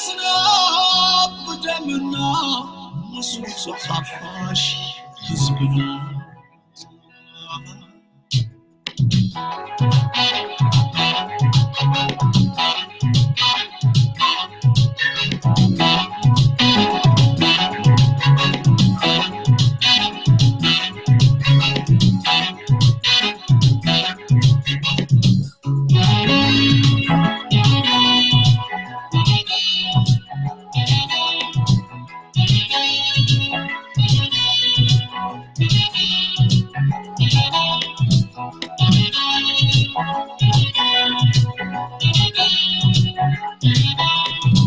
ስናብ ደምና መስዋዕቲ ሓፋሽ ህዝብና።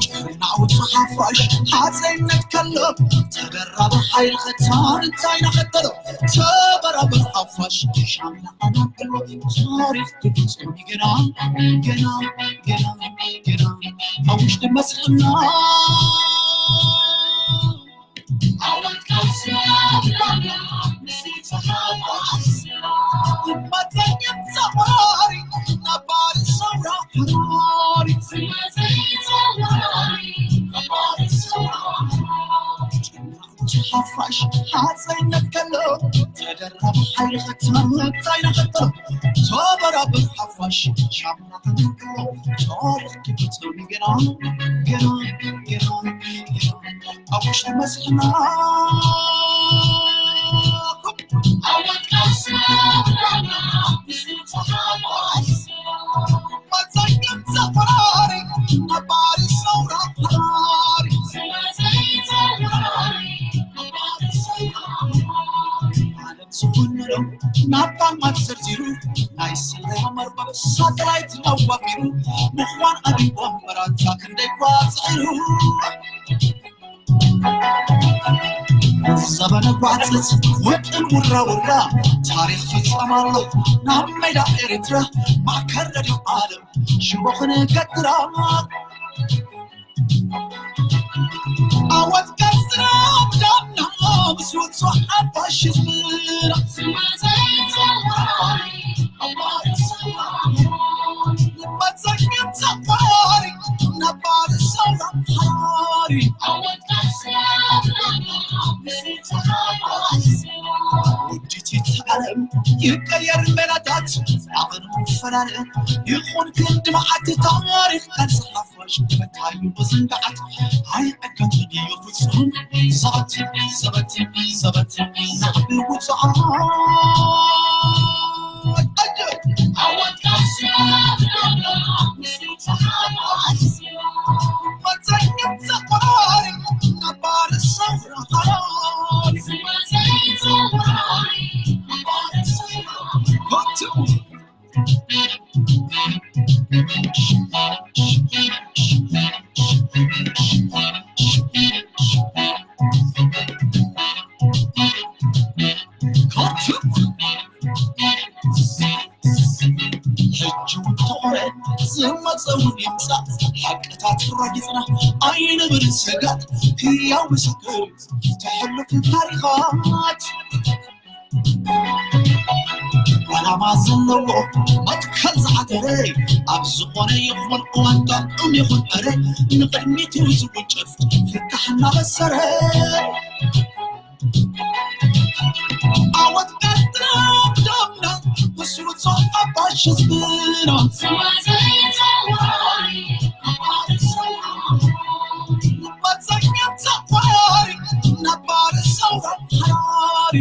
ጭርናው ተሓፋሽ ሓፀይነት ከሎ ተደራቢ ሓይሊ ኸታን እንታይ ናኸተሎ ተበራቢ ሓፋሽ ሻምና ኣናገሎ ታሪኽ ግብፅም ገና ገና ገና ገና ኣብ ውሽጢ መስሕና ሓፋሽ ሓፀይነት ከሎ ተደራቢ ሓይሊ ኸትመታይ ነኸተሎ ተበራብር ሓፋሽ ሻምና ኸተሎ ታሪኽ ግብፅም ገና ገና ገና ገና ኣብ ውሽጢ መስሕና ዝኾነሎም ናብታ ማት ዘርዚሩ ናይ ስለያ መርበብ ሳተላይት ኣዋፊሩ ምዃን ኣቢቦም መራታ ክንደይ ኳፅዒሩ ዘበነ ጓፅት ውጥን ውራ ውራ ታሪኽ ፍፀም ኣሎ ናብ ሜዳ ኤርትራ ማእከል ረድዮ ዓለም ሽቦ ክንገትራ ኣወት ቀፅራ ብዳምና ምስ ውፁ ሓፋሽ ዝምራ ውድቲ ዓለም ይቀየር ሜላታት ኣቐን ፈላለ ይኹን ክንዲ መዓልቲ ታሪኽ ቃልሲ ሓፋሽ መታዩ ብዝንጋዓት ኣይዕገትን እዩ ፍጹም ዘበት ዘበት ዘበት ናዕቢ ውፅዓ ሕጂ እውን ተኾነ ዝመፀ እውን ይምፃእ ሓቅታት ረጊፅና ኣይንብል ስጋት ህያው ምስክር ተሕልፍ ታሪኻት ዓላማ ዘለዎ መትከል ዝዓተረ ኣብ ዝኾነ ይኹን እዋን ጥዑም ይኹን ዕረ ንቕድሚት እዩ ዝውንጨፍ ፍታሕ እናበሰረ ዓወት ኤርትራ ብደምና ብስሩት ሓፋሽ ህዝብና መፀኛ ተቋሪ ነባር ሰው ሓራሪ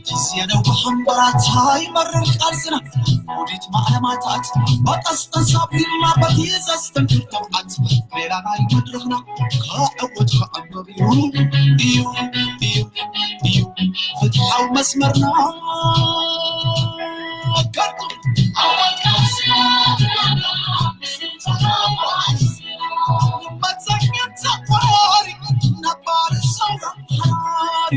ግዜ ነዊሕ እምበራታ ይመርር ቃልስና ውዲት ማዕለማታት በቀስቀሳ ፊልማ በቲ ዘስተንክር ተብዓት ሜላ ናይ መድረኽና ከዕወት ከዕምር እዩ እዩ እዩ እዩ ፍትሓዊ መስመርና ከርቱ መፀኛ ተቋሪ ነባር ሰው ሓራሪ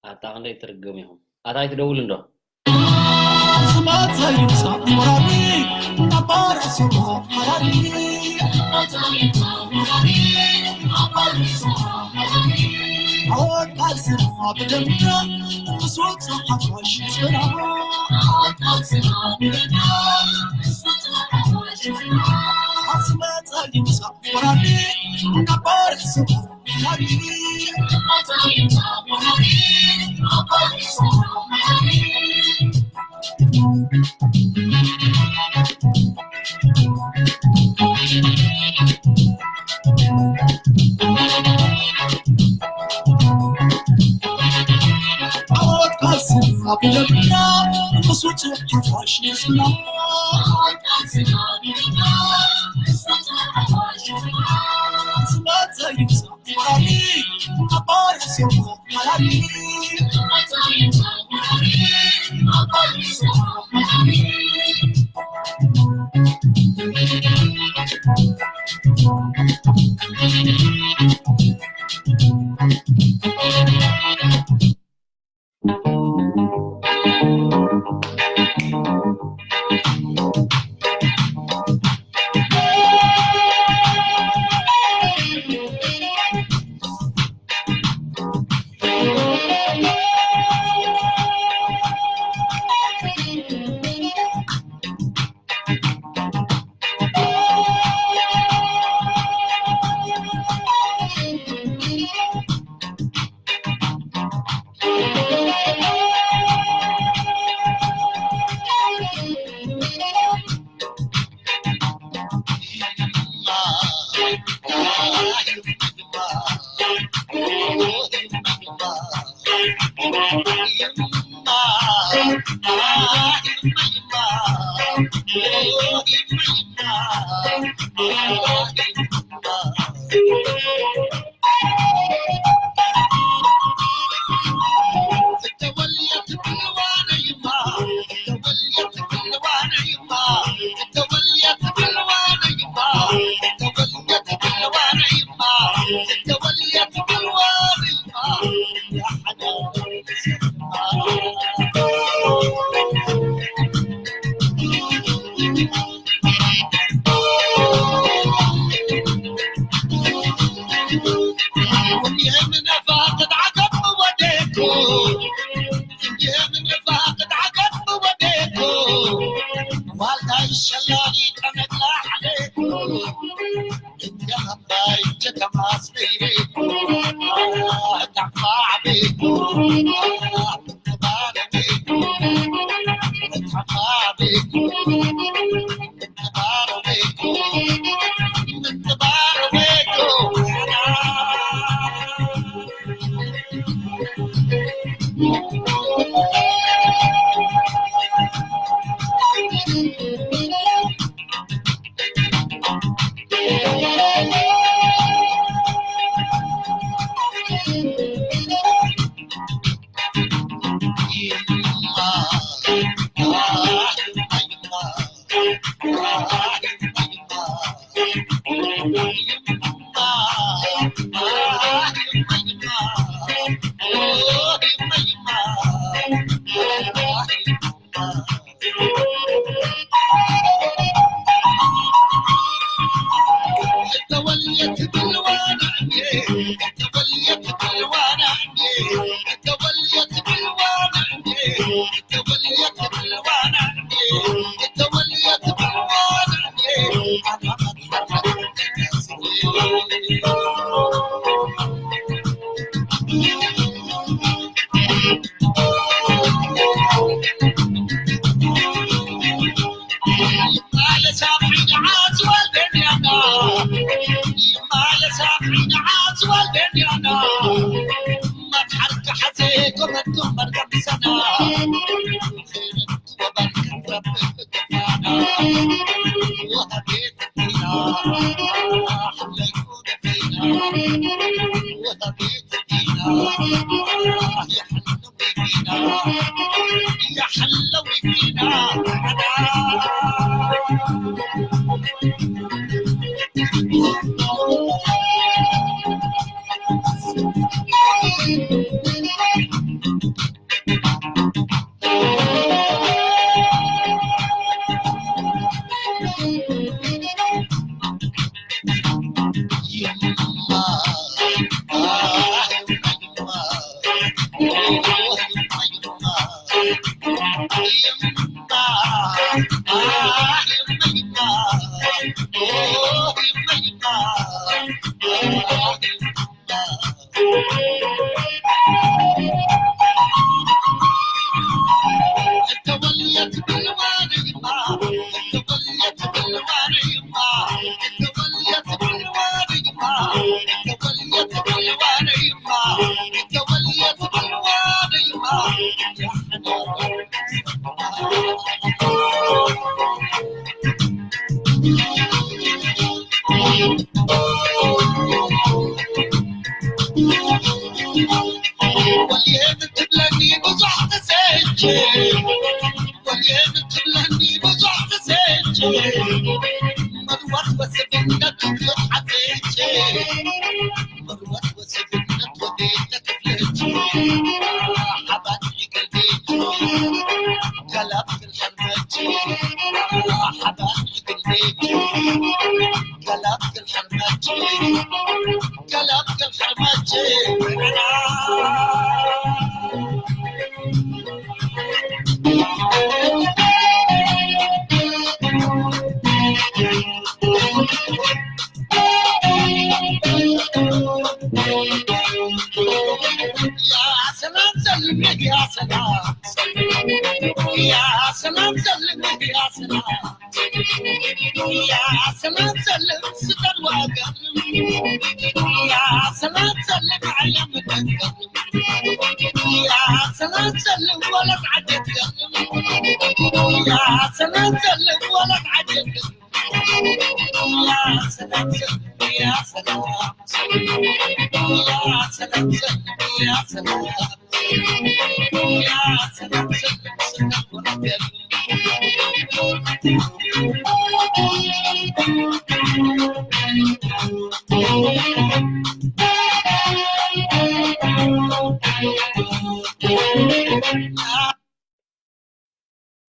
ኣታ ክንደይ ትርግም ኢኹም ኣታ ኣይትደውል እንዶ።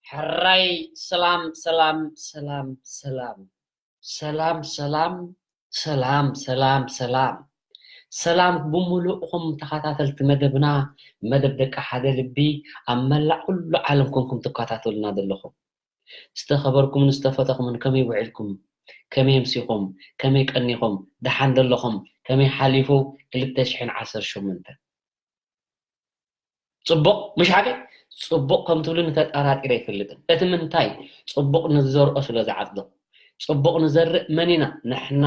ሕራይ ሰላም ሰላም ሰላም ሰላም ሰላም ሰላም ሰላም ሰላም ሰላም ሰላም ብምሉእኹም ተኸታተልቲ መደብና፣ መደብ ደቂ ሓደ ልቢ፣ ኣብ መላእ ኩሉ ዓለም ኮንኩም ትከታተሉና ዘለኹም። ዝተኸበርኩምን ዝተፈተኹምን ከመይ ውዒልኩም? ከመይ ኣምሲኹም? ከመይ ቀኒኹም? ደሓን ደለኹም? ከመይ ሓሊፉ ክልተ ሽሕን ዓሰርተ ሸሞንተን? ጽቡቕ ምሽ ሓቂ? ጽቡቕ ከም ትብሉኒ ተጠራጢረ ኣይፈልጥን። እቲ ምንታይ? ጽቡቕ ንዝዘርኦ ስለ ዝዓጽዶ። ጽቡቕ ንዘርእ መን ኢና? ንሕና።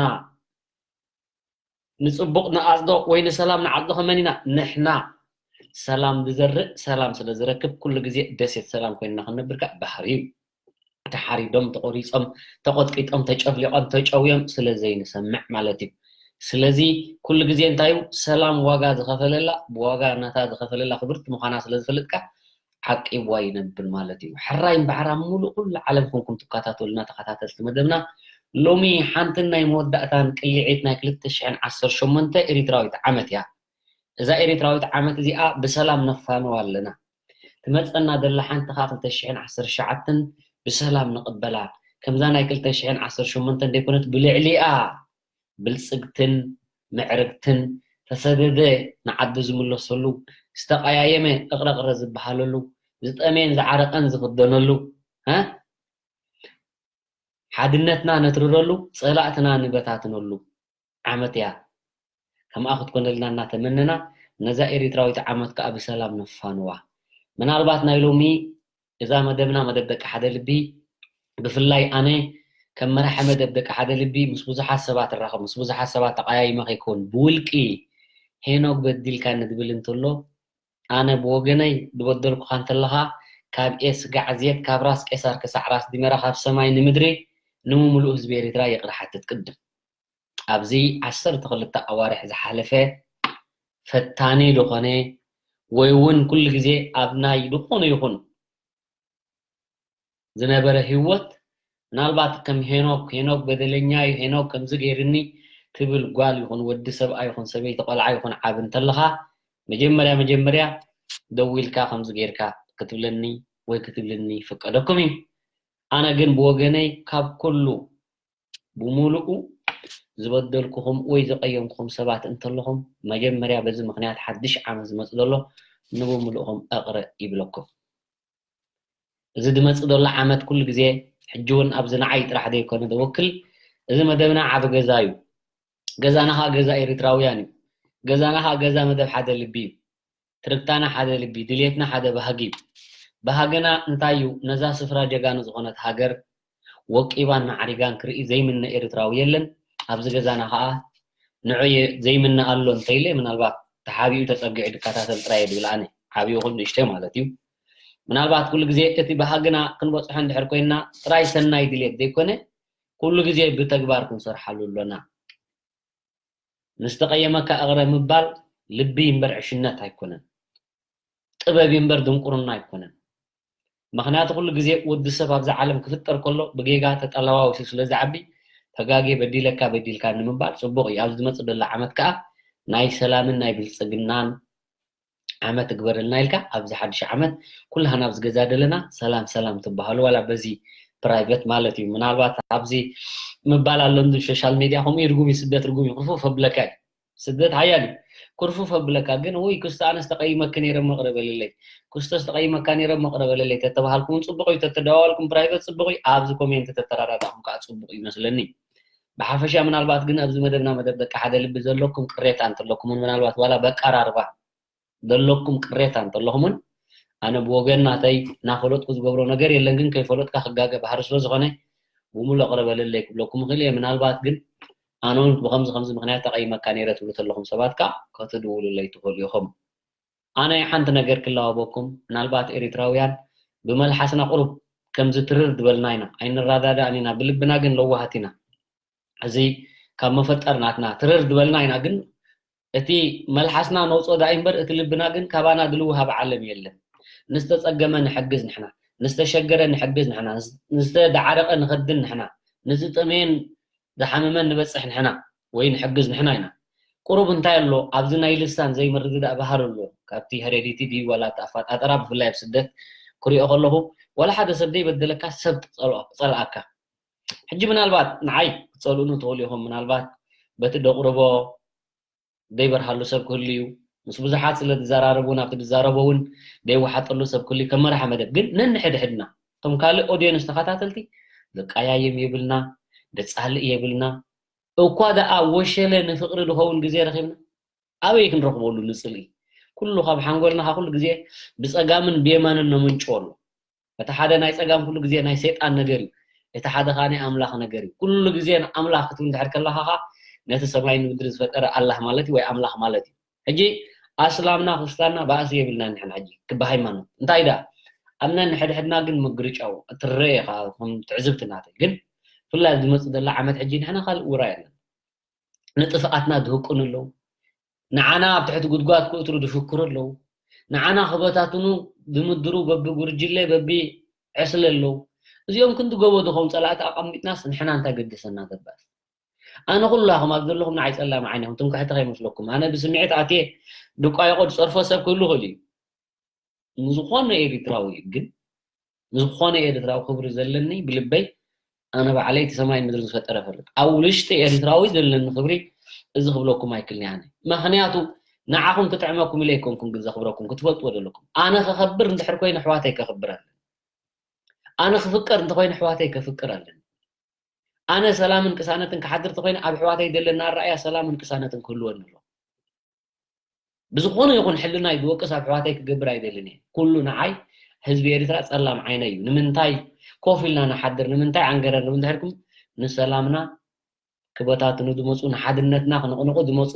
ንጽቡቕ ንዓጽዶ ወይ ንሰላም ንዓጽዶ ከ መን ኢና? ንሕና። ሰላም ዝዘርእ ሰላም ስለ ዝረክብ ኩሉ ግዜ ደሴት ሰላም ኮይንና ክንነብር ከኣ ባህሪ እዩ። ተሓሪዶም፣ ተቖሪጾም፣ ተቖጥቂጦም፣ ተጨፍሊቖም፣ ተጨውዮም ስለ ዘይንሰምዕ ማለት እዩ። ስለዚ ኩሉ ግዜ እንታይ እዩ? ሰላም ዋጋ ዝኸፈለላ፣ ዋጋ ናታ ዝኸፈለላ ክብርቲ ምዃና ስለ ዝፈልጥካ ዓቂብዋ ይነብር ማለት እዩ። ሕራይ እምበኣር ኣብ ሙሉእ ኩሉ ዓለም ኮንኩም ትከታተሉና ተኸታተልቲ መደብና፣ ሎሚ ሓንትን ናይ መወዳእታን ቅሊዒት ናይ ክልተ ሽሕን ዓሰርተ ሸሞንተ ኤሪትራዊት ዓመት እያ። እዛ ኤሪትራዊት ዓመት እዚኣ ብሰላም ነፋንዋ ኣለና። ትመጸና ዘላ ሓንቲ ኸኣ ክልተ ሽሕን ዓሰርተ ትሽዓተን ብሰላም ንቕበላ። ከምዛ ናይ ክልተ ሽሕን ዓሰርተ ሸሞንተን ዘይኮነት፣ ብልዕሊኣ ብልጽግትን ምዕርግትን፣ ተሰደደ ንዓዱ ዝምለሰሉ፣ ዝተቐያየመ እቕረቕረ ዝበሃለሉ፣ ዝጠመየን ዝዓረቐን ዝኽደነሉ፣ እ? ሓድነትና ነትርረሉ፣ ጸላእትና ንበታትነሉ ዓመት እያ። ከምኣ ክትኮነልና እናተመነና፣ ነዛ ኤሪትራዊት ዓመት ከኣ ብሰላም ነፋንዋ። ምናልባት ናይ ሎሚ እዛ መደብና፣ መደብ ደቂ ሓደ ልቢ፣ ብፍላይ ኣነ ከም መራሒ መደብ ደቂ ሓደ ልቢ ምስ ብዙሓት ሰባት እራኸብ፣ ምስ ብዙሓት ሰባት ተቐያይመ ከይከውን፣ ብውልቂ ሄኖክ በዲልካኒ ዝብል እንተሎ፣ ኣነ ብወገነይ ዝበደልኩኻ እንተለኻ፣ ካብ ኤስጋዕ ዜት፣ ካብ ራስ ቄሳር ክሳዕ ራስ ዲመራ፣ ካብ ሰማይ ንምድሪ፣ ንምሉእ ህዝቢ ኤሪትራ ይቕረ ሓትት። ቅድም ኣብዚ ዓሰርተ ክልተ ኣዋርሕ ዝሓለፈ ፈታኒ ዝኾነ፣ ወይ እውን ኩሉ ግዜ ኣብ ናይ ዝኾነ ይኹን ዝነበረ ህይወት፣ ምናልባት ከም ሄኖክ፣ ሄኖክ በደለኛ እዩ፣ ሄኖክ ከምዚ ገይርኒ ትብል ጓል ይኹን ወዲ ሰብኣይ ይኹን ሰበይቲ፣ ቆልዓ ይኹን ዓቢ እንተለኻ፣ መጀመርያ መጀመርያ ደዊልካ ከምዚ ጌርካ ክትብለኒ ወይ ክትብልኒ ይፍቀደኩም እዩ። ኣነ ግን ብወገነይ ካብ ኩሉ ብምሉኡ ዝበደልኩኹም ወይ ዘቐየምኩኹም ሰባት እንተለኹም፣ መጀመርያ በዚ ምኽንያት ሓድሽ ዓመት ዝመጽእ ዘሎ ንብምሉእኹም እቕረ ይብለኩም። እዚ ዝመጽእ ዘሎ ዓመት ኩሉ ግዜ፣ ሕጂ እውን ኣብዚ ንዓይ ጥራሕ ዘይኮነ ዘወክል፣ እዚ መደብና ዓቢ ገዛ እዩ። ገዛና ኸኣ ገዛ ኤሪትራውያን እዩ። ገዛና ኸኣ ገዛ መደብ ሓደ ልቢ እዩ። ትርግታና ሓደ ልቢ፣ ድልየትና ሓደ ባህጊ እዩ። ባህግና እንታይ እዩ? ነዛ ስፍራ ጀጋኑ ዝኾነት ሃገር ወቂባን ማዕሪጋን ክርኢ ዘይምነ ኤርትራዊ የለን። ኣብዚ ገዛና ኸኣ ንዑ ዘይምነ ኣሎ እንተኢለ፣ ምናልባት ተሓቢኡ ተጸጊዑ ዝከታተል ጥራይ እየ ዝብል ኣነ። ዓብዩ ይኹን ንእሽተይ ማለት እዩ። ምናልባት ኩሉ ግዜ እቲ ባህግና ክንበጽሖ እንድሕር ኮይንና ጥራይ ሰናይ ድልየት ዘይኮነ፣ ኩሉ ግዜ ብተግባር ክንሰርሓሉ ኣሎና። ንዝተቐየመካ እቕረ ምባል ልቢ እምበር ዕሽነት ኣይኮነን። ጥበብ እምበር ድንቁርና ኣይኮነን። ምኽንያቱ ኩሉ ግዜ ወዲ ሰብ ኣብዛ ዓለም ክፍጠር ከሎ ብጌጋ ተጠለዋዊሱ ስለ ዝዓቢ፣ ተጋግየ በዲለካ በዲልካ ንምባል ጽቡቕ እዩ። ኣብ ዝመጽእ ዘሎ ዓመት ከኣ ናይ ሰላምን ናይ ብልጽግናን ዓመት እግበረልና ኢልካ ኣብዚ ሓድሽ ዓመት ኩላህና ኣብዚ ገዛ ዘለና ሰላም ሰላም ትበሃሉ፣ ዋላ በዚ ፕራይቨት ማለት እዩ። ምናልባት ኣብዚ ምባል ኣሎ እንዲ ሶሻል ሜድያ ከምኡ እዩ፣ ርጉም እዩ፣ ስደት ርጉም እዩ፣ ክፉፍ ኣብለካ እዩ። ስደት ሓያል እዩ። ኩርፉፍ ኣብለካ ግን፣ ውይ ክስተ ኣነስ ተቐይመኪ ነይረ እሞ ይቕረ በልለይ፣ ክስቶስ ተቐይመካ ነይረ እሞ ይቕረ በልለይ ተተባሃልኩም እውን ጽቡቕ እዩ፣ ተተደዋወልኩም ፕራይቨት ጽቡቕ እዩ፣ ኣብዚ ኮሜንት ተተረዳዳእኩም ከዓ ጽቡቕ እዩ መስለኒ። ብሓፈሻ ምናልባት ግን ኣብዚ መደብና መደብ ደቂ ሓደ ልቢ ዘለኩም ቅሬታ እንተለኩም እውን ምናልባት ዋላ በቀራርባ ዘለኩም ቅሬታ እንተለኹምን፣ ኣነ ብወገን ናተይ እናፈለጥኩ ዝገብሮ ነገር የለን፣ ግን ከይፈለጥካ ክጋገ ባህሪ ስለ ዝኾነ ብምሉእ ቅረበለለይ ክብለኩም እኽእል እየ። ምናልባት ግን ኣነ እውን ብኸምዚ ከምዚ ምኽንያት ተቐይመካ ነይረ ትብሉ ተለኹም ሰባት ከኣ ክትድውሉለይ ትኽእሉ ኢኹም። ኣነ ሓንቲ ነገር ክላወበኩም፣ ምናልባት ኤሪትራውያን ብመልሓስና ቁሩብ ከምዚ ትርር ዝበልና ኢና፣ ኣይንረዳዳእን ኢና፣ ብልብና ግን ለዋሃት ኢና። እዚ ካብ መፈጠር ናትና ትርር ዝበልና ኢና፣ ግን እቲ መልሓስና ነውጾ ዳኣ እምበር እቲ ልብና ግን ካባና ድልውሃብ ዓለም የለን። ንዝተጸገመ ንሕግዝ ንሕና፣ ንዝተሸገረ ንሕግዝ ንሕና፣ ንዝተዳዓረቐ ንኸድን ንሕና፣ ንዝጠመየን ዝሓመመን ንበጽሕ ንሕና ወይ ንሕግዝ ንሕና ኢና። ቁሩብ እንታይ ኣሎ ኣብዚ ናይ ልሳን ዘይምርድዳእ ባህሪ ኣሎ። ካብቲ ሄሬዲቲ ድዩ ዋላ እቲ ኣፈጣጠራ ብፍላይ ኣብ ስደት ክሪኦ ከለኹ ዋላ ሓደ ሰብ ዘይበደለካ ሰብ ጸልኦ- ጸልኣካ። ሕጂ ምናልባት ንዓይ ክትጸልኡኒ ትኽእሉ ኢኹም። ምናልባት በቲ ደቕርቦ ዘይበርሃሉ ሰብ ክህሉ እዩ። ምስ ብዙሓት ስለ ዝዘራረቡ ናብቲ ዝዛረቦ እውን ዘይወሓጠሉ ሰብ ክህሉ እዩ። ከም መርሓ መደብ ግን ነንሕድሕድና እቶም ካልእ ኦድየንስ ተኸታተልቲ ዝቀያየም የብልና፣ ደጻልእ የብልና። እኳ ደኣ ወሸለ ንፍቕሪ ዝኸውን ግዜ ረኺብና ኣበይ ክንረኽበሉ ንጽልኢ? ኩሉ ካብ ሓንጎልና ኩሉ ግዜ ብጸጋምን ብየማንን ነምንጭዎ ኣሎ። እቲ ሓደ ናይ ጸጋም ኩሉ ግዜ ናይ ሰይጣን ነገር እዩ። እቲ ሓደ ከኣ ናይ ኣምላኽ ነገር እዩ። ኩሉ ግዜ ንኣምላኽ ክትብል እንድሕር ከለኻ ኸኣ ነቲ ሰማይ ንምድሪ ዝፈጠረ ኣላህ ማለት እዩ ወይ ኣምላኽ ማለት እዩ። ሕጂ ኣስላምና ክርስታንና ባእሲ የብልናን ንሕና ሕጂ ክበ ሃይማኖት። እንታይ ደኣ ኣብ ነንሕድሕድና ግን ምግርጫው ትረአ ኢኻ ከም ትዕዝብቲ ናተይ። ግን ብፍላይ ኣብዚ ዝመጽእ ዘሎ ዓመት ሕጂ ንሕና ካልእ ውራይ ኣለና። ንጥፍኣትና ዝህቁኑ ኣለዉ። ንዓና ኣብ ትሕቲ ጉድጓድ ክእትሩ ዝፍክሩ ኣለዉ። ንዓና ክበታትኑ ዝምድሩ በቢ ጉርጅለ በቢ ዕስለ ኣለዉ። እዚኦም ክንዲ ጎቦ ዝኸውን ጸላእቲ ኣቐሚጥናስ ንሕና እንታይ ገደሰና ዘባስ? ኣነ ኩላኹም ኣብ ዘለኹም ንዓይ ጸላም ዓይኒ ኢኹም፣ ትምክሕቲ ከይመስለኩም። ኣነ ብስምዒት ኣትየ ድቋየቆ ዝጸርፎ ሰብ ክህሉ ይኽእል እዩ። ንዝኾነ ኤሪትራዊ ግን ንዝኾነ ኤርትራዊ ክብሪ ዘለኒ ብልበይ ኣነ ባዕለይ እቲ ሰማይ ምድሪ ዝፈጠረ እፈልጥ። ኣብ ውሽጢ ኤርትራዊ ዘለኒ ክብሪ እዚ ክብለኩም ኣይክልኒ ኣነ። ምኽንያቱ ንዓኹም ክጥዕመኩም ኢለ ኣይኮንኩን ግን ዘኽብረኩም ክትፈልጥዎ ዘለኩም። ኣነ ክኸብር እንድሕር ኮይነ ኣሕዋተይ ከኽብር ኣለኒ። ኣነ ክፍቀር እንተኮይነ ኣሕዋተይ ከፍቅር ኣለኒ። ኣነ ሰላምን ቅሳነትን ክሓድር እንተኮይነ ኣብ ኣሕዋተይ ዘለና ኣረኣያ ሰላምን ቅሳነትን ክህልወኒ ኣለዎ። ብዝኾነ ይኹን ሕልናይ ዝወቅስ ኣብ ኣሕዋተይ ክገብር ኣይደልን እየ። ኩሉ ንዓይ ህዝቢ ኤርትራ ጸላም ዓይነይ እዩ። ንምንታይ ኮፍ ኢልና ንሓድር? ንምንታይ ዓንገረር? እንድሕርኩም ንሰላምና ክበታትኑ ዝመጹ፣ ንሓድነትና ክንቕንቑ ዝመጹ፣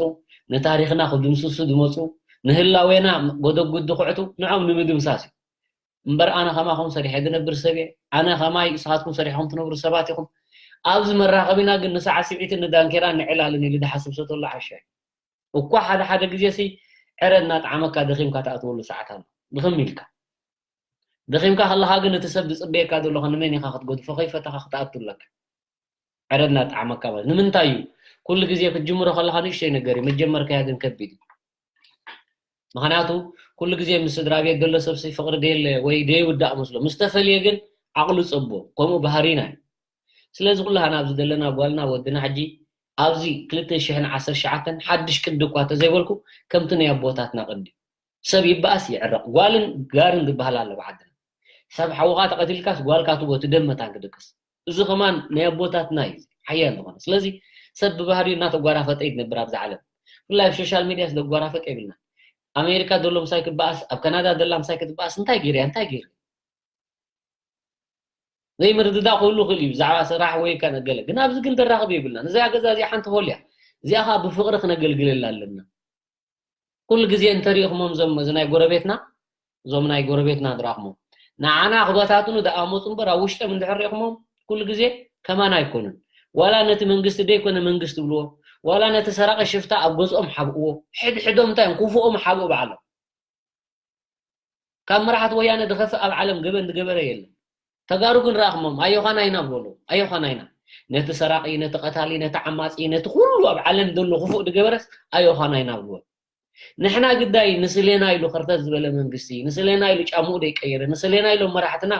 ንታሪኽና ክድምስሱ ዝመጹ፣ ንህላዌና ጎደጉድ ድኹዕቱ ንዖም ንምድምሳስ እዩ። እምበር ኣነ ከማኹም ሰሪሐ ዝነብር ሰብ እየ። ኣነ ከማይ ንስኻትኩም ሰሪሕኹም ትነብሩ ሰባት ኢኹም። ኣብዚ መራኸቢና ግን ንሳዕስዒትን ንዳንኬራን ንዕላልን ኢሉ ዝሓስብ ሰብ ተሎ ዓሻ እዩ። እኳ ሓደ ሓደ ግዜ ሲ ዕረ እናጠዓመካ ደኺምካ ትኣትወሉ ሰዓት ኣሎ። ድኽም ኢልካ። ደኺምካ ከለኻ ግን እቲ ሰብ ዝጽበየካ ዘሎ ከ ንመን ኢኻ ክትገድፎ ከይፈተኻ ክትኣቱ ኣለካ። ዕረ እናጠዓመካ ማለት ንምንታይ እዩ? ኩሉ ግዜ ክትጅምሮ ከለኻ ንእሽተይ ነገር እዩ፣ መጀመርካያ ግን ከቢድ እዩ። ምኽንያቱ ኩሉ ግዜ ምስ ስድራ ቤት ዘሎ ሰብሲ ፍቕሪ ደየለ ወይ ደይውዳእ መስሎ፣ ምስ ተፈልየ ግን ዓቕሉ ጸቦ፣ ከምኡ ባህሪና እዩ። ስለዚ ኩላህና ኣብዚ ዘለና ጓልና ወድና ሕጂ ኣብዚ ክልተ ሽሕን ዓሰርተ ትሽዓተን ሓድሽ ቅዲ እኳ ተዘይበልኩ ከምቲ ናይ ኣቦታትና ቅዲ ሰብ ይበኣስ ይዕረቕ። ጓልን ጋርን ዝበሃል ኣሎ ብዓድና። ሰብ ሓውኻ ተቐቲልካስ ጓልካ ትቦ እቲ ደም መታን ክድቅስ። እዚ ከማን ናይ ኣቦታትና እዩ፣ እዚ ሓያል ዝኾነ። ስለዚ ሰብ ብባህሪኡ እናተጓራፈጠ እዩ ዝነብር ኣብዚ ዓለም። ብፍላይ ኣብ ሶሻል ሚድያ ስለጓራፈጥ የብልና። ኣሜሪካ ዘሎ ምሳይ ክበኣስ፣ ኣብ ካናዳ ዘላ ምሳይ ክትበኣስ እንታይ ገይርያ እንታይ ገይሩ? ዘይምርድዳእ ክህሉ ይኽእል እዩ ብዛዕባ ስራሕ ወይ ከ ገለ፣ ግን ኣብዚ ግን ደራኽብ የብልና። ነዚኣ ገዛ እዚኣ ሓንቲ ሆልያ፣ እዚኣ ከዓ ብፍቕሪ ክነገልግለላ ኣለና። ኩሉ ግዜ እንተሪእኹሞም እዞም እዚ ናይ ጎረቤትና፣ እዞም ናይ ጎረቤትና ድራኹሞም ንዓና ክበታትኑ ደኣ መፁ እምበር ኣብ ውሽጦም እንድሕር ሪእኹሞም ኩሉ ግዜ ከማን ኣይኮኑን። ዋላ ነቲ መንግስቲ ደይኮነ መንግስቲ ብልዎ፣ ዋላ ነቲ ሰራቂ ሽፍታ ኣብ ገዝኦም ሓብእዎ፣ ሕድሕዶም እንታይ እዮም ክፉኦም ሓብኡ ባዕሎም። ካብ መራሕቲ ወያነ ዝኸፍእ ኣብ ዓለም ገበን ዝገበረ የለን። ተጋሩ ግን ረኣኽሞም ኣዮኻና ኢና በሉ። ኣዮኻና ኢና። ነቲ ሰራቂ፣ ነቲ ቀታሊ፣ ነቲ ዓማጺ፣ ነቲ ኩሉ ኣብ ዓለም ዘሎ ክፉእ ዝገበረስ ኣዮኻና ኢና ብልዎ። ንሕና ግዳይ ንስሌና ኢሉ ከርተት ዝበለ መንግስቲ፣ ንስሌና ኢሉ ጫምኡ ዘይቀየረ፣ ንስሌና ኢሎም መራሕትና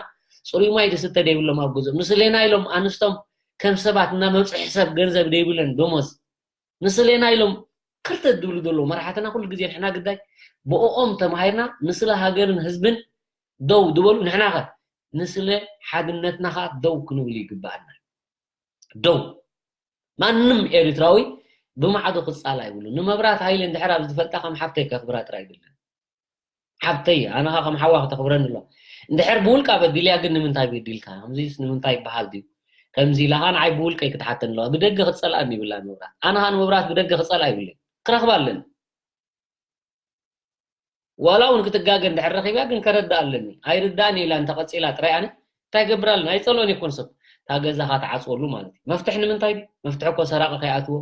ጽሩይ ማይ ዝስተ ዘይብሎም ኣብ ገዝኦም፣ ንስሌና ኢሎም ኣንስቶም ከም ሰባት እና መብጽሒ ሰብ ገንዘብ ዘይብለን ደሞዝ፣ ንስሌና ኢሎም ከርተት ዝብሉ ዘለዉ መራሕትና ኩሉ ግዜ ንሕና ግዳይ ብኦኦም ተማሂርና ንስለ ሃገርን ህዝብን ደው ዝበሉ ንሕና ኸ ንስለ ሓድነትና ኸ ደው ክንብል ይግባኣና። ደው ማንም ኤርትራዊ ብማዕዶ ክጻላ ይብሉ። ንመብራት ሃይለ እንድሕር ኣብ ዝፈልጣ ከም ሓብተይ ከኽብራ ጥራይ ይብለን። ሓብተይ ኣነ ኸ ከም ሓዋ ክተኽብረኒ ኣሎ። እንድሕር ብውልቃ በዲልያ ግን ንምንታይ በዲልካ? ከምዚስ ንምንታይ ይበሃል ድዩ? ከምዚ ኢላ ኸ ንዓይ ብውልቀይ ክትሓተኒ ኣለዋ። ብደገ ክትጸልኣኒ ይብላ ንመብራት። ኣነ ኸ ንመብራት ብደገ ክጸልኣ ይብለይ። ክረኽባ ኣለኒ። ዋላ እውን ክትጋገ እንድሕር ረኺባ ግን ከረድእ ኣለኒ። ኣይርዳእን ኢላ እንተቐጺላ ጥራይ ኣነ እንታይ ገብር ኣለኒ? ኣይጸልኦን ይኮን ሰብ። እታ ገዛኻ ትዓጽወሉ ማለት እዩ። መፍትሒ ንምንታይ ድዩ? መፍትሒ እኮ ሰራቂ ከይኣትዎ፣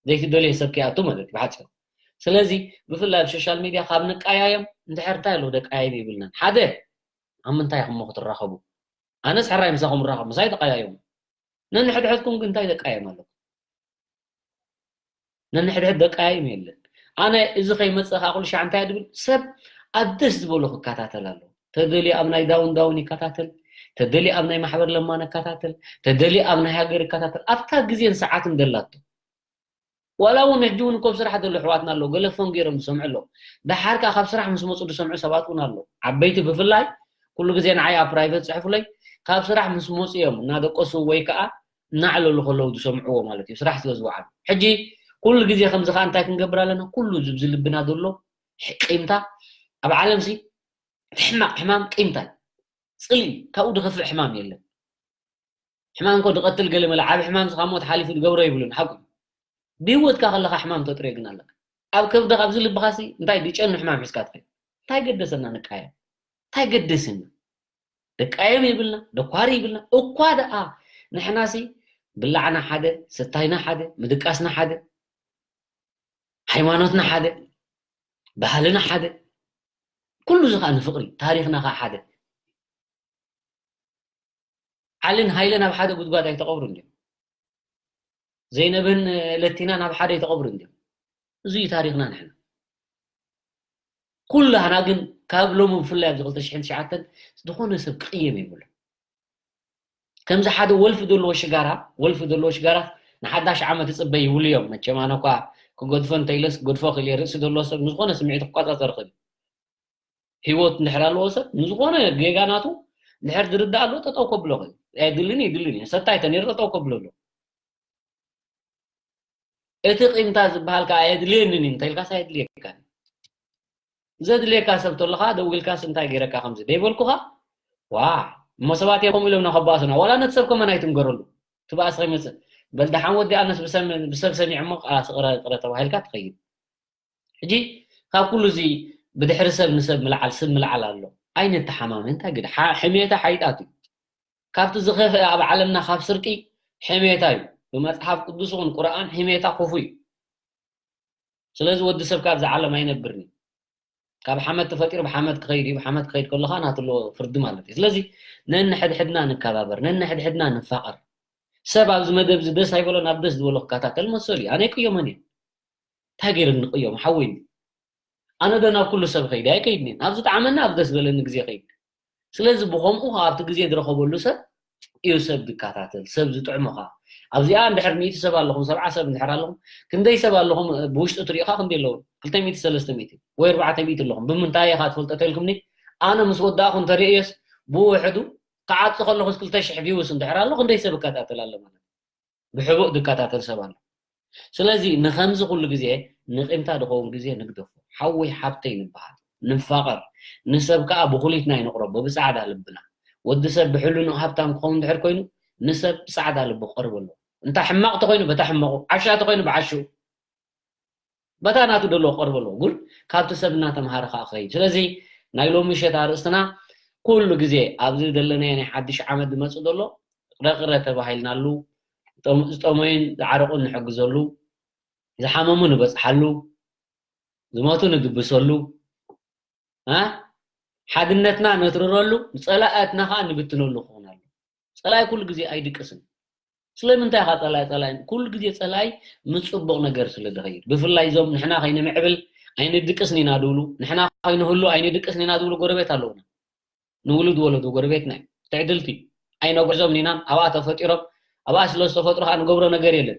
ዘይትደልዮ ሰብ ከይኣቱ ማለት እዩ ብሓጺሩ። ስለዚ ብፍላይ ኣብ ሶሻል ሚድያ ካብ ንቀያየም እንድሕር እንታይ ኣለዎ ደቀያየም ይብልናን። ሓደ ኣብ ምንታይ ኢኹም እሞ ክትራኸቡ? ኣነስ ሕራይ ምሳኹም እራኸብ፣ ምሳይ ተቀያየሙ። ነንሕድሕድኩም ግን እንታይ ደቃየም ኣለኩም? ነንሕድሕድ ደቃየም የለን። ኣነ እዚ ከይመጽእ ከኣ ኩሉ ሻዕ እንታይ ድብል ሰብ ኣብ ደስ ዝበሎ ክከታተል ኣለዎ። ተደልዩ ኣብ ናይ ዳውን ዳውን ይከታተል፣ ተደልዩ ኣብ ናይ ማሕበር ለማ ነከታተል፣ ተደልዩ ኣብ ናይ ሃገር ይከታተል። ኣብታ ግዜን ሰዓትን ደላቶ። ዋላ እውን ሕጂ እውን እኮ ኣብ ስራሕ ዘሎ ኣሕዋትና ኣለዉ፣ ገለ ፎን ገይሮም ዝሰምዑ ኣለዉ። ደሓር ከኣ ካብ ስራሕ ምስ መጹ ዝሰምዑ ሰባት እውን ኣለዉ። ዓበይቲ ብፍላይ ኩሉ ግዜ ንዓይ ኣብ ፕራይቨት ጽሕፉለይ፣ ካብ ስራሕ ምስ መጹ እዮም እናደቀሱ ወይ ከኣ እናዕለሉ ከለዉ ዝሰምዕዎ ማለት እዩ፣ ስራሕ ስለ ዝወዓሉ። ሕጂ ኩሉ ግዜ ከምዚ ከኣ እንታይ ክንገብር ኣለና? ኩሉ ዝብዚ ልብና ዘሎ ቂምታ ኣብ ዓለምሲ እቲ ሕማቕ ሕማም ቂምታ እዩ። ጽልኢ ካብኡ ዝኸፍእ ሕማም የለን። ሕማም እኮ ዝቐትል ገለ መለ ዓቢ ሕማም ካብ ሞት ሓሊፉ ዝገብሮ የብሉን ሓቁ። ብህይወትካ ከለኻ ሕማም ተጥርዮ ግን ኣለካ። ኣብ ከብድኻ ኣብዚ ልብኻሲ እንታይ ዝጨኑ ሕማም ሒዝካ ትኸይድ? እንታይ ገደሰና ንቃየም? እንታይ ገደስና? ደቃየም የብልና፣ ደኳሪ የብልና። እኳ ደኣ ንሕናሲ ብላዕና ሓደ፣ ስታይና ሓደ፣ ምድቃስና ሓደ፣ ሃይማኖትና ሓደ፣ ባህልና ሓደ፣ ኩሉ እዚ ከኣ ንፍቕሪ፣ ታሪኽና ከኣ ሓደ። ዓልን ሃይለን ኣብ ሓደ ጉድጓድ ኣይተቐብሩን ድዮም? ዘይነብህን ለቲናን ኣብ ሓደ ኣይተቐብሩን ድዮም? እዚ እዩ ታሪኽና ንሕና። ኩላህና ግን ካብ ሎሚ ብፍላይ ኣብዚ ክልተ ሽሕን ትሽዓተን ዝኾነ ሰብ ክቕየም የብሉ። ከምዚ ሓደ ወልፊ ዘለዎ ሽጋራ፣ ወልፊ ዘለዎ ሽጋራ ንሓዳሽ ዓመት ይጽበ ይብሉ እዮም። መቸም ኣነ እኳ ክገድፎ እንተኢለስ ክገድፎ ክእል እየ። ርእሲ ዘለዎ ሰብ ንዝኾነ ስምዒት ክቋጻጸር ይኽእል እዩ። ህይወት እንድሕር ኣለዎ ሰብ ንዝኾነ ጌጋ ናቱ እንድሕር ዝርዳእ ኣለዎ ጠጠው ከብሎ ይኽእል። ኣየድልን እዩ፣ የድልን እዩ። ሰታይ ተነይሩ ጠጠው ከብሎ ኣለዎ። እቲ ቂምታ ዝበሃል ከኣ ኣየድልየንን እዩ እንተኢልካስ ኣየድልየካን እዩ። ዘድልየካ ሰብ ተሎ ከኣ ደዊልካስ እንታይ ገይረካ ከምዚ ደይበልኩኻ? ዋ፣ እሞ ሰባት እዮም ከምኡ ኢሎም ኢና ከባእሱና። ዋላ ነቲ ሰብ ከመን ኣይትንገረሉ። እቲ ባእሲ ከይመጽእ። በል ደሓን ወዲ ኣነስ ብሰም-፣ ብሰብ ሰሚዐ እሞ፣ ቃላስ ቅረ፣ ቅረ ተባሂልካ ትኸይድ። ሕጂ ካብ ኩሉ እዚ ብድሕሪ ሰብ ንሰብ ምልዓል ስብ ምልዓል ኣሎ። ኣይንተሓማመ እንታይ ግደ ሓሜታ ሓይጣት እዩ። ካብቲ ዝኸፍአ ኣብ ዓለምና ካብ ስርቂ ሕሜታ እዩ። ብመጽሓፍ ቅዱስ ይኹን ቁርኣን ሕሜታ ክፉ እዩ። ስለዚ ወዲ ሰብ ካብዚ ዓለም ኣይነብርን እዩ። ካብ ሓመድ ተፈጢሩ ብሓመድ ክኸይድ እዩ። ብሓመድ ክኸይድ ከሎ ከዓ ናትሎ ፍርዲ ማለት እዩ። ስለዚ ነንሕድሕድና ንከባበር፣ ነንሕድሕድና ንፋቐር። ሰብ ኣብዚ መደብ እዚ ደስ ኣይበሎ ናብ ደስ ዝበሎ ክከታተል መሰሉ እዩ። ኣነ ይቅዮመን እየ። እንታይ ገይረ ንቅዮም ሓወይኒ? ኣነ ዶ ናብ ኩሉ ሰብ ኸይደ ኣይከይድን እየ። ናብ ዝጠዓመና ኣብ ደስ ዝበለኒ ግዜ ኸይድ። ስለዚ ብኸምኡ ከዓ ኣብቲ ግዜ ዝረኸበሉ ሰብ እዩ ሰብ ዝከታተል፣ ሰብ ዝጥዕሞ ከዓ። ኣብዚኣ እንድሕር ሚእቲ ሰብ ኣለኹም፣ ሰብዓ ሰብ እንድሕር ኣለኹም፣ ክንደይ ሰብ ኣለኹም ብውሽጢ ትሪኢኻ ክንደይ ኣለዉ? ክልተ ሚእቲ፣ ሰለስተ ሚእቲ ወይ ኣርባዕተ ሚእቲ ኣለኹም። ብምንታይ ኢኻ ትፈልጦ ተልኩምኒ? ኣነ ምስ ወዳእኹ እንተርእየስ ብውሕዱ ክዓጽ ከለኹስ ክልተ ሽሕ ቪውስ እንድሕር ኣሎ ክንደይ ሰብ እከታተል ኣሎ ማለት እዩ። ብሕቡእ ዝከታተል ሰብ ኣሎ። ስለዚ ንኸምዚ ኩሉ ግዜ ንቂምታ ዝኸውን ግዜ ንግደፎ። ሓወይ ሓብተይ ንበሃል፣ ንፋቐር። ንሰብ ከኣ ብኹሊትና ኣይንቕረቦ፣ ብጻዕዳ ልብና። ወዲ ሰብ ብሕልንኡ ሃብታም ክኸውን እንድሕር ኮይኑ ንሰብ ብጻዕዳ ልቡ ክቐርብ ኣለዎ። እንታ ሕማቕ ተኾይኑ በታ ሕመቑ፣ ዓሻ ተኾይኑ ብዓሽኡ፣ በታ ናቱ ደሎ ክቐርብ ኣለዎ። ግን ካብቲ ሰብ እናተምሃረ ከኣ ክኸይድ። ስለዚ ናይ ሎሚ ምሸት ኣርእስትና ኩሉ ግዜ ኣብዚ ዘለናዮ ናይ ሓድሽ ዓመት ዝመጽእ ዘሎ ቅረቅረ ተባሂልናሉ፣ ዝጠም-፣ ዝጠመዩን ዝዓረቑን ንሕግዘሉ፣ ዝሓመሙ ንበጽሓሉ፣ ዝሞቱ ንድብሰሉ፣ እ? ሓድነትና ነትርረሉ፣ ጸላእትና ከኣ ንብትነሉ ክኾን ኣሎ። ጸላኢ ኩሉ ግዜ ኣይድቅስን። ስለምንታይ ኢኻ ጸላኢ ጸላኢ? ኩሉ ግዜ ጸላኢ ምስ ጽቡቕ ነገር ስለ ዝኸይድ። ብፍላይ እዞም ንሕና ከይንምዕብል ኣይንድቅስን ኢና ዝብሉ፣ ንሕና ከይንህሉ ኣይንድቅስን ኢና ዝብሉ ጎረቤት ኣለዉና። ንውሉድ ወለዶ ጎረቤትና እዮም። ትዕድልቲ ኣይነጉዕዞምን ኢና፣ ኣብኣ ተፈጢሮም፣ ኣብኣ ስለ ዝተፈጥሩ ከኣ ንገብሮ ነገር የለን።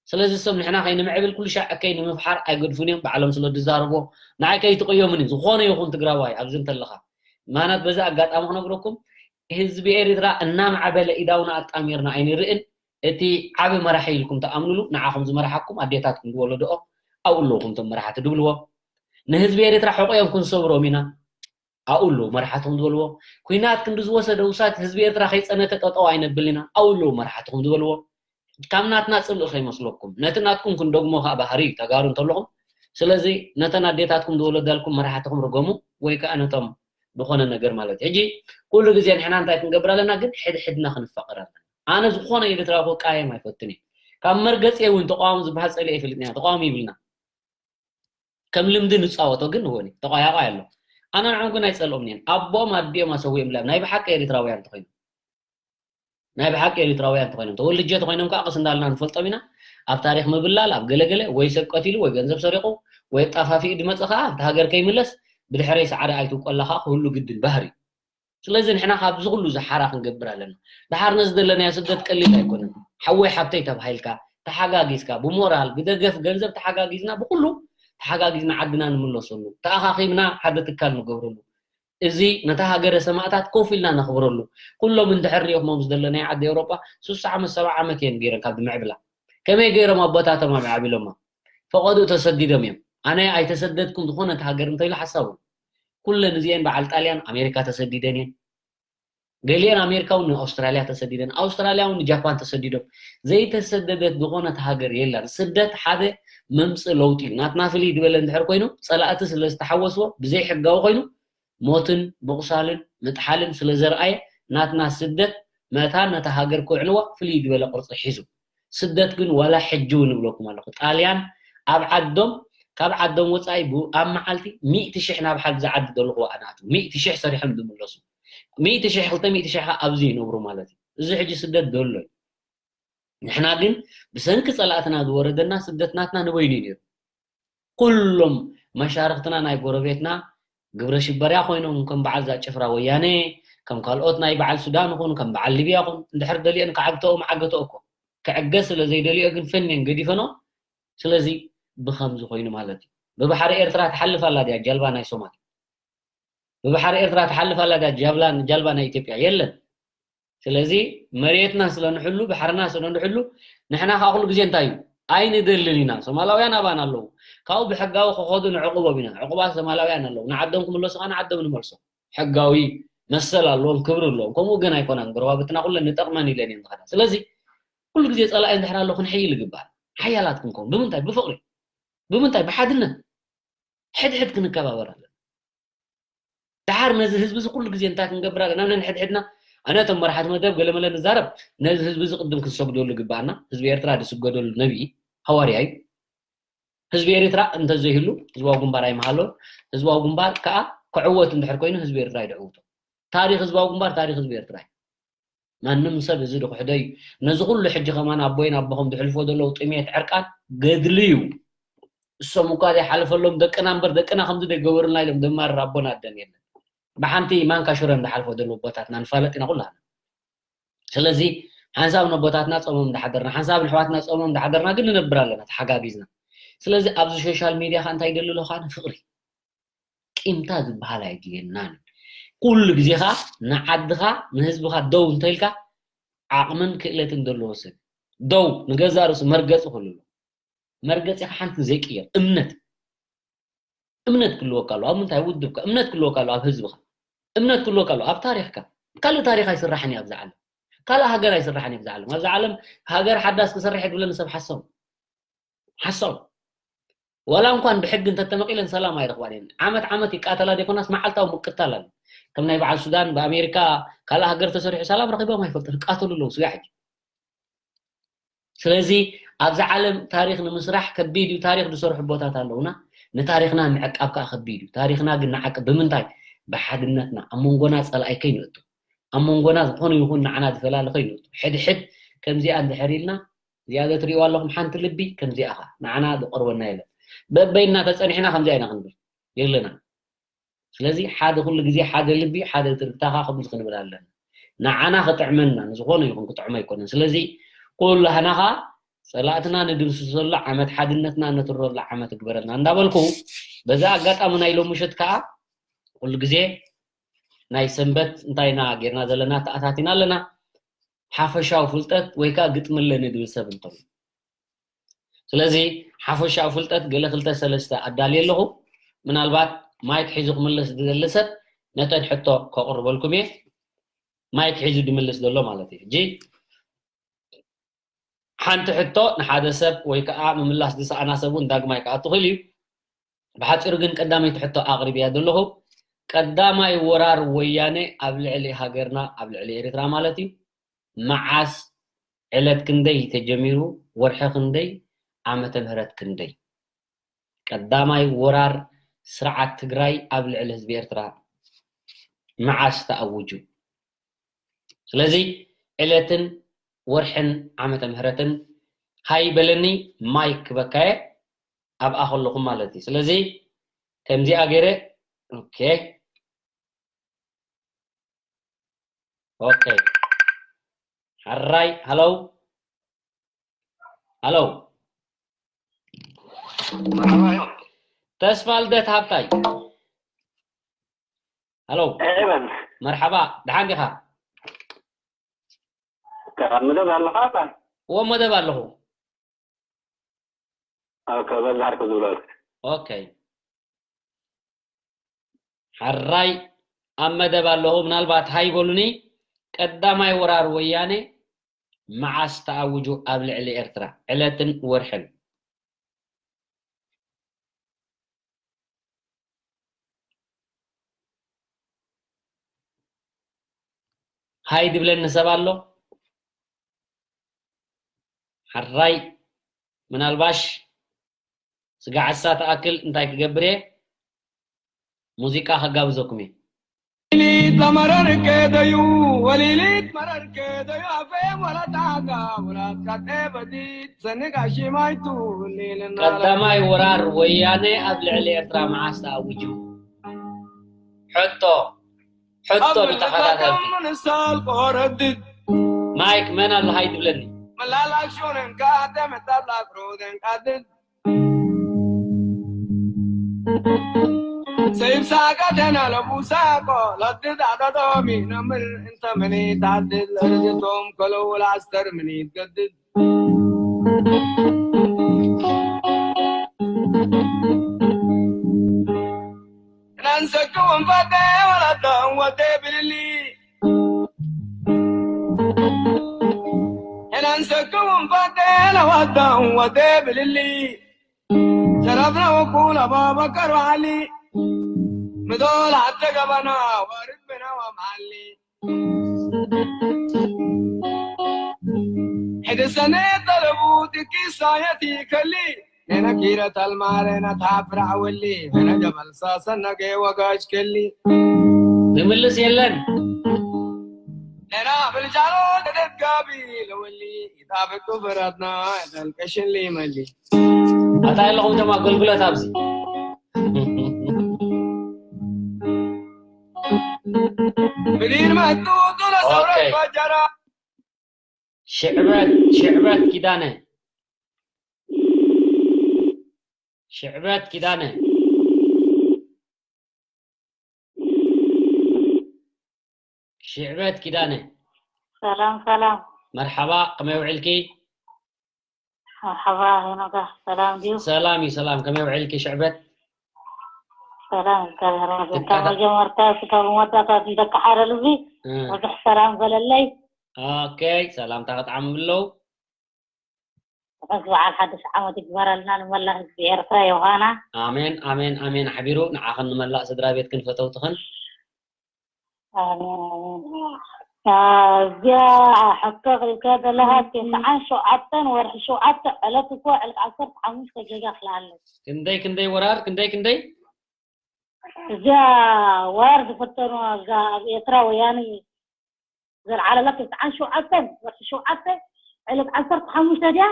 ስለዚ ሰብ ንሕና ከይንምዕብል ኩሉ ሻዕ እከይ ንምፍሓር ኣይገድፉን እዮም፣ ባዕሎም ስለ ዝዛረብዎ። ንዓይ ከይትቕየሙኒ፣ ዝኾነ ይኹን ትግራዋይ ኣብዚ እንተለኻ። ማናት በዚ ኣጋጣሚ ክነግረኩም፣ ህዝቢ ኤርትራ እናማዕበለ ኢዳውና ኣጣሚርና ኣይንርእን። እቲ ዓቢ መራሒ ኢልኩም ትኣምኑሉ፣ ንዓኹም ዝመርሓኩም ኣዴታትኩም ዝወለድኦ ኣብኡ ኣለውኹም እቶም መራሕቲ ድብልዎ። ንህዝቢ ኤርትራ ሕቆ እዮም ክንሰብሮም ኢና። ኣብኡ ኣለዉ መራሕትኹም ዝበልዎ። ኲናት ክንዲ ዝወሰደ ውሳት ህዝቢ ኤርትራ ከይጸነተ ጠጠው ኣይነብልን ኢና። ኣብኡ ኣለዉ መራሕትኹም ዝበልዎ። ካብ ናትና ጽልኢ ከይመስለኩም። ነቲ ናትኩም ክንደግሞ ከኣ ባህሪ እዩ ተጋሩ እንተለኹም። ስለዚ ነተን ኣዴታትኩም ዝወለዳልኩም መራሕትኹም ርገሙ ወይ ከኣ ነቶም ዝኾነ ነገር ማለት እዩ። ሕጂ ኩሉ ግዜ ንሕና እንታይ ክንገብር ኣለና ግን ሕድሕድና ክንፋቐር ኣለና። ኣነ ዝኾነ ኤርትራዊ ክቃየም ኣይፈትን እየ። ካብ መርገጺ እውን ተቃዋሚ ዝበሃል ጸሊኤ ይፈልጥና ተቃዋሚ ይብልና። ከም ልምዲ ንጻወቶ ግን ንሆኒ ተቋያቋይ ኣሎ። ኣነ ንዕም ግን ኣይጸልኦም እየን። ኣቦኦም ኣዲኦም ኣሰዊኦም ላም ናይ ብሓቂ ኤርትራውያን ተኾይኖም። ናይ ብሓቂ ኤርትራውያን ተኾይኖም። ተወልጀ ተኾይኖም ከዓ ቀስ እንዳልና ንፈልጦም ኢና። ኣብ ታሪኽ ምብላል፣ ኣብ ገለገለ ወይ ሰብ ቀቲሉ ወይ ገንዘብ ሰሪቑ ወይ ኣጣፋፊኡ ድመጸ ከዓ ኣብቲ ሃገር ከይምለስ ብድሕረይ ሰዓሪ ኣይትውቀላ ከዓ ክህሉ ግድን ባህሪ። ስለዚ ንሕና ካብዚ ኩሉ እዚ ሓራ ክንገብር ኣለና። ደሓር ነዚ ዘለናዮ ስደት ቀሊል ኣይኮነን። ሓወይ ሓብተይ ተባሂልካ ተሓጋጊዝካ ብሞራል ብደገፍ ገንዘብ ተሓጋጊዝና ብኩሉ ተሓጋጊዝና ዓድና ንምለሰሉ ተኣኻኺብና ሓደ ትካል ንገብረሉ እዚ ነታ ሃገረ ሰማእታት ኮፍ ኢልና ነኽብረሉ ኩሎም እንድሕር ሪኦኹሞም ዝደለናዮ ዓዲ ኤውሮጳ ስሳ ዓመት ሰባ ዓመት እየን ገይረን ካብ ዝምዕብላ ከመይ ገይሮም ኣቦታቶም ኣምዓቢሎማ ፈቐዱ ተሰዲዶም እዮም ኣነ ኣይተሰደድኩም ዝኾነት ሃገር እንተኢሉ ሓሳቡ ኩለን እዚኤን በዓል ጣልያን ኣሜሪካ ተሰዲደን እየን ገሊአን ኣሜሪካ እውን ንኣውስትራልያ ተሰዲደን ኣውስትራልያ እውን ንጃፓን ተሰዲዶም ዘይተሰደደት ዝኾነት ሃገር የላን ስደት ሓደ መምፅእ ለውጢ እዩ ናትና ፍልይ ዝበለ እንድሕር ኮይኑ ፀላእቲ ስለ ዝተሓወስዎ ብዘይሕጋዊ ኮይኑ ሞትን ምቑሳልን ምጥሓልን ስለ ዘርኣየ ናትና ስደት መታን ነታ ሃገር ክውዕልዋ ፍልይ ዝበለ ቅርፂ ሒዙ ስደት ግን ዋላ ሕጂ እውን እብለኩም ኣለኹ ጣልያን ኣብ ዓዶም ካብ ዓዶም ወፃኢ ኣብ መዓልቲ ሚእቲ ሽሕ ናብ ሓግዚ ዓዲ ዘለኹ ኣናቱ ሚእቲ ሽሕ ሰሪሖም ዝምለሱ ሚእቲ ሽሕ ክልተ ሚእቲ ሽሕ ከዓ ኣብዚ ይነብሩ ማለት እዩ እዚ ሕጂ ስደት ዘሎ እዩ ንሕና ግን ብሰንኪ ፀላእትና ዝወረደና ስደት ናትና ንበይኑ እዩ ነይሩ ኩሎም መሻርክትና ናይ ጎረቤትና ግብረ ሽበርያ ኮይኖም ከም በዓል እዛ ጭፍራ ወያነ ከም ካልኦት ናይ በዓል ሱዳን ይኹን ከም በዓል ሊብያ ይኹን እንድሕር ደሊአን ክዓግተኦም ዓገተኦ እኮ ክዕገ ስለ ዘይደልዮ ግን ፈንየን ገዲፈኖ ስለዚ ብኸምዚ ኮይኑ ማለት እዩ ብባሕሪ ኤርትራ ትሓልፍ ኣላ ድያ ጃልባ ናይ ሶማል ብባሕሪ ኤርትራ ትሓልፍ ኣላ ድያ ጃልባ ናይ ኢትዮጵያ የለን ስለዚ መሬትና ስለ ንሕሉ ባሕርና ስለ ንሕሉ ንሕና ከዓ ኩሉ ግዜ እንታይ እዩ ኣይንደልን ኢና ሶማላውያን ኣባና ኣለዉ ካብኡ ብሕጋዊ ክኸዱ ንዕቁቦም ኢና ዕቁባት ሶማላውያን ኣለዉ ንዓዶም ክምለሱ ከዓ ንዓዶም ንመልሶም ሕጋዊ መሰል ኣለዎም ክብሪ ኣለዎም ከምኡ ግን ኣይኮናን ጎረባብትና ኩለን ንጠቕመን ኢለን እየን ዝኸዳ ስለዚ ኩሉ ግዜ ፀላኢ እንድሕር ኣሎ ክንሕይል ይግባል ሓያላት ክንከውን ብምንታይ ብፍቕሪ ብምንታይ ብሓድነት ሕድሕድ ክንከባበር ኣለና። ደሓር ነዚ ህዝቢ እዚ ኩሉ ግዜ እንታይ ክንገብር ኣለና? ነንሕድሕድና፣ ኣነ እቶም መራሕቲ መደብ ገለመለ ንዛረብ፣ ነዚ ህዝቢ እዚ ቅድም ክንሰግደሉ ይግባኣና። ህዝቢ ኤርትራ ዝስገደሉ ነቢይ ሃዋርያ እዩ። ህዝቢ ኤርትራ እንተዘይህሉ ህዝባዊ ግንባር ኣይምሃለውን። ህዝባዊ ግንባር ከዓ ክዕወት እንድሕር ኮይኑ ህዝቢ ኤርትራ እዩ ዝዕውቶ። ታሪኽ ህዝባዊ ግንባር ታሪኽ ህዝቢ ኤርትራ እዩ። ማንም ሰብ እዚ ድኩሕዶ እዩ። ነዚ ኩሉ ሕጂ ከማን ኣቦይን ኣቦኹም ዝሕልፎ ዘለዉ ጥሜት ዕርቃን ገድሊ እዩ። እሶም እኳ ዘይሓለፈሎም ደቅና እምበር ደቅና ከምዚ ደይገበሩልና ኢሎም ዘማርር ኣቦን ኣደን የለን። ብሓንቲ ማንካ ሽረ እንዳሓልፎ ዘለዉ ኣቦታትና ንፋለጥ ኢና ኩላና። ስለዚ ሓንሳብ ነቦታትና ጾሞም እንዳሓደርና፣ ሓንሳብ ንኣሕዋትና ጾሞም እንዳሓደርና ግን ንነብር ኣለና ተሓጋጊዝና። ስለዚ ኣብዚ ሶሻል ሚድያ ከ እንታይ ይደሊ ኣሎ ከኣ ፍቕሪ። ቂምታ ዝበሃል ኣይድልየናን። ኩሉ ግዜ ከኣ ንዓድኻ ንህዝብኻ ደው እንተኢልካ ዓቕምን ክእለትን ዘለዎ ሰብ ደው ንገዛእ ርእሱ መርገጺ ክህሉ ኣለዎ። መርገጺኻ ሓንቲ ዘይቅየር እምነት፣ እምነት ክህልወካ ኣለዎ። ኣብ ምንታይ ውድብካ እምነት ክህልወካ ኣለዎ፣ ኣብ ህዝብኻ እምነት ክህልወካ ኣለዎ፣ ኣብ ታሪኽካ። ካልእ ታሪኽ ኣይስራሕን እዩ ኣብዚ ዓለም። ካልእ ሃገር ኣይስራሕን እዩ ኣብዚ ዓለም። ኣብዚ ዓለም ሃገር ሓዳስ ክሰርሕ እየ ዝብለኒ ሰብ ሓሳው ሓሳው ዋላ እንኳን ብሕጊ እንተተመቒለን ሰላም ኣይረኽባን እየን። ዓመት ዓመት ይቃተላ ዘይኮናስ መዓልታዊ ምቅታል ኣሎ። ከም ናይ በዓል ሱዳን ብኣሜሪካ ካልእ ሃገር ተሰሪሑ ሰላም ረኺቦም ኣይፈልጡን። ይቃተሉ ኣለዉ ስጋዕ ሕጂ። ስለዚ ኣብዚ ዓለም ታሪኽ ንምስራሕ ከቢድ እዩ። ታሪኽ ዝሰርሑ ኣቦታት ኣለዉና። ንታሪኽና ምዕቃብ ከኣ ከቢድ እዩ። ታሪኽና ግን ንዓቅብ ብምንታይ? ብሓድነትና። ኣብ መንጎና ጸላኢ ከይንእቱ። ኣብ መንጎና ዝኾነ ይኹን ንዓና ዝፈላሊ ከይንእቱ። ሕድሕድ ከምዚኣ እንድሕር ኢልና እዚኣ ዘትርእይዋ ኣለኹም ሓንቲ ልቢ ከምዚኣ ኢኻ። ንዓና ዝቐርበና የለን። በበይንና ተጸኒሕና ከምዚኣ ኢና ክንብል የለና። ስለዚ ሓደ ኩሉ ግዜ ሓደ ልቢ፣ ሓደ ትርግታ ከኣ ከምዚ ክንብል ኣለና። ንዓና ክጥዕመና፣ ንዝኾነ ይኹን ክጥዕሞ ኣይኮነን። ስለዚ ኩላህና ከኣ ጸላእትና ንድምስሰሉ ዓመት፣ ሓድነትና ነትረሉ ዓመት ይግበረልና እንዳበልኩ፣ በዚ ኣጋጣሚ ናይ ሎሚ ምሸት ከኣ ኩሉ ግዜ ናይ ሰንበት እንታይ ኢና ጌርና ዘለና ተኣታቲና ኣለና። ሓፈሻዊ ፍልጠት ወይ ከኣ ግጥሚ ኣለኒ ዝብል ሰብ እንተሎ። ስለዚ ሓፈሻዊ ፍልጠት ገለ ክልተ ሰለስተ ኣዳልየ ኣለኹ። ምናልባት ማይክ ሒዙ ክምልስ ዝደሊ ሰብ ነተን ሕቶ ከቕርበልኩም እየ። ማይክ ሒዙ ዝምልስ ዘሎ ማለት እዩ። ሕጂ ሓንቲ ሕቶ ንሓደ ሰብ ወይ ከኣ ምምላስ ዝሰኣና ሰብ እውን ዳግማይ ክኣቱ ክእል እዩ። ብሓጺሩ ግን ቀዳመይቲ ሕቶ ኣቕሪብያ ዘለኹ፣ ቀዳማይ ወራር ወያነ ኣብ ልዕሊ ሃገርና፣ ኣብ ልዕሊ ኤርትራ ማለት እዩ፣ መዓስ፣ ዕለት ክንደይ ተጀሚሩ፣ ወርሒ ክንደይ፣ ዓመተ ምህረት ክንደይ? ቀዳማይ ወራር ስርዓት ትግራይ ኣብ ልዕሊ ህዝቢ ኤርትራ መዓስ ተኣዊጁ? ስለዚ ዕለትን ወርሕን ዓመተ ምህረትን ሃይ በለኒ፣ ማይክ ክበካየ ኣብኣ ከለኹም ማለት እዩ። ስለዚ ከምዚኣ ገይረ፣ ኦኬ፣ ኦኬ፣ ሓራይ፣ ሃለው፣ ሃለው፣ መርሓባ እዮም። ተስፋ ልደት ሃብታይ፣ ሃለው፣ ኤቨን፣ መርሓባ፣ ደሓን ዲኻ? ካብ መደብ ኣለኻ? እዎ፣ መደብ ኣለኹ። ኦኬ፣ በዛ ዓርኩ ዝብለሉ። ኦኬ። ሓራይ ኣብ መደብ ኣለኹ። ምናልባት ሃይ በሉኒ። ቀዳማይ ወራር ወያነ መዓስ ተኣዊጁ ኣብ ልዕሊ ኤርትራ? ዕለትን ወርሕን። ሃይ ድብለኒ ሰብ ኣሎ? ሓራይ ምናልባሽ ስጋዕ እሳ ትኣክል እንታይ ክገብር እየ? ሙዚቃ ከጋብዘኩም እየ። ሊሊት ለመረር ከደዩ፣ ወሊሊት መረር ከደዩ፣ ኣፌም ወለዳጋ፣ ወላድ ካጤ በዲት፣ ሰንጋ ሽማይቱ፣ ሊልና ቀዳማይ ወራር ወያነ ኣብ ልዕሊ ኤርትራ መዓስ ተኣዊጁ? ሕቶ፣ ሕቶ ኣብ ንተኸታተልቲ። ምልቃም ምንሳል ቆረድድ። ማይክ መን ኣሎ ሃይ ትብለኒ? መላላክ ሾነን ካተ መታላክ ሮደን ቃድድ። ሰይብ ሳቀ ደና ለቡሳቆ ለድድ ኣዶዶሚ ነምር እንተ ምን ይታድል እርዝቶም ከለው ላስተር ምን ይትገድድ። ናንሰክውን ፈቴ ወለደን ወቴ ብልሊ ሕናን ሰክውን ፋቴ ለዋዳን ወቴ ብልሊ። ተረፍረው ኩል ኣባበከር በዓሊ ምዶል ኣተገበና ወርድ ብና ወመዓሊ ሕድሰነ ጠለቡ ጥቂሳየት ይከሊ ነና ኪረ ተልማረ ነታ ፍራዕ ወሊ ነና ጀበል ሳሰነገ ወጋጅ ከሊ ዝምልስ የለን። ነና ብልጃሎ ተደጋቢ ለወሊ ይጣበቁ ፍራትና ተልቀሽን ሊመሊ ኣታ ኣለኹም እቶም ኣገልግሎት ኣብዚ ምዲር መጡ ጡለ ሰውረት ኦኬ። ፈጀራ ሽዕበት ሽዕበት ኪዳነ ሽዕበት ኪዳነ ሽዕበት ኪዳነ ሰላም ሰላም። መርሓባ ከመይ ውዕልኪ? መርሓባ ሄኖጋ ሰላም ድዩ? ሰላም እዩ ሰላም ከመይ ውዕልኪ ሽዕበት? ሰላም እግዚኣብሔር ይመስገን። ካብ ትካታ- መጀመርታ እስካብ መወዳእታ ደቂ ሓደ ልቢ እ፣ ብዙሕ ሰላም በለለይ። ኦኬ ሰላምታ ክጥዓሙ ብለው ሕዚ በዓል ሓድሽ ዓመት ይግበረልና ንመላእ ህዝቢ ኤርትራ ዮሃና። ኣሜን ኣሜን ኣሜን ኣሕቢሩ ንዓኽን ንመላእ ስድራ ቤትክን ፈተውትኽን ኣሜን ኣሜን። አ፣ እዚኣ ሕቶ ክልከ ዘለካ ተስዓን ሸውዓተን ወርሒ ሸውዓተ ዕለት እኮ ዕለት ዓሰርተ ሓሙሽተ ጌጋ ክልኣለ ክንደይ ክንደይ ወራር ክንደይ ክንደይ እዚኣ ወራር ዝፈተኑ ኣብዛ ኣብ ኤርትራ ወያነ ዘልዓለላ ተስዓን ሸውዓተን ወርሒ ሸውዓተ ዕለት ዓሰርተ ሓሙሽተ ድያ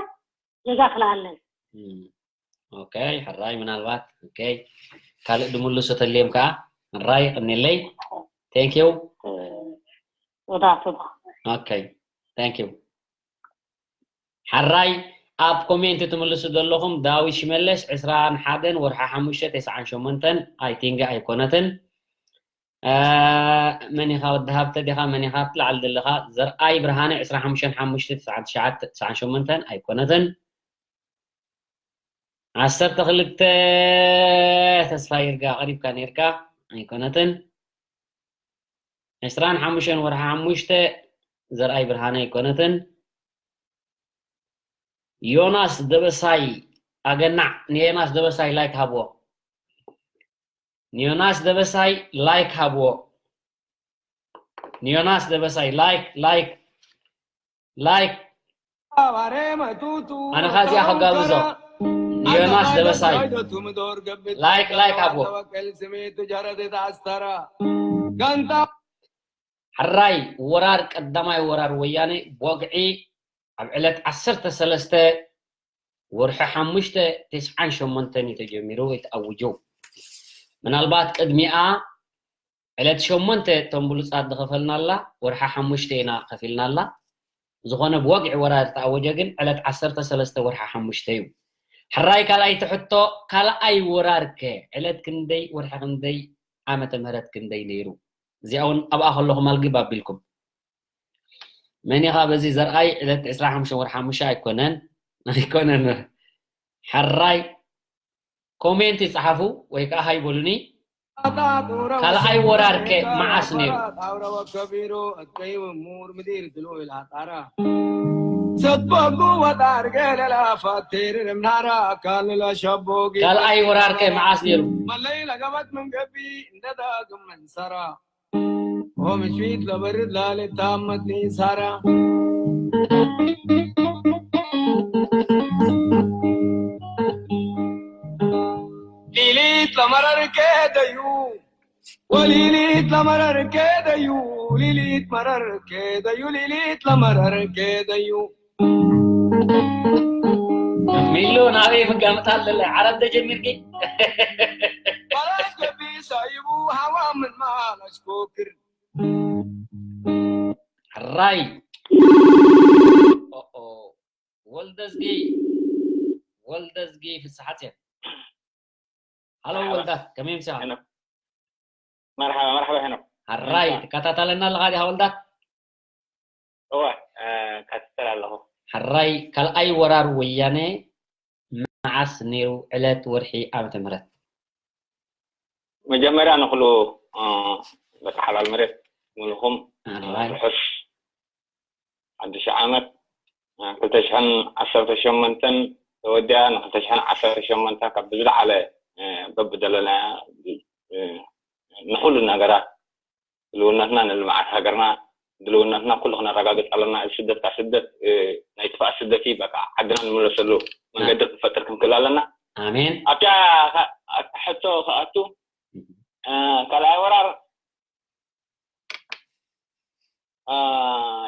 ጌጋ ክልኣለ እም፣ ኦኬ ሕራይ ምናልባት ኦኬ ካልእ ድምልሱ ተልዮም ከዓ ሕራይ ቅኒለይ thank you ወዳቱ ኦኬ thank you ሕራይ ኣብ ኮሜንት ትምልሱ ዘለኹም ዳዊት ሽመለስ ዕስራን ሓደን ወርሓ ሓሙሽተ ተስዓን ሸሞንተን ኣይቲንግ ኣይኮነትን እ፣ መን ኢኻ ወዲ ሃብተ ዲኻ መን ኢኻ ትለዓል ዘለኻ ዘርኣይ ብርሃነ ዕስራ ሓሙሽተ ሓሙሽተ ተስዓን ትሽዓተ ተስዓን ሸሞንተን ኣይኮነትን ዓሰርተ ክልተ ተስፋ ይርጋ ቀሪብካ ነርካ ኣይኮነትን ዕስራን ሓሙሽተን ወርሓ ሓሙሽተ ዘርኣይ ብርሃነ ኣይኮነትን ዮናስ ደበሳይ ኣገናዕ ንዮናስ ደበሳይ ላይክ ሃብዎ ንዮናስ ደበሳይ ላይክ ሃብዎ ንዮናስ ደበሳይ ላይክ ላይክ ላይክ ኣነ ኻዚኣ ከጋብዞ ንዮናስ ደበሳይ ላይክ ላይክ ሃብዎ ጋንታ ሕራይ ወራር ቀዳማይ ወራር ወያነ ብወግዒ ኣብ ዕለት ዓሰርተ ሰለስተ ወርሒ ሓሙሽተ ተስዓን ሸሞንተን እዩ ተጀሚሩ ወይ ተኣውጁ ምናልባት ቅድሚኣ ዕለት ሸሞንተ እቶም ብሉፃት ዝኸፈልናላ ወርሒ ሓሙሽተ ኢና ከፊልናላ ዝኾነ ብወግዒ ወራር ተኣወጀ ግን ዕለት ዓሰርተ ሰለስተ ወርሒ ሓሙሽተ እዩ ሕራይ ካልኣይቲ ሕቶ ካልኣይ ወራር ከ ዕለት ክንደይ ወርሒ ክንደይ ዓመተ ምህረት ክንደይ ነይሩ እዚኣ እውን ኣብኣ ከለኹም ኣልግብ ኣቢልኩም መን ኢኻ በዚ ዘርኣይ ዕለት ዕስራ ሓሙሽተ ወርሒ ሓሙሽተ ኣይኮነን ኣይኮነን ሕራይ ኮሜንት ይፅሓፉ ወይ ከዓ ሃይ በሉኒ ካልኣይ ወራር ከ መዓስ ነይሩ ሰጥበጉ ወጣር ገለላ ፋቴር ምናራ ካልላ ሸቦጊ ካልኣይ ወራር ከ መዓስ ነይሩ መለይ ለገበት መንገቢ እንደዳግም መንሰራ ኦምሽት ለበርድ ላለ ታመት ሳራ ሊሊት ለመረር ከደዩ ወሊሊት ለመረር ከደዩ ሊሊት መረር ከደዩ ሊሊት ለመረር ከደዩ ሚሎ ናበይ ምጋምጣ ኣለለ ዓረብ ተጀሚርኪ ባላሽ ገቢ ሳይቡ ሃዋ ምን ማላሽ ኮክር ራይ ወልደዝጊ ወልደዝጊ ፍስሓት እየ ሃሎ ወልዳት ከመይ ምሳኻ መርሓባ መርሓባ ሄኖክ ሓራይ ትከታተለና ኣለኻ ዲኻ ወልዳት እወ እከታተል ኣለኹ ሓራይ ካልኣይ ወራር ወያነ መዓስ ነይሩ ዕለት ወርሒ ዓመተ ምህረት መጀመርያ ንክሉ ደቂ ሓላል መሬት ሙሉኹም ርሑስ ሓድሽ ዓመት ክልተ ሽሕን ዓሰርተ ሸሞንተን ተወዲኣ ን ክልተ ሽሕን ዓሰርተ ሸሞንተ ካብ ብዝለዓለ በብደለናያ ንኩሉ ነገራት ድልውነትና ንልምዓት ሃገርና ድልውነትና ኩሉ ክነረጋግፅ ኣለና። እዚ ስደት ካብ ስደት ናይ ጥፍኣት ስደት እዩ። በቃ ዓድና ንምለሰሉ መንገዲ ክንፈጥር ክንክእል ኣለና። ኣሜን። ኣብታ ሕቶ ክኣቱ ካልኣይ ወራር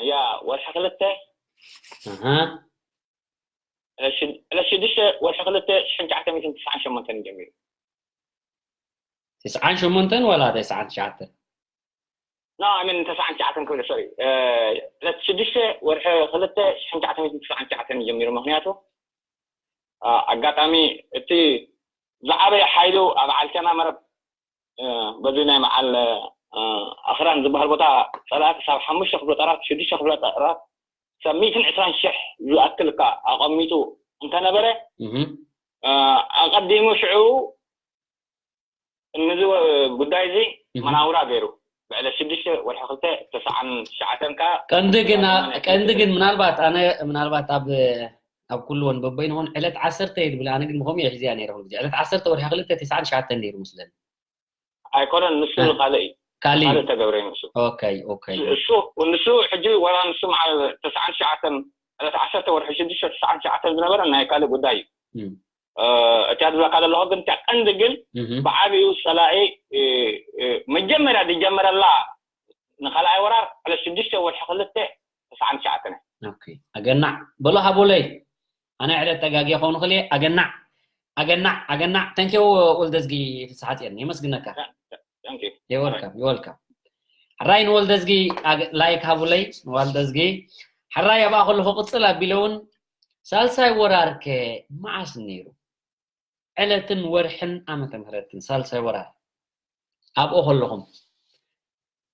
ያ ወርሒ ክልተ ዕለት ሽዱሽተ ወርሒ ክልተ ሽሕን ትሽዓተ ሚእትን ትስዓን ሸሞንተን ጀሚሩ። ትስዓን ሸሞንተን ዋላ ተስዓን ትሽዓተን? ኖ ኣይ ሚን ተስዓን ትሽዓተን ክብል ሶሪ ዕለት ሽዱሽተ ወርሒ ክልተ ሽሕን ትሽዓተ ሚእትን ትስዓን ትሽዓተን ጀሚሩ። ምክንያቱ ኣጋጣሚ እቲ ዝዓበየ ሓይሉ ኣብ ዓልተና መረብ በዚ ናይ መዓል ኣኽራን ዝበሃል ቦታ ጸላእቲ ሳብ ሓሙሽተ ክፍለ ጦራት ሽዱሽተ ክፍለ ጦራት ሰብ ሚእትን ዕስራን ሽሕ ዝኣክል እካ ኣቐሚጡ እንተነበረ ኣቐዲሙ ሽዑ ንዚ ጉዳይ እዚ መናውራ ገይሩ ብዕለት ሽዱሽተ ወርሒ ክልተ ተስዓን ትሽዓተን ከ ቀንዲ ግን ቀንዲ ግን ምናልባት ኣነ ምናልባት ኣብ ኣብ ኩሉ ወን በበይኑ ሆን ዕለት ዓሰርተ እየ ዝብል ኣነ ግን ምኸምኡ እየ ሒዝያ ነይረ ኩሉ ግዜ ዕለት ዓሰርተ ወርሒ ክልተ ተስዓን ትሽዓተን ነይሩ ምስለኒ ኣይኮነን ንሱ ካልእ እዩ ካልእ ካልእ ተገብረ እዩ ንሱ ኦኬ ኦኬ እሱ ንሱ ሕጂ ወላ ንሱ መዓል ተስዓን ትሽዓተን ዕለት ዓሰርተ ወርሒ ሽዱሽተ ተስዓን ትሽዓተን ዝነበረ ናይ ካልእ ጉዳይ እዩ እቲ ኣድብለካ ዘለኹ ግን እታ ቀንዲ ግን ብዓብዩ ፀላኢ መጀመርያ ዝጀመረላ ንካልኣይ ወራር ዕለት ሽዱሽተ ወርሒ ክልተ ተስዓን ትሽዓተን ኣገናዕ በሎ ሃቦለይ ኣነ ዕለት ተጋጊ ኾኑ ክልየ ኣገናዕ ኣገናዕ ኣገናዕ ተንኪው ወልደዝጊ ፍስሓፅየን የመስግነካ የወልካም የወልካም ሕራይ ንወልደዝጊ ላይክ ሃቡለይ ንወልደዝጊ ሕራይ ኣብኣ ከለኹ ቅፅል ኣቢለ እውን ሳልሳይ ወራርከ መዓስ ነይሩ ዕለትን ወርሕን ዓመተ ምህረትን ሳልሳይ ወራር ኣብኡ ከለኹም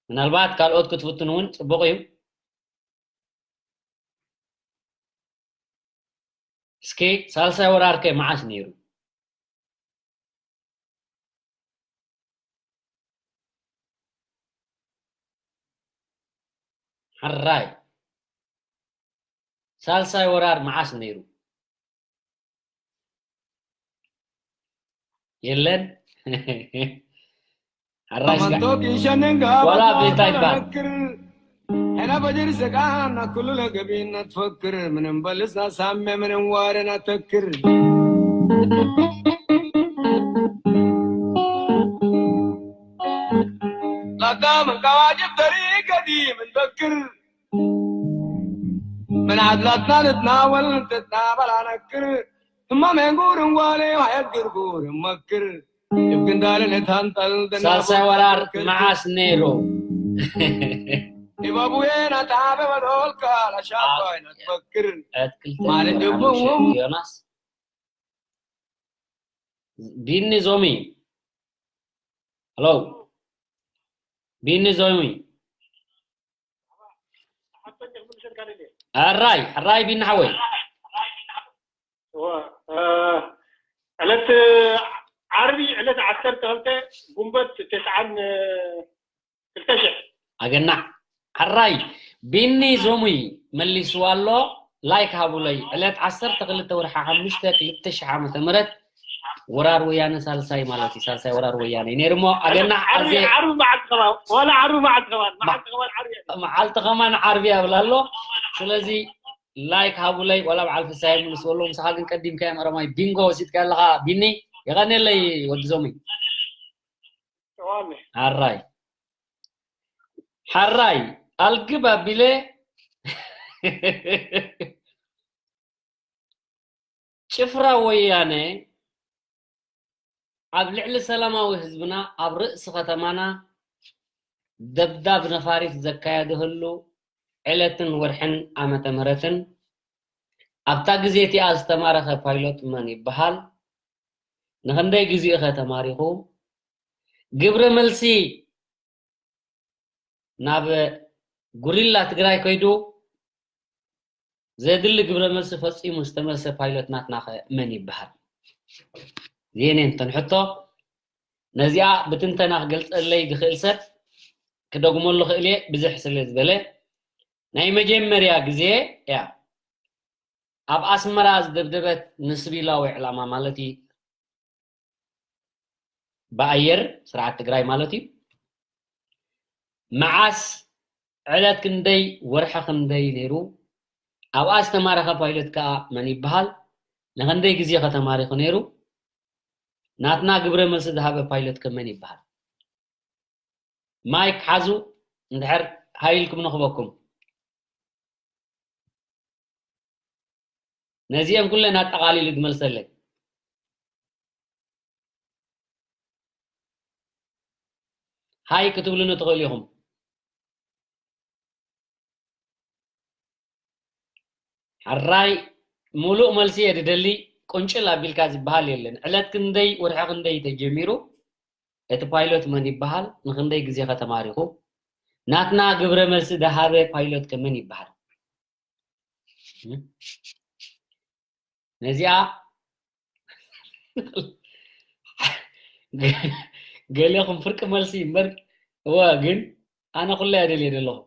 ምናልባት ካልኦት ክትፍትኑ እውን ፅቡቅ እዩ እስኪ ሳልሳይ ወራርከ መዓስ ነይሩ ሕራይ ሳልሳይ ወራር መዓስ ነይሩ የለን ሕራይ ስጋ ዋላ ቤታ ይባል ሕና በጅር ስጋ ናኩሉ ለገቢና ትፈክር ምንም በልሳ ሳሜ ምንም ዋረና ተክር ላታ ምን ካዋጅብ ተሪ ገዲ ምን በክር ምን ዓድላትና ንትናወል ትትናበላ ነክር ህማሜን ጉርን ዋሌ ዋየት ግርጉር መክር ሳልሳይ ወራር መዓስ ነይሩ? ዮናስ ቢኒ ዞሚ ሄሎ ቢኒ ዞሚ ሕራይ ሕራይ ቢኒ ሓወይ ዕለት ዓርቢ ዕለት ዓሰርተ ክልተ ጉንበት ተስዓን ክልተ ሽሕ ኣገናዕ ሕራይ ቢኒ ዞሙይ መሊስዋ ኣሎ ላይክ ሃቡለይ ዕለት ዓሰርተ ክልተ ወርሒ ሓሙሽተ ክልተ ሽሕ ዓመተ ምህረት ወራር ወያነ ሳልሳይ ማለት እዩ ሳልሳይ ወራር ወያነ ነይሩ እሞ ኣገናዕ ኣዜ ዓርቢ መዓልቲ ከማን ዋላ ዓርቢ መዓልቲ ከማን መዓልቲ ከማን ዓርቢ መዓልቲ ከማን ዓርቢ ኣብላ ኣሎ ስለዚ ላይክ ሃቡለይ ዋላ በዓል ፍሳይ ምልስወሎ ምሳኻ ግን ቀዲምካ እዮም ኣረማይ ቢንጎ ወሲድካ ኣለኻ ቢኒ የቐኔለይ ወዲ ዞሚ ሓራይ ሓራይ ኣልግብ ኣቢለ ጭፍራ ወያነ ኣብ ልዕሊ ሰላማዊ ህዝብና ኣብ ርእሲ ከተማና ደብዳብ ነፋሪት ዘካየደህሉ ዕለትን ወርሕን ዓመተ ምህረትን ኣብታ ግዜ እቲኣ ዝተማረኸ ፓይሎት መን ይበሃል? ንኽንደይ ግዜኡ ኸ ተማሪኹ? ግብረ መልሲ ናብ ጉሪላ ትግራይ ከይዱ ዘድሊ ግብረ መልሲ ፈፂሙ ዝተመልሰ ፓይሎት ናትና ከ መን ይበሃል? የኔ እንተን ሕቶ ነዚኣ ብትንተና ክገልፀለይ ዝኽእል ሰብ ክደግመሉ ክእል እየ ብዙሕ ስለ ዝበለ ናይ መጀመርያ ግዜ እያ ኣብ ኣስመራ ዝደብደበት ንስቢላዊ ዕላማ ማለት እዩ፣ ብኣየር ስርዓት ትግራይ ማለት እዩ። መዓስ፣ ዕለት ክንደይ፣ ወርሒ ክንደይ ነይሩ? ኣብኣ ዝተማረኸ ፓይለት ከኣ መን ይበሃል? ንኽንደይ ግዜ ከተማሪኹ ነይሩ? ናትና ግብረ መልሲ ዝሃበ ፓይለት ከ መን ይበሃል? ማይክ ሓዙ፣ እንድሕር ሃይልኩም ንኽበኩም። ነዚአን ኩለን ኣጠቓሊሉ ዝመልሰለይ። ሃይ ክትብሉኒ ትኽእሉ ኢኹም። ሕራይ፣ ሙሉእ መልሲ እየ ዝደሊ። ቁንጭል ኣቢልካ ዝበሃል የለን። ዕለት ክንደይ፣ ወርሒ ክንደይ ተጀሚሩ? እቲ ፓይሎት መን ይበሃል? ንክንደይ ግዜ ከ ተማሪኹ? ናትና ግብረ መልሲ ዝሃበ ፓይሎት ከ መን ይበሃል? ነዚኣ ገ-፣ ገሌኹም ፍርቂ መልሲ እምበር፣ እወ፣ ግን ኣነ ኩላ እየ ደልየ ዘለኹ።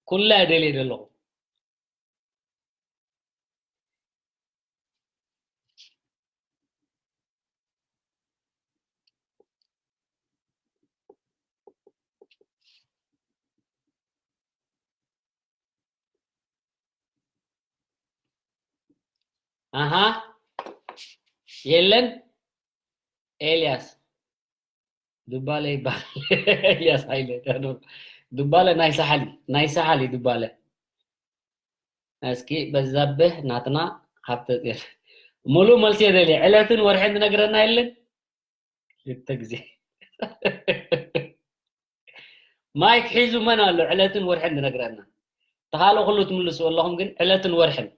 ኩላ እየ ደልየ ዘለኹ። ኣሃ፣ የለን። ኤልያስ ዱባለ ይበሃል። ኤልያስ ሃይለ። ዱባለ ናይ ሳሕል፣ ናይ ሳሕል እዩ ዱባለ። እስኪ በዛብህ ናትና ሃብተ ጽዮን። ሙሉእ መልሲ የደልየ። ዕለትን ወርሕን ዝነግረና የለን? ክልተ ግዜ። ማይክ ሒዙ መን ኣሎ ዕለትን ወርሕን ዝነግረና? ተኻልኦ ኩሉ ትምልሱ ኣለኹም፣ ግን ዕለትን ወርሕን።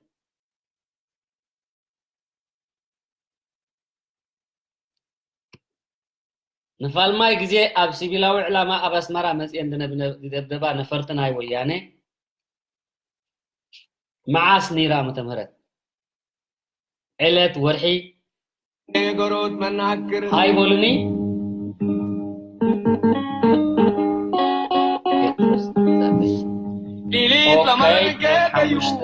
ንፋልማይ ግዜ ኣብ ሲቪላዊ ዕላማ ኣብ ኣስመራ መጽኤን ዝነብነ-፣ ዝደብደባ ነፈርቲ ናይ ወያነ መዓስ ነይራ ዓመተ ምህረት? ዕለት፣ ወርሒ፣ ነገሮት መናክር ሃይ በሉኒ። ሊሊት ኦኬ፣ ለመረር ኬደዩ፣ ሓሙሽተ፣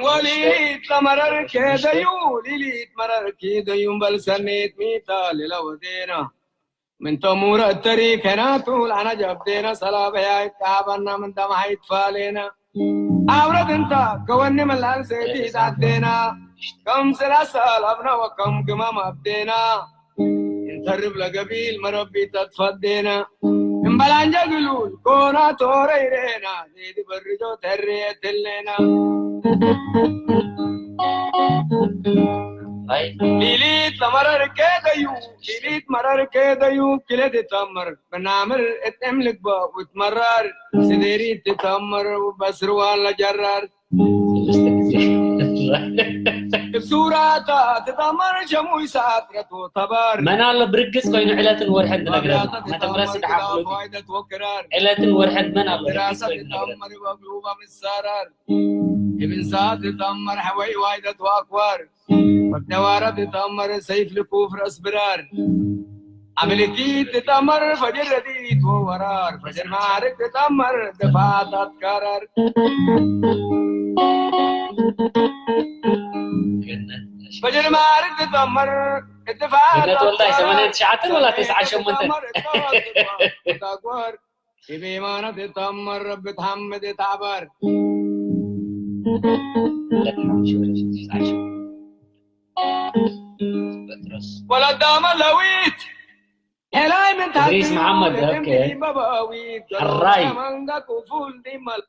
ወሊት ለመረር ኬደዩ፣ ሊሊት መረር ኬደዩ፣ በልሰኔት ሚታ ሌላ ወዴና። ምን ተሙረ እተሪ ከናቱ ለአና ጀብዴና ሰላበያ ይቃበና ምን ደማሃ ይትፋሌና። አብረት እንታ ከወኒ መላል ሴቲ ይታዴና። ከም ስላሳ ላብና ወከም ግማም አብዴና። እንተርብ ለገቢል መረቢ ተትፈዴና። እምበላንጀ ግሉል ኮና ቶረ ይሬና። ዜዲ በርጆ ተሬ የትሌና። አይ ሊሊት ለመረር ኬደዩ፣ ሊሊት መረር ኬደዩ፣ ክለት ተመር፣ በናምር እጥም ልግባ፣ ውትመራር፣ ስዴሪ ትተመር፣ በስርዋ ለጀራር። ክልተ ግዜ። እብሱራታ ትተመር፣ ሸሙይ ሰዓት ረቶ ተባር። መን ኣሎ ብርግጽ ኮይኑ ዕለትን ወርሕን ዝነግረና? መተምረሲ ደሓን ፍሉጥ እዩ። ዕለትን ወርሕን መን ኣሎ ብርግጽ ኮይኑ ዝነግረና? ኢብን ሰዓት ትጠመር ሐወይ ዋይደት ወአክዋር። ወደዋረ ትጠመር ሰይፍ ልኩፍ ረስ ብራር። አምልኪ ትጠመር ፈጅር ረዲት ወወራር። ፈጅር ማዕርግ ትጠመር ድፋት አትካራር። ፈጅር ማዕርግ ትጠመር ድፋት ገነት ወልዳይ ሰማንያ ትሽዓተን ወላ ተስዓ ሸሞንተን? ተግባር። ኢበይማኖት እተአመር ረቢ ተሐምድ እተአበር። ወለዳመ ለዊት ሄላይ ምን እድሪስ መሐመድ፣ ኦኬ። በበዊት ሕራይ። መንጋ ክፉል ዲመል።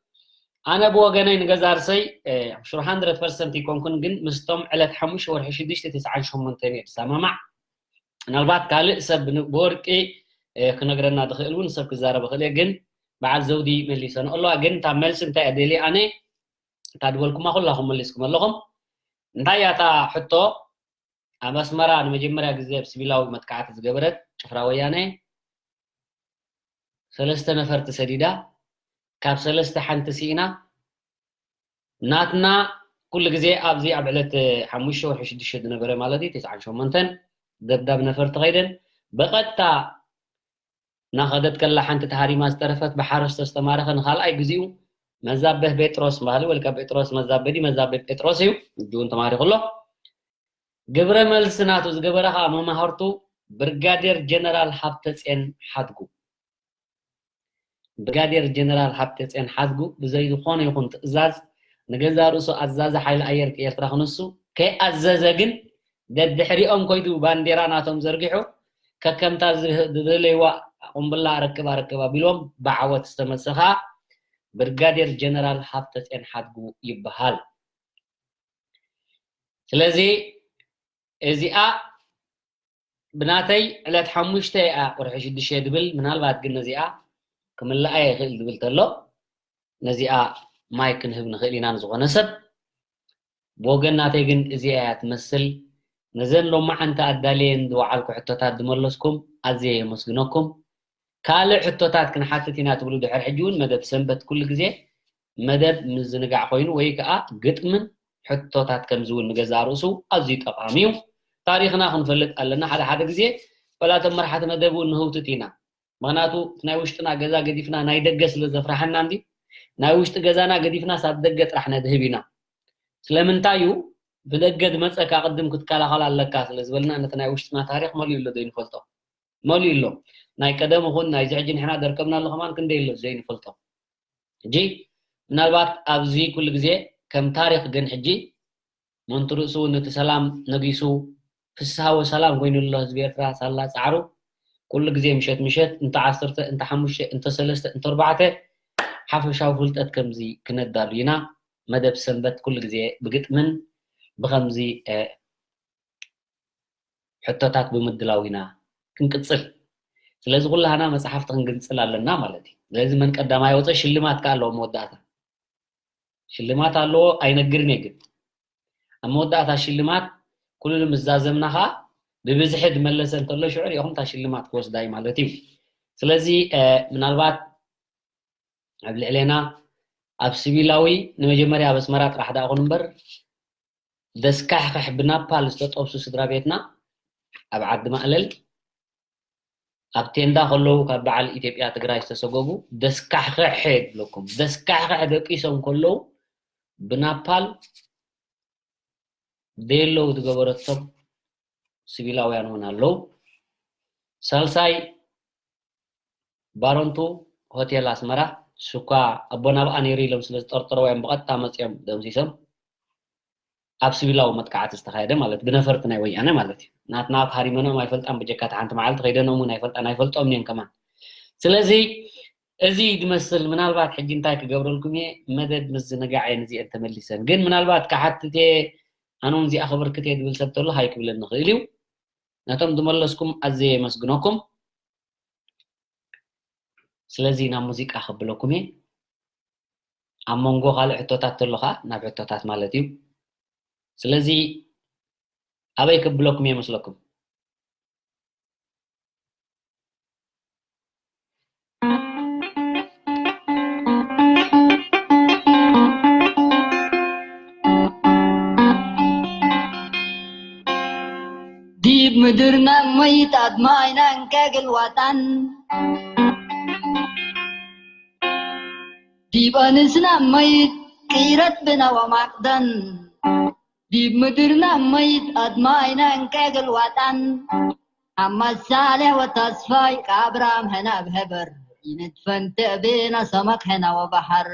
ኣነ ብወገነይ ንገዛ ርእሰይ፣ እ፣ ሹር ሃንድረድ ፐርሰንት ይኮንኩን፣ ግን ምስቶም ዕለት ሓሙሽተ ወርሒ ሽዱሽተ ተስዓን ሸሞንተን እየ ዝሰማማዕ። ምናልባት ካልእ ሰብ ን-፣ ብወርቂ፣ እ፣ ክነግረና ዝኽእል እውን ሰብ ክዛረብ ይኽእል እየ፣ ግን በዓል ዘውዲ መሊሰንኦ ኣለዋ። ግን እታ መልሲ እንታይ እያ ደልየ ኣነ፣ እታ ዝበልኩማ ኩላኹም መሊስኩም ኣለኹም። እንታይ እያ እታ ሕቶ? ኣብ ኣስመራ ንመጀመርያ ግዜ ኣብ ሲቪላዊ መጥቃዕቲ ዝገበረት ጭፍራ ወያነ ሰለስተ ነፈርቲ ሰዲዳ፣ ካብ ሰለስተ ሓንቲ ስኢና። ናትና ኩሉ ግዜ ኣብዚ ኣብ ዕለት ሓሙሽተ ወርሒ ሽዱሽተ ዝነበረ ማለት እዩ፣ ተስዓን ሸሞንተን ደብዳብ ነፈርቲ ከይደን ብቐጥታ እናኸደት ከላ ሓንቲ ተሃሪማ ዝተረፈት ብሓረስቶ ዝተማረኸ ንኻልኣይ ግዜኡ መዛበህ ጴጥሮስ ባህሊ ወልቀ ጴጥሮስ መዛበዲ መዛበህ ጴጥሮስ እዩ። እጁውን ተማሪኹ ኣሎ። ግብረ መልሲ ናቱ ዝገበረ ከዓ መማህርቱ ብርጋዴር ጀነራል ሃብተፅዮን ሓድጉ። ብርጋዴር ጀነራል ሃብተፅዮን ሓድጉ ብዘይ ዝኾነ ይኹን ትእዛዝ ንገዛ ርእሱ ኣዛዚ ሓይሊ ኣየር ኤርትራ ክንሱ ከይኣዘዘ ግን ደድሕሪኦም ኮይዱ ባንዴራ ናቶም ዘርጊሑ ከከምታ ዝደለይዋ ቁምብላ ኣረክብ ኣረክብ ኣቢሎም ብዓወት ዝተመልሰ ከዓ ብርጋዴር ጀነራል ሃብተፅዮን ሓድጉ ይበሃል። ስለዚ እዚኣ ብናተይ ዕለት ሓሙሽተ እያ ቁርሒ ሽዱሽተ ድብል ምናልባት ግን ነዚኣ ክምልኣ ይኽእል ድብል ተሎ ነዚኣ ማይ ክንህብ ንኽእል ኢና ንዝኾነ ሰብ ብወገን ናተይ ግን እዚኣ እያ ትመስል። ነዘን ሎማዓንቲ ኣዳልየን ዝወዓልኩ ሕቶታት ዝመለስኩም ኣዝየ የመስግነኩም። ካልእ ሕቶታት ክንሓትት ኢና ትብሉ ድሕር ሕጂ እውን መደብ ሰንበት ኩሉ ግዜ መደብ ምዝንጋዕ ኮይኑ ወይ ከዓ ግጥምን ሕቶታት ከምዚ እውን ንገዛእ ርእሱ ኣዝዩ ጠቓሚ እዩ። ታሪኽና ክንፈልጥ ኣለና። ሓደ ሓደ ግዜ ወላ እቶም መርሓቲ መደብ እውን ንህውትት ኢና። ምክንያቱ እቲ ናይ ውሽጥና ገዛ ገዲፍና ናይ ደገ ስለ ዘፍርሓና እንዲ ናይ ውሽጢ ገዛና ገዲፍና ሳብ ደገ ጥራሕ ነድህብ ኢና። ስለምንታይ እዩ ብደገ ዝመፀካ ቅድም ክትከላኸል ኣለካ ስለ ዝበልና ነቲ ናይ ውሽጥና ታሪክ መሊኡ ኣሎ ዘይንፈልጦ መሊኡ ኣሎ። ናይ ቀደም ይኹን ናይዚ ሕጂ ንሕና ደርከብና ኣሎ ከማን ክንደይ ኣሎ ዘይንፈልጦ። ሕጂ ምናልባት ኣብዚ ኩሉ ግዜ ከም ታሪክ ግን ሕጂ ምእንቲ ርእሱ እውን ነቲ ሰላም ነጊሱ ፍስሃ ወሰላም ኮይኑ ኣሎ ህዝቢ ኤርትራ ሳላ ፃዕሩ ኩሉ ግዜ ምሸት ምሸት እንተ ዓሰርተ እንተ ሓሙሽተ እንተ ሰለስተ እንተ ኣርባዕተ ሓፈሻዊ ፍልጠት ከምዚ ክነዳሉ ኢና። መደብ ሰንበት ኩሉ ግዜ ብግጥምን ብከምዚ ሕቶታት ብምድላው ኢና ክንቅፅል። ስለዚ ኩላህና መፅሓፍቲ ክንግንፅል ኣለና ማለት እዩ። ስለዚ መን ቀዳማይ ወፀ ሽልማት ከዓ ኣለዎ መወዳእታ ሽልማት ኣለዎ ኣይነግርን እየ ግን ኣብ መወዳእታ ሽልማት ኩሉ ምዛዘምና ከዓ ብብዝሒ ዝመለሰ እንተሎ ሽዑ ሪኢኹም እታ ሽልማት ክወስዳ እዩ ማለት እዩ። ስለዚ ምናልባት ኣብ ልዕሌና ኣብ ስቢላዊ ንመጀመርያ ኣብ ኣስመራ ጥራሕ ደኣ ኹን እምበር ደስካሕክሕ ብናፓል ዝተጠብሱ ስድራ ቤትና ኣብ ዓዲ ማእለል ኣብ ቴንዳ ከለዉ ካብ በዓል ኢትዮጵያ ትግራይ ዝተሰጎጉ ደስካሕክሕ ይብለኩም ደስካሕክሕ ደቂሶም ከለዉ ብናፓል ደየለዉ ዝገበረቶም ስቢላውያን እውን ኣለዉ። ሳልሳይ ባረንቱ ሆቴል ኣስመራ ሱኳ ኣቦና ብኣ ነይሩ ኢሎም ስለ ዝጠርጠረዎ እዮም ብቐጥታ መፂኦም ደምሲሶም ኣብ ስቢላዊ መጥቃዕቲ ዝተኻየደ ማለት ብነፈርቲ ናይ ወያነ ማለት እዩ ናትና ኣብ ሃሪመኖም ኣይፈልጣን ብጀካ ሓንቲ መዓልቲ ከይደኖም እውን ኣይፈልጣን ኣይፈልጦም እዮም ከማን ስለዚ እዚ ድመስል ምናልባት ሕጂ እንታይ ክገብረልኩም እየ መደብ ምዝንጋዕ እየን እዚአን ተመሊሰን ግን ምናልባት ክሓትት እየ ኣነ እውን እዚኣ ክብርክት እየ ዝብል ሰብ ተሎ ሃይ ክብለኒ ይኽእል እዩ ነቶም ዝመለስኩም ኣዘየ የመስግነኩም ስለዚ ናብ ሙዚቃ ከብለኩም እየ ኣብ መንጎ ካልእ ሕቶታት ተሎ ከዓ ናብ ሕቶታት ማለት እዩ ስለዚ ኣበይ ከብለኩም እየ መስለኩም ዲብ ምድርና መይት ኣድማይና እንከግልዋጣን ዲብ ኣንስና መይት ቅይረት ብና ወማቅደን ዲብ ምድርና መይት ኣድማይና እንከግልዋጣን ኣማሳሌ ወተስፋይ ከኣብራም ሄና ብሄበር ይንድፈን ትዕቤና ሰመክ ሄና ወባሕር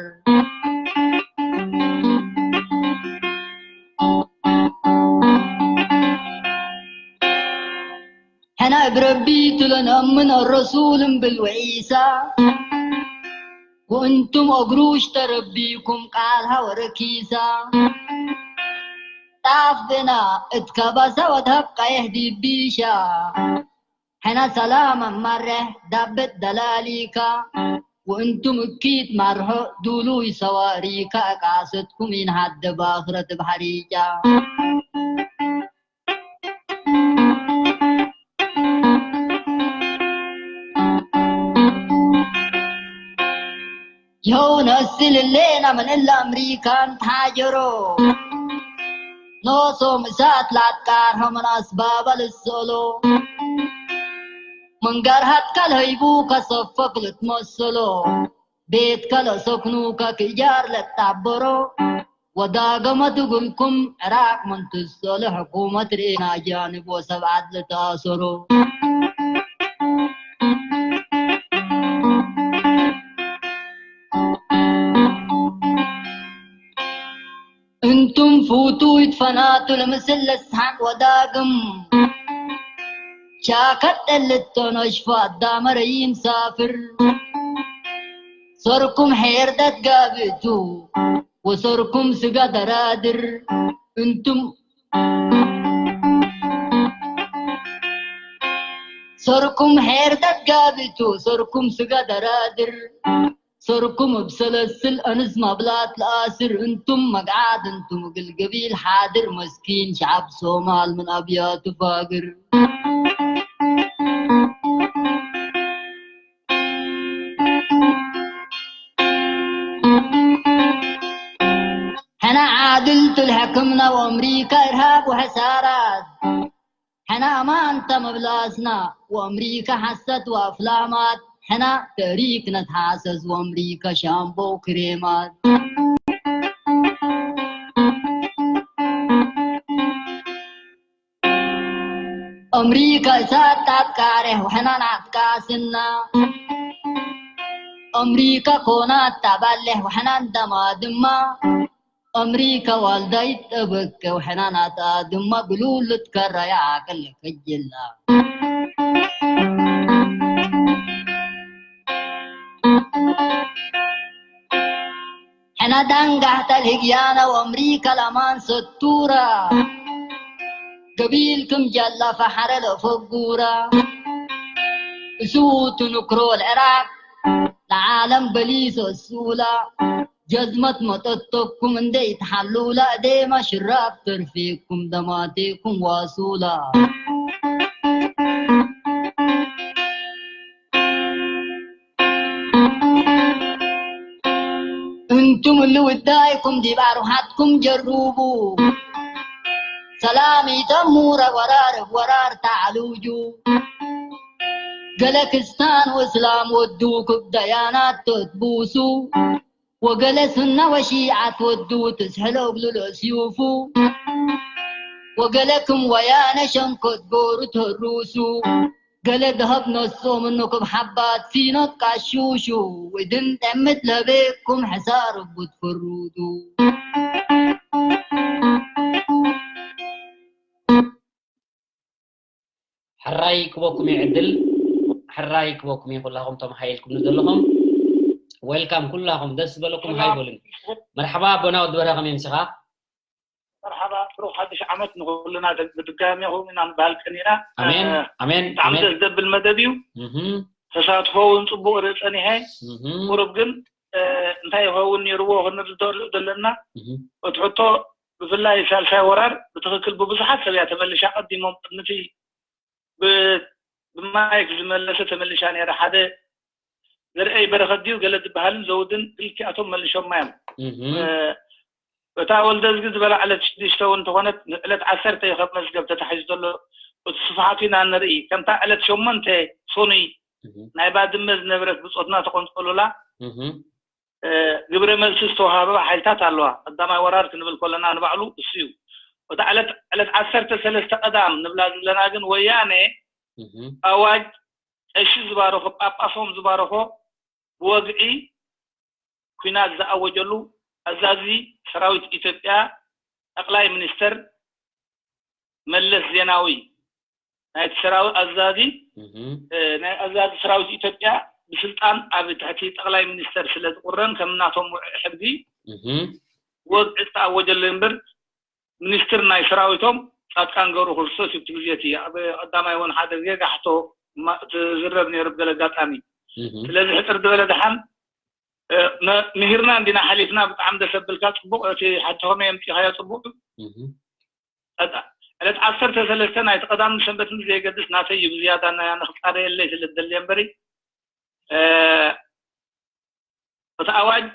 ሄና እብረቢ ትለንአምን ረሱል እምብል ወዒሳ ወእንቱም እግሩ ሽተረቢኩም ቃል ሃወረኪሳ ጣፍ ብና እትከባሳ ወትሀብ ቀይሕ ዲቢሻ ሕና ሰላም ኣማርሕ ዳብት ደላሊካ ወእንቱም እኪት ማርሖ ዱሉይ ሰዋሪካ እቃሰትኩም ኢንሃደ ባኽረት ብሓሪጫ ይኸው ነስልሌና ምን እለ ኣምሪካን ተሓጀሮ ኖሶም እሳት ላትቃርሖ ምን ኣስባባ ልሰሎ መንጋር ሃትካ ልሀይቡ ከሰፈክ ልትመሰሎ ቤት ከለሰክኑ ከክእጃር ለጣበሮ ወዳገመ ትጉልኩም ዕራቅ መንትሰለ ሕኩመት ርኤና ጃንብ ወሰብዓት ለተኣሰሮ። እንቱም ፉቱ ይትፈናቱ ለምስል ለስሓቅ ወዳግም ቻከት ጠልቶ ነሽፋ ኣዳመረይም ሳፍር ሰርኩም ሄርደት ጋብእቱ ወሰርኩም ስጋ ደራድር እንቱም ሰርኩም ሄርደት ጋብእቱ ሰርኩም ስጋ ደራድር ሰርኩም እብ ሰለስል ኣንስ ማብላት ለኣስር እንቱም መግዓት እንቱም እግል ገቢል ሓድር መስኪን ሸዓብ ሶማል ምን ኣብያቱ ፋግር። ሕና ዓድል ትልሕክምና ወኣምሪካ ኢርሃብ ወሐሳራት ሕና ኣማንታ መብላስና ወኣምሪካ ሓሰት ወኣፍላማት ሕና ተሪክ ነትሓሰስ ወኣምሪካ ሻምቦ ክሬማት። ኣምሪካ እሳት ታቃሬ ወሕና ናትቃስና ኣምሪካ ኮናት ታባሌ ወሕና እንደማ ድማ ኣምሪካ ዋልዳይት ጠበቀ ወሕና ናታ ድማ ግሉል ልትከራያ ዓቅል ከጅላ። ሕና ዳንጋሕታ ልህግያና ወኣምሪካ ላማን ሰቱራ ገቢልክም ጃላ ፈሓረ ለፈጉራ እሱ ትንክሮ ልዕራቅ ለዓለም በሊሶ እሱላ ጀዝመት መጠቶኩም እንደ ይትሓሉላ እዴማ ሽራብ ተርፌኩም ደማቴኩም ዋሱላ። እንቱም እሉ ውዳይኩም ዲብ ኣርውሓትኩም ጀሩቡ ሰላም ኢተሙረ ወራር እብ ወራር ተዓሉጁ ገለ ክስታን ወእስላም ወዱ ክብ ደያናት ተትቡሱ ወገለ ሱና ወሺዓት ወዱ ትስሕሎ እግሉ ለእስዩፉ ወገለ ክም ወያነ ሸንኮት ጎሩ ተሩሱ ገለ ደሀብ ነሶ ምኑ ክብ ሓባት ሲኖት ቃሹሹ እድን ጠምት ለቤኩም ሕሳር እቡ ትፍሩዱ። ሕራይ ክበኩም እዩ ዕድል፣ ሕራይ ክበኩም እዩ ኩላኹም ተመሃየልኩም ዘለኹም። ዌልካም ኩላኹም ደስ ዝበለኩም ሃይ በሉን። መርሓባ ኣቦና ወዲ በርሀ ከመይ ምሲኻ? መርሓባ ብሩኽ ሓድሽ ዓመት ንኹልና ብድጋሚ ኹም ኢና ንበሃል ቀኒና። ኣሜን ኣሜን ብጣዕሚ ኣሜን። ደስ ዘብል መደብ እዩ። እህም ተሳትፎ እውን ፅቡቅ ርእፀን ይሀ እህም ቁሩብ ግን እንታይ ይኸውን ነይርዎ ክንርድኦ ዘለና እህም እቲ ሕቶ ብፍላይ ሳልሳይ ወራር ብትኽክል ብብዙሓት ሰብ እያ ተመልሻ ቀዲሞም ቅድምቲ ብ- ብማይክ ዝመለሰ ተመልሻ ነይረ ሓደ ዘርአይ በረኸት ድዩ ገለ ዝበሃልን ዘውድን ክልቲኣቶም መልሾማ እዮም እህም እታ ወልደዝጊ ዝበላ ዕለት ሽዱሽተ እውን እንተኾነት ዕለት ዓሰርተ እዩ ካብ መዝገብ ተታሒዙ ዘሎ እቲ ስፍሓቱ ኢና ንርኢ ከምታ ዕለት ሸሞንተ ሶኑይ እህም ናይ ባድመ ዝነበረት ብፆትና ተቆንፀሉላ እህም ግብረ መልሲ ዝተዋሃበ ሓይልታት ኣለዋ ቀዳማይ ወራር ክንብል ከለና ንባዕሉ እሱ እዩ እታ ዕለት ዕለት ዓሰርተ ሰለስተ ቀዳም ንብላ ዘለና ግን ወያነ እህም ኣዋጅ ቀሺ ዝባረኾ ጳጳሶም ዝባረኾ ብወግዒ ኲናት ዝኣወጀሉ ኣዛዚ ሰራዊት ኢትዮጵያ ጠቕላይ ሚኒስተር መለስ ዜናዊ ናይቲ ሰራዊ ኣዛዚ እህም እ፣ ናይ ኣዛዚ ሰራዊት ኢትዮጵያ ብስልጣን ኣብ ትሕቲ ጠቕላይ ሚኒስተር ስለ ዝቁረን ከም ናቶም ውዕእ ሕጊ እህም ወግዒ ዝተኣወጀሉ እምበር ሚኒስትር ናይ ሰራዊቶም ፃድቃን ገብረ ክርስቶስ እዩ እቲ ግዜ እቲ ኣብ ቀዳማይ እውን ሓደ ግዜ ጋሕቶ ማ- ትዝረብ ነይሩ ብገለ ኣጋጣሚ እህም ስለዚ ሕፅር ዝበለ ድሓን እ፣ መ- ምሂርና እንዲና ሓሊፍና ብጣዕሚ ደሰብልካ ፅቡቅ እቲ ሓቲ ከመይ ኣምፂኻዮ ፅቡቅ እህም ዕለት ዓሰርተ ሰለስተ ናይቲ ቀዳምን ሰንበት ምስ ዘይገድስ ናተይ እዩ ብዝያዳ ናይ ኣነ ክፃረየለይ ስለ ዝደሊ እምበሪ እ፣ እቲ ኣዋጅ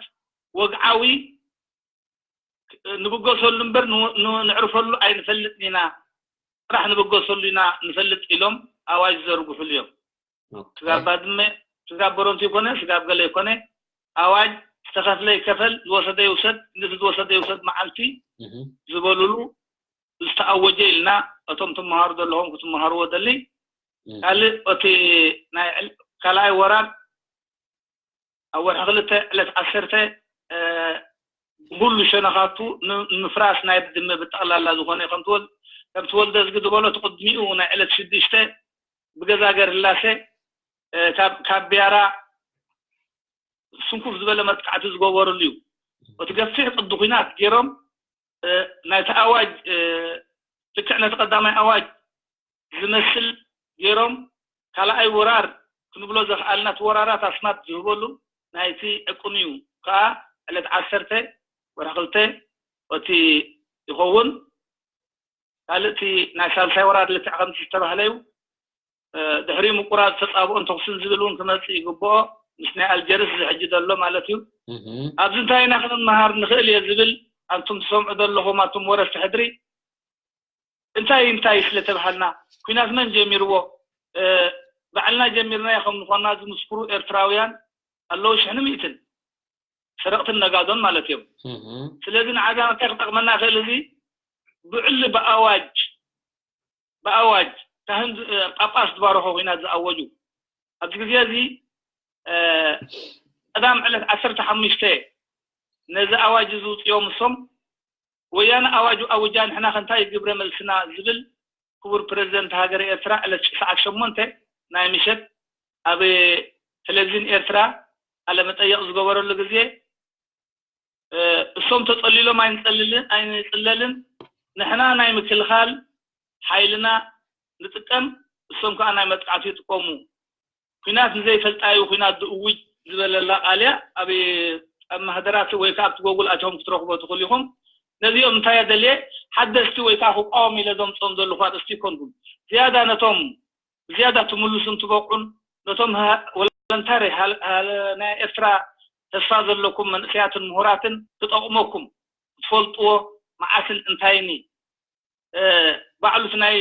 ወግዓዊ ንብገሰሉ እምበር ን- ን- ንዕርፈሉ ኣይንፈልጥን ኢና ጥራሕ ንብገሰሉ ኢና ንፈልጥ ኢሎም ኣዋጅ ዘርግሑሉ እዮም ኦኬ ስጋብ ባድመ ስጋብ በረንቱ ይኮነ ስጋብ ገለ ይኮነ ኣዋጅ ዝተኸፍለ ይከፈል፣ ዝወሰደ ይውሰድ፣ ክንዲ ዝወሰደ ይውሰድ መዓልቲ ዝበሉሉ ዝተኣወጀ ኢልና እቶም ትመሃሩ ዘለኹም ክትመሃርዎ ደሊ። ካልእ እቲ ናይ ካልኣይ ወራር ኣብ ወርሒ ክልተ ዕለት ዓሰርተ ኩሉ ሸነኻቱ ንምፍራስ ናይ ብድመ ብጠቕላላ ዝኾነ ከምቲ ወልደዝጊ ዝበሎ እቲ ቅድሚኡ ናይ ዕለት ሽዱሽተ ብገዛ ገርህላሴ ካብ ቢያራ ስንኩፍ ዝበለ መጥቃዕቲ ዝገበሩሉ እዩ። እቲ ገፊሕ ቅዲ ኲናት ገይሮም ናይቲ ኣዋጅ ልክዕ ነቲ ቀዳማይ ኣዋጅ ዝመስል ገይሮም ካልኣይ ወራር ክንብሎ ዘኽኣልና እቲ ወራራት ኣስማት ዝህበሉ ናይቲ ዕቅኑ እዩ። ከዓ ዕለት ዓሰርተ ወርሒ ክልተ እቲ ይኸውን። ካልእ እቲ ናይ ሳልሳይ ወራር ልክዕ ከምቲ ዝተባህለ እዩ። ድሕሪ ምቁራፅ ተፃብኦን ተኹስን ዝብል እውን ክመፅእ ይግብኦ። ምስ ናይ ኣልጀርስ ዝሕጂ ዘሎ ማለት እዩ። ኣብዚ እንታይ ኢና ክንመሃር ንኽእል እየ ዝብል ኣንቱም ትሰምዑ ዘለኹም ኣቱም ወረስቲ ሕድሪ እንታይ እንታይ ስለተባሃልና ኩናት መን ጀሚርዎ ባዕልና ጀሚርናዮ ከም ዝኾንና ዝምስክሩ ኤርትራውያን ኣለዉ ሽሕን ሚእትን ሰረቕትን ነጋዶን ማለት እዮም። ስለዚ ንዓዛ እንታይ ክጠቕመና ይኽእል እዚ ብዕሊ ብኣዋጅ ብኣዋጅ ካህን ጳጳስ ዝባረኾ ኩናት ዝኣወጁ ኣብዚ ግዜ እዚ ቀዳም ዕለት ዓሰርተ ሓሙሽተ ነዚ ኣዋጅ እዚ ውፅዮም እሶም ወያነ ኣዋጅ ኣውጃ ንሕና ከንታይ ግብረ መልስና ዝብል ክቡር ፕረዚደንት ሃገረ ኤርትራ ዕለት ሰዓት ሸሞንተ ናይ ምሸት ኣብ ቴሌቪዥን ኤርትራ ቃለ መጠየቕ ዝገበረሉ ግዜ እሶም ተጸሊሎም ኣይንጸልልን ኣይንጽለልን ንሕና ናይ ምክልኻል ሓይልና ንጥቀም እሶም ከዓ ናይ መጥቃዕቲ ይጥቀሙ ኩናት ንዘይፈልጣዩ ኩናት ዝእውጅ ዝበለላ ቃልያ ኣብ ኣብ ማህደራት ወይ ከዓ ኣብቲ ጎጉል ኣትዮም ክትረኽቦ ትኽእሉ ኢኹም ነዚኦም እንታይ የደልየ ሓደስቲ ወይ ከዓ ክቃወም ኢለ ዘምፅኦም ዘለኹ ኣርእስቲ ይኮንኩም ዝያዳ ነቶም ብዝያዳ ትምልሱን ትበቕዑን ነቶም ወለንታሪ ናይ ኤርትራ ተስፋ ዘለኩም መንእሰያትን ምሁራትን ትጠቕመኩም ክትፈልጥዎ መዓስን እንታይን ባዕሉ እቲ ናይ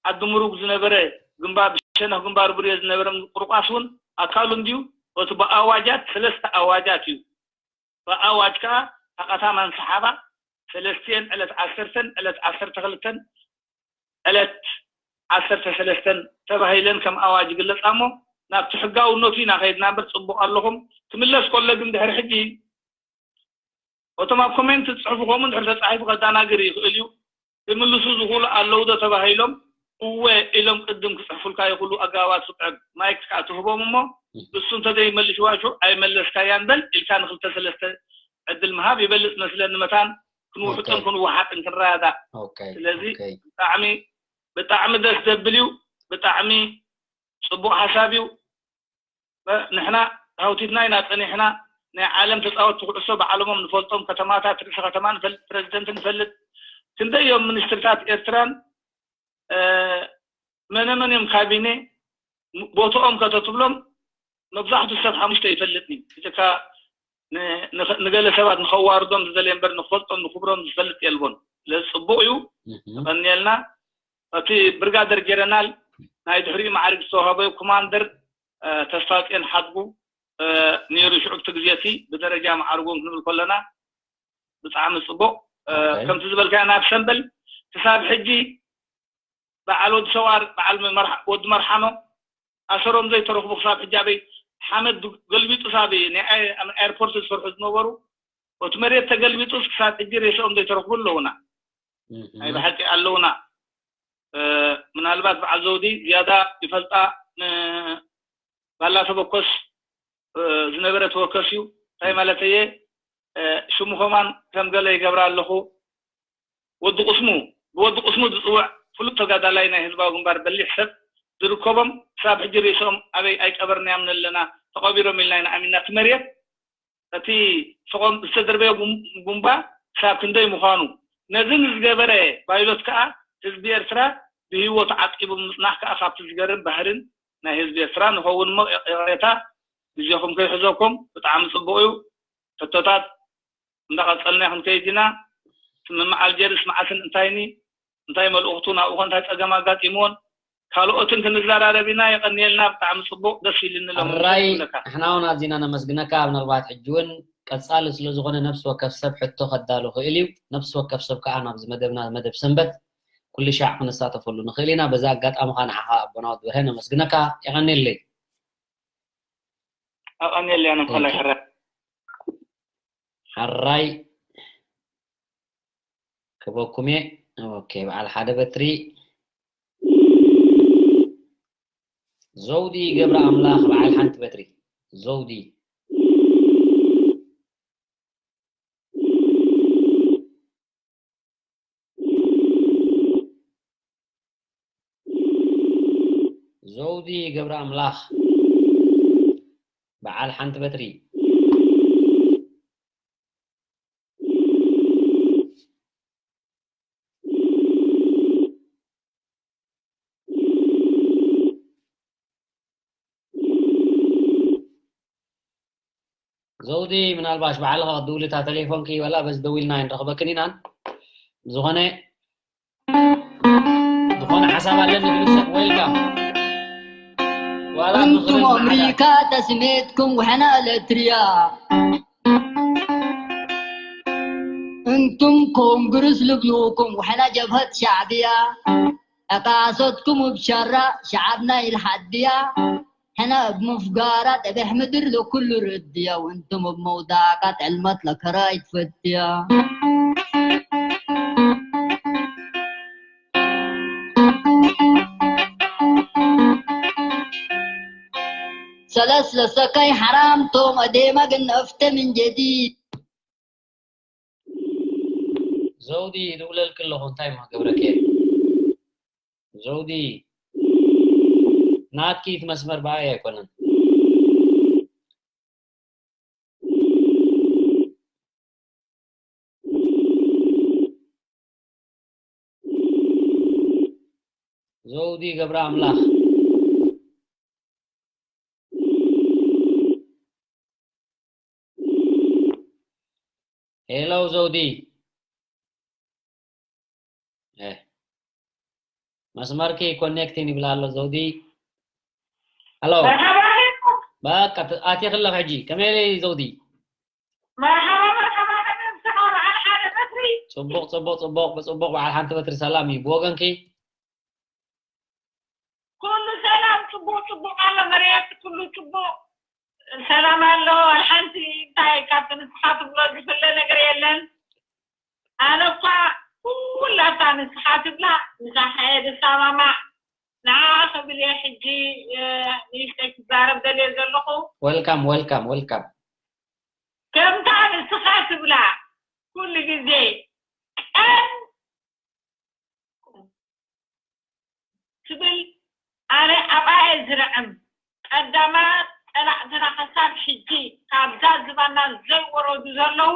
ዓዲ ምሩግ ዝነበረ ግንባር ብሸነኽ ግንባር ብርዮ ዝነበረ ቁርቋስ እውን ኣካሉ እንድዩ እቲ ብኣዋጃት ሰለስተ ኣዋጃት እዩ ብኣዋጅ ከዓ ኣቐታማን ሰሓባ ሰለስቲኤን ዕለት ዓሰርተን ዕለት ዓሰርተ ክልተን ዕለት ዓሰርተ ሰለስተን ተባሂለን ከም ኣዋጅ ይግለፃ እሞ ናብቲ ሕጋውነቱ ኢና ከይድና እምበር ፅቡቕ ኣለኹም ክምለስ ከሎ ግን ድሕሪ ሕጂ እቶም ኣብ ኮሜንት ዝፅሕፉ ከምኡ እንድሕር ተፃሒፉ ከዳናግር ይኽእል እዩ ክምልሱ ዝኽእሉ ኣለዉ ዶ ተባሂሎም እወ ኢሎም ቅድም ክፅሕፉልካ ይኽእሉ ኣገባባት ስጥዕብ ማይክ ከዓ ትህቦም እሞ እሱ እንተዘይመልሽዋ ሽዑ ኣይመለስካያን በል ኢልካ ንክልተ ሰለስተ ዕድል ምሃብ ይበልፅ መስለኒ መታን ክንውሕጥን ክንወሓጥን ክንረዳዳእ ስለዚ ብጣዕሚ ብጣዕሚ ደስ ዘብል እዩ ብጣዕሚ ፅቡቕ ሓሳብ እዩ ንሕና ሃውቲትና ኢና ፀኒሕና ናይ ዓለም ተፃወትቲ ኩዕሶ ብዓለሞም ንፈልጦም ከተማታት ርእሰ ከተማ ንፈልጥ ፕረዚደንት ንፈልጥ ክንደይ እዮም ሚኒስትርታት ኤርትራን መነመን እዮም ካቢኔ ቦትኦም ከተትብሎም መብዛሕቱ ሰብ ሓሙሽተ ይፈልጥኒ እካ ንገለ ሰባት ንኸዋርዶም ዝደልየ እምበር ንክፈልጦም ንክብሮም ዝፈልጥ የልቦን ስለዚ ፅቡቅ እዩ ተቀንየልና እቲ ብርጋደር ጀረናል ናይ ድሕሪኡ ማዕርግ ዝተዋሃበዩ ኮማንደር ተስፋፅዮን ሓድጉ ነይሩ ሽዑ እቲ ግዜ እቲ ብደረጃ ማዕርጎም ክንብል ከለና ብጣዕሚ ፅቡቅ ከምቲ ዝበልካዮ ናብ ሰንበል ክሳብ ሕጂ በዓል ወዲ ሰዋር በዓል ወዲ መርሓኖ ኣሰሮም ዘይተረኽቡ ክሳብ ሕጂ ኣበይ ሓመድ ገልቢጡ ሳብ ናይ ኤርፖርት ዝሰርሑ ዝነበሩ እቲ መሬት ተገልቢጡስ ክሳብ ሕጂ ሬስኦም ዘይተረኽቡ ኣለውና ናይ ብሓቂ ኣለውና ምናልባት በዓል ዘውዲ ዝያዳ ይፈልጣ ባላ ተበኮስ ዝነበረ ተወከስ እዩ እንታይ ማለት እየ ሽሙ ከማን ከም ገለ ይገብራ ኣለኹ ወዲ ቁስሙ ብወዲ ቁስሙ ዝፅውዕ ፍሉጥ ተጋዳላይ ናይ ህዝባዊ ግንባር በሊሕ ሰብ ዝርከቦም ክሳብ ሕጂ ርእሶም ኣበይ ኣይቀበርናዮም ኣለና ተቐቢሮም ኢልና ኢና ኣሚና እቲ መሬት እቲ ስቆም ዝተደርበዮ ጉንባ ክሳብ ክንደይ ምዃኑ ነዚ ንዝገበረ ባይሎት ከዓ ህዝቢ ኤርትራ ብህይወቱ ዓቂቡ ምፅናሕ ከዓ ካብቲ ዝገርም ባህርን ናይ ህዝቢ ኤርትራ ንኸውን እሞ ይቕሬታ ግዜኹም ከይሕዘኩም ብጣዕሚ ፅቡቕ እዩ ሕቶታት እንዳቐፀልና ክንከይድ ኢና ስምምዕ ኣልጀርስ መዓስን እንታይኒ እንታይ መልእኽቱ ናብኡ እንታይ ፀገም ኣጋጢምዎን ካልኦትን ክንዘራረብ ኢና። የቐንየልና፣ ብጣዕሚ ጽቡቕ፣ ደስ ኢሉኒ ሎሚ ኣራይ ምሸት። ንሕና እውን ኣዚና ነመስግነካ። ምናልባት ሕጂ እውን ቀጻሊ ስለ ዝኾነ ነፍሲ ወከፍ ሰብ ሕቶ ከዳሉ ክእል እዩ። ነፍሲ ወከፍ ሰብ ከዓ ናብዚ መደብና መደብ ሰንበት ኩሉ ሻዕ ክንሳተፈሉ ንኽእል ኢና። በዚ ኣጋጣሚ ከዓ ንዓኻ ኣቦና ወዲ በርሀ ነመስግነካ። የቐንየለይ። ኣቐንየለይ ኣነ ምሓላይ ሕረ ሓራይ ክበኩም እየ። ኦኬ፣ በዓል ሓደ በትሪ ዘውዲ ገብረ ኣምላኽ በዓል ሓንቲ በትሪ ዘውዲ ዘውዲ ገብረ ኣምላኽ በዓል ሓንቲ በትሪ ዘውዲ ምናልባሽ ባዕልኻ ክትድውሊ እታ ቴሌፎንኪ ወላ በዚ ደዊልና ኣይንረኽበክን ኢና። ዝኾነ ዝኾነ ሓሳብ ኣለኒ ዝብል ሰብ ዌልካም። ዋላ እንቱም ምኽርን ኣምሪካ ተስሜትኩም ውሕና ኤለትርያ እንቱም ኮንግርስ ልብልውኩም ውሕና ጀብሀት ሻዕብያ ዕቃሶትኩም እብ ሸራ ሸዓብና ኢልሓድያ ሕነ እብ ምፍጋራ ጠቤሕ ምድር ለኩሉ ርድያ ወንቱም እብ መውዳቃ ጥዕልመት ለከራይ ትፈትያ። ሰለስ ለሰከይ ሓራም ቶም ኣዴማ ግን ኣፍተ ምን ጀዲድ። ዘውዲ ይድውለልኪ ኣለኹ እንታይ እሞ ክገብረኪ እየ ዘውዲ ናትኪ እቲ መስመር ብኣይ ኣይኮነን ዘውዲ ገብረ ኣምላኽ ሄሎ ዘውዲ መስመርኪ ኮኔክቲን ይብል ኣሎ ዘውዲ ኣሎ በቃ ኣትየ ክለፍ ሕጂ ከመይ ዘውዲ ጽቡቕ ጽቡቕ ጽቡቕ ብጽቡቕ በዓል ሓንቲ በትሪ ሰላም እዩ ብወገንኪ ኩሉ ሰላም ጽቡቕ ጽቡቕ ኣሎ መርየት ኩሉ ጽቡቕ ሰላም ኣሎ ሓንቲ እንታይ ካብ ንስኻ ትብሎ ዝፍለ ነገር የለን ኣነ እኳ ኩላታ ንስኻ ትብላ ምሳሓየ ዝሰማማዕ ንዓ ክብል እየ ሕጂ ንእሽተይ ክዛረብ ደልየ ዘለኹ welcome welcome welcome ከምታ ንስኻ ትብላ ኩሉ ግዜ ቀን ትብል ኣነ ኣብኣ እየ ዝርዕም ቀዳማት ፀላእትና ክሳብ ሕጂ ካብዛ ዝባና ዘይወረዱ ዘለዉ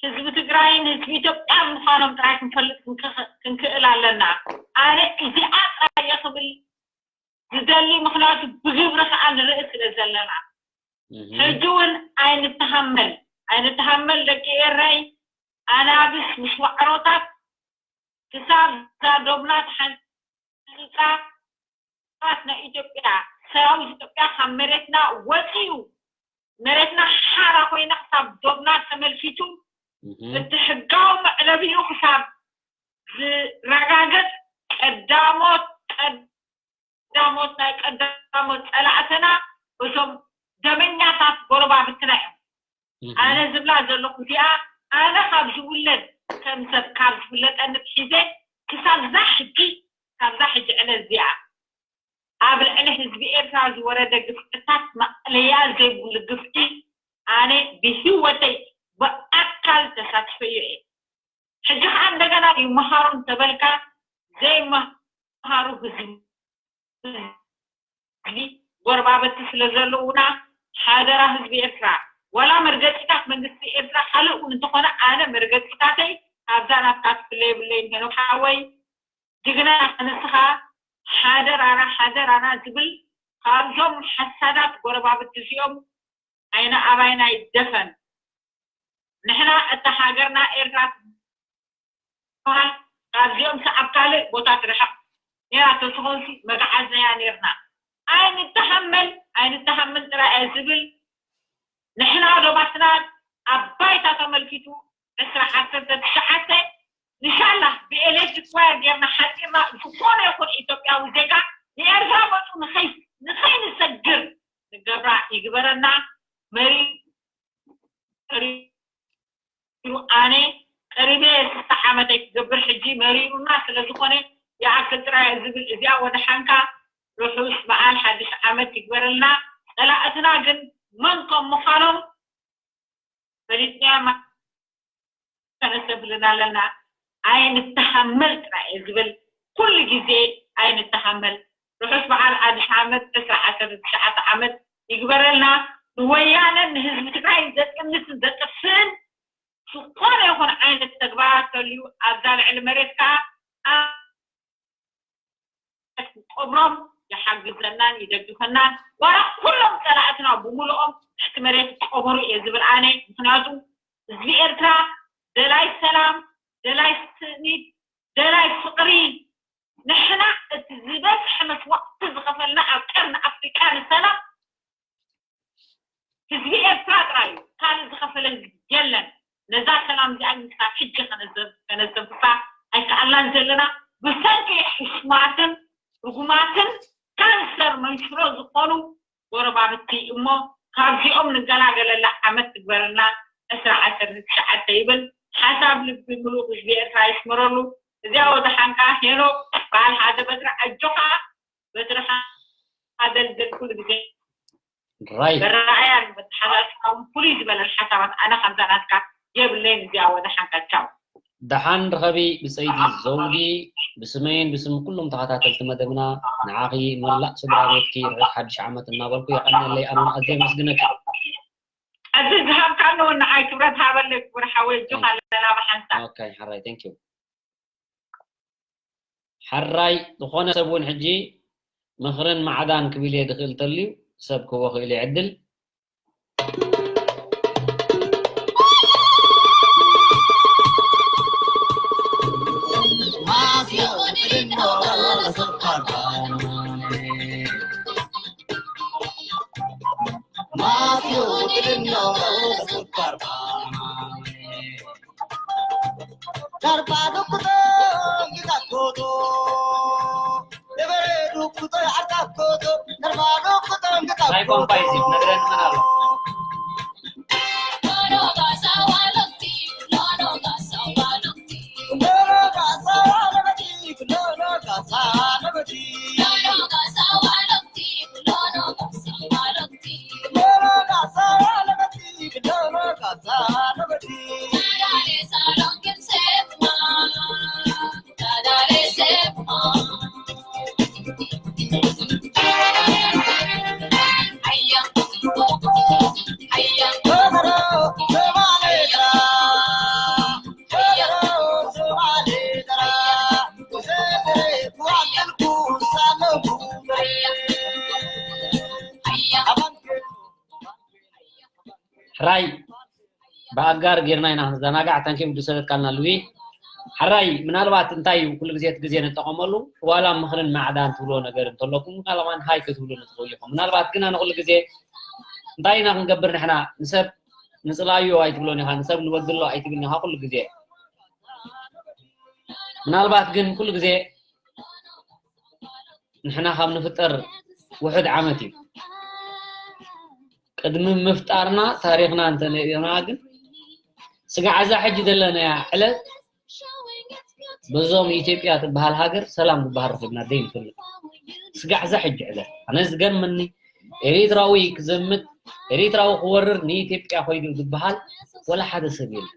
ህዝቢ ትግራይን ህዝቢ ኢትዮጵያን ምዃኖም ጥራይ ክንፈልጥ ክንክእል ኣለና ኣነ እዚኣ ጥራይ እየ ክብል ዝደሊ ምኽንያቱ ብግብሪ ከዓ ንርኢ ስለ ዘለና ሕጂ እውን ኣይንተሃመል ኣይንተሃመል ደቂ ኤረይ ኣናብስ ምስ ዋዕሮታት ክሳብ እዛ ዶብና ተሓንፂፃ ሰባት ናይ ኢትዮጵያ ሰራዊት ኢትዮጵያ ካብ መሬትና ወፂኡ መሬትና ሓራ ኮይና ክሳብ ዶብና ተመልኪቱ እቲ ሕጋዊ መዕለቢኡ ክሳብ ዝረጋገፅ ቀዳሞት ቀዳሞት ናይ ቀዳሞት ፀላእትና እቶም ደመኛታት ጎረባብትና እዮም ኣነ ዝብላ ዘለኹ እዚኣ ኣነ ካብ ዝውለድ ከም ሰብ ካብ ዝፍለጠኒ ሒዘ ክሳብ ዛ ሕጂ ካብዛ ሕጂ ዕለት እዚኣ ኣብ ልዕሊ ህዝቢ ኤርትራ ዝወረደ ግፍዕታት ማእለያ ዘይብሉ ግፍዒ ኣነ ብህወተይ ብኣካል ተሳትፈዮ እየ ሕጂ ከዓ እንደገና ይመሃሩ እንተበልካ ዘይመሃሩ ህዝቢ ህዝቢ ጎረባብቲ ስለ ዘለዉና ሓደራ ህዝቢ ኤርትራ ዋላ መርገፂታት መንግስቲ ኤርትራ ካልእ እውን እንተኾነ ኣነ መርገፂታተይ ካብዛ ናትካ ክፍለ የብለይን ሄኖክ ሓወይ ጅግና ንስኻ ሓደራና ሓደራና ዝብል ካብዞም ሓሳዳት ጎረባብቲ እዚኦም ዓይኒ ኣባይና ይደፈን ንሕና እታ ሃገርና ኤርትራ ትበሃል ካብዚኦም ሰዓብ ካልእ ቦታ ትርሕቕ ነይራ ተዝኾንሲ መግዓዝናያ ነይርና። ኣይንተሃመል ኣይንተሃመል ጥራይ እየ ዝብል። ንሕና ዶባትና ኣብ ባይታ ተመልኪቱ ዕስራ ዓሰርተ ትሽዓተ ንሻላ ብኤሌክትሪክ ዋየር ጌርና ሓፂርና ዝኾነ ይኹን ኢትዮጵያዊ ዜጋ ንኤርትራ መፁ ንኸይ ንኸይንሰግር ንገብራ ይግበረና። መሪ መሪሩ ኣነ ቀሪበ ስልሳ ዓመተይ ክገብር ሕጂ መሪሩና ስለ ዝኾነ ይኣክል ጥራይ ዝብል እዚኣ ወደሓንካ ርሑስ በዓል ሓድሽ ዓመት ይግበረልና። ጸላእትና ግን መን ከም ምዃኖም ፈሊጥናዮም ከነስተብህልና ኣለና። ኣይንተሃመል ጥራይ እየ ዝብል ኩሉ ግዜ ኣይንተሃመል። ርሑስ በዓል ሓድሽ ዓመት ዕስራ ዓሰርተ ትሽዓተ ዓመት ይግበረልና። ንወያነን ንህዝቢ ትግራይ ዘጥንስን ዘጥፍእን ዝኾነ ይኹን ዓይነት ተግባራት ተልዩ ኣብዛ ልዕሊ መሬት ከዓ ክቀብሮም ይሓግዘናን ይደግፈናን። ዋላ ኩሎም ፀላእትና ብምልኦም ትሕቲ መሬት ይቀበሩ እየ ዝብል ኣነ። ምክንያቱ ህዝቢ ኤርትራ ደላይ ሰላም፣ ደላይ ስኒት፣ ደላይ ፍቅሪ፣ ንሕና እቲ ዝበዝሐ መስዋእቲ ዝኸፈልና ኣብ ቀርኒ ኣፍሪቃ ንሰላም ህዝቢ ኤርትራ ጥራይ እዩ። ካልእ ዝኸፈለ ህዝቢ የለን። ነዛ ሰላም እዚኣ ግን ክሳብ ሕጂ ከነዘ- ከነዘንፍፋ ኣይከኣልናን ዘለና። ብሰንኪ ሕሽማትን ርጉማትን ካንሰር መንሽሮ ዝኾኑ ጎረባብቲ እሞ ካብዚኦም ንገላገለላ ዓመት ትግበረልና። ዕስራ ዓሰርተ ትሽዓተ ይብል ሓሳብ ልቢ ምሉእ ህዝቢ ኤርትራ ይስመረሉ። እዚኣ ወደሓንካ ሄኖክ በዓል ሓደ በትሪ ኣጆኻ በትርኻ ኣደልድል ኩሉ ግዜ ራይ መረኣእያን መተሓሳስባውን ፍሉይ ዝበለን ሓሳባት ኣነ ከምዛ ናትካ የብለይን። እዚኣ ወደሓንካ ቻው። ደሓን ርኸቢ ብፀይቲ ዘውዲ ብስመይን ብስም ኩሎም ተኸታተልቲ መደብና ንዓኺ መላእ ስድራ ቤትኪ ርሑስ ሓድሽ ዓመት እናበልኩ የቐንየለይ ኣነውን ኣዝየ የመስግነኪ። እዚ ዝሃብካኒ እውን ንዓይ ክብረት ሃበለይ ክቡር ሓወይ እጆኻ ኣለና ብሓንሳብ። ኦኬ ሓራይ thank you። ሓራይ ዝኾነ ሰብ እውን ሕጂ ምኽርን ማዕዳን ክብል እየ ድኽእል ተልዩ ሰብ ክህቦ ክእል እየ ዕድል። ናይ ቋንቋ እዩ ነግረኒ መን ኣሎ። ሕራይ ብኣጋር ጌርና ኢና ክንዘናጋዕ ታንኪ ውዲ ሰደትካልና ልዊ። ሕራይ ምናልባት እንታይ እዩ ኩሉ ግዜ እቲ ግዜ ንጠቐመሉ ዋላ ምኽርን ማዕዳን ትብልዎ ነገር እንተለኩም ቃለማን ሃይ ክትብሉ ንትኽእሉ ኢኹም። ምናልባት ግን ኣነ ኩሉ ግዜ እንታይ ኢና ክንገብር ንሕና ንሰብ ንፅላዮ ኣይትብሎን ኢኻ ንሰብ ንበድሎ ኣይትብልን ኢኻ ኩሉ ግዜ። ምናልባት ግን ኩሉ ግዜ ንሕና ካብ ንፍጠር ውሑድ ዓመት እዩ። ቅድሚ ምፍጣርና ታሪኽና እንተነኢርና ግን ስጋዕ እዛ ሕጂ ዘለናያ ዕለት በዞም ኢትዮጵያ ትበሃል ሃገር ሰላም ዝበሃል ረኺብና ዘይንፈልጥ ስጋዕ እዛ ሕጂ ዕለት ኣነ ዝገርመኒ ኤሪትራዊ ክዘምት ኤሪትራዊ ክወርር ንኢትዮጵያ ኮይዱ ዝበሃል ወላ ሓደ ሰብ የለን።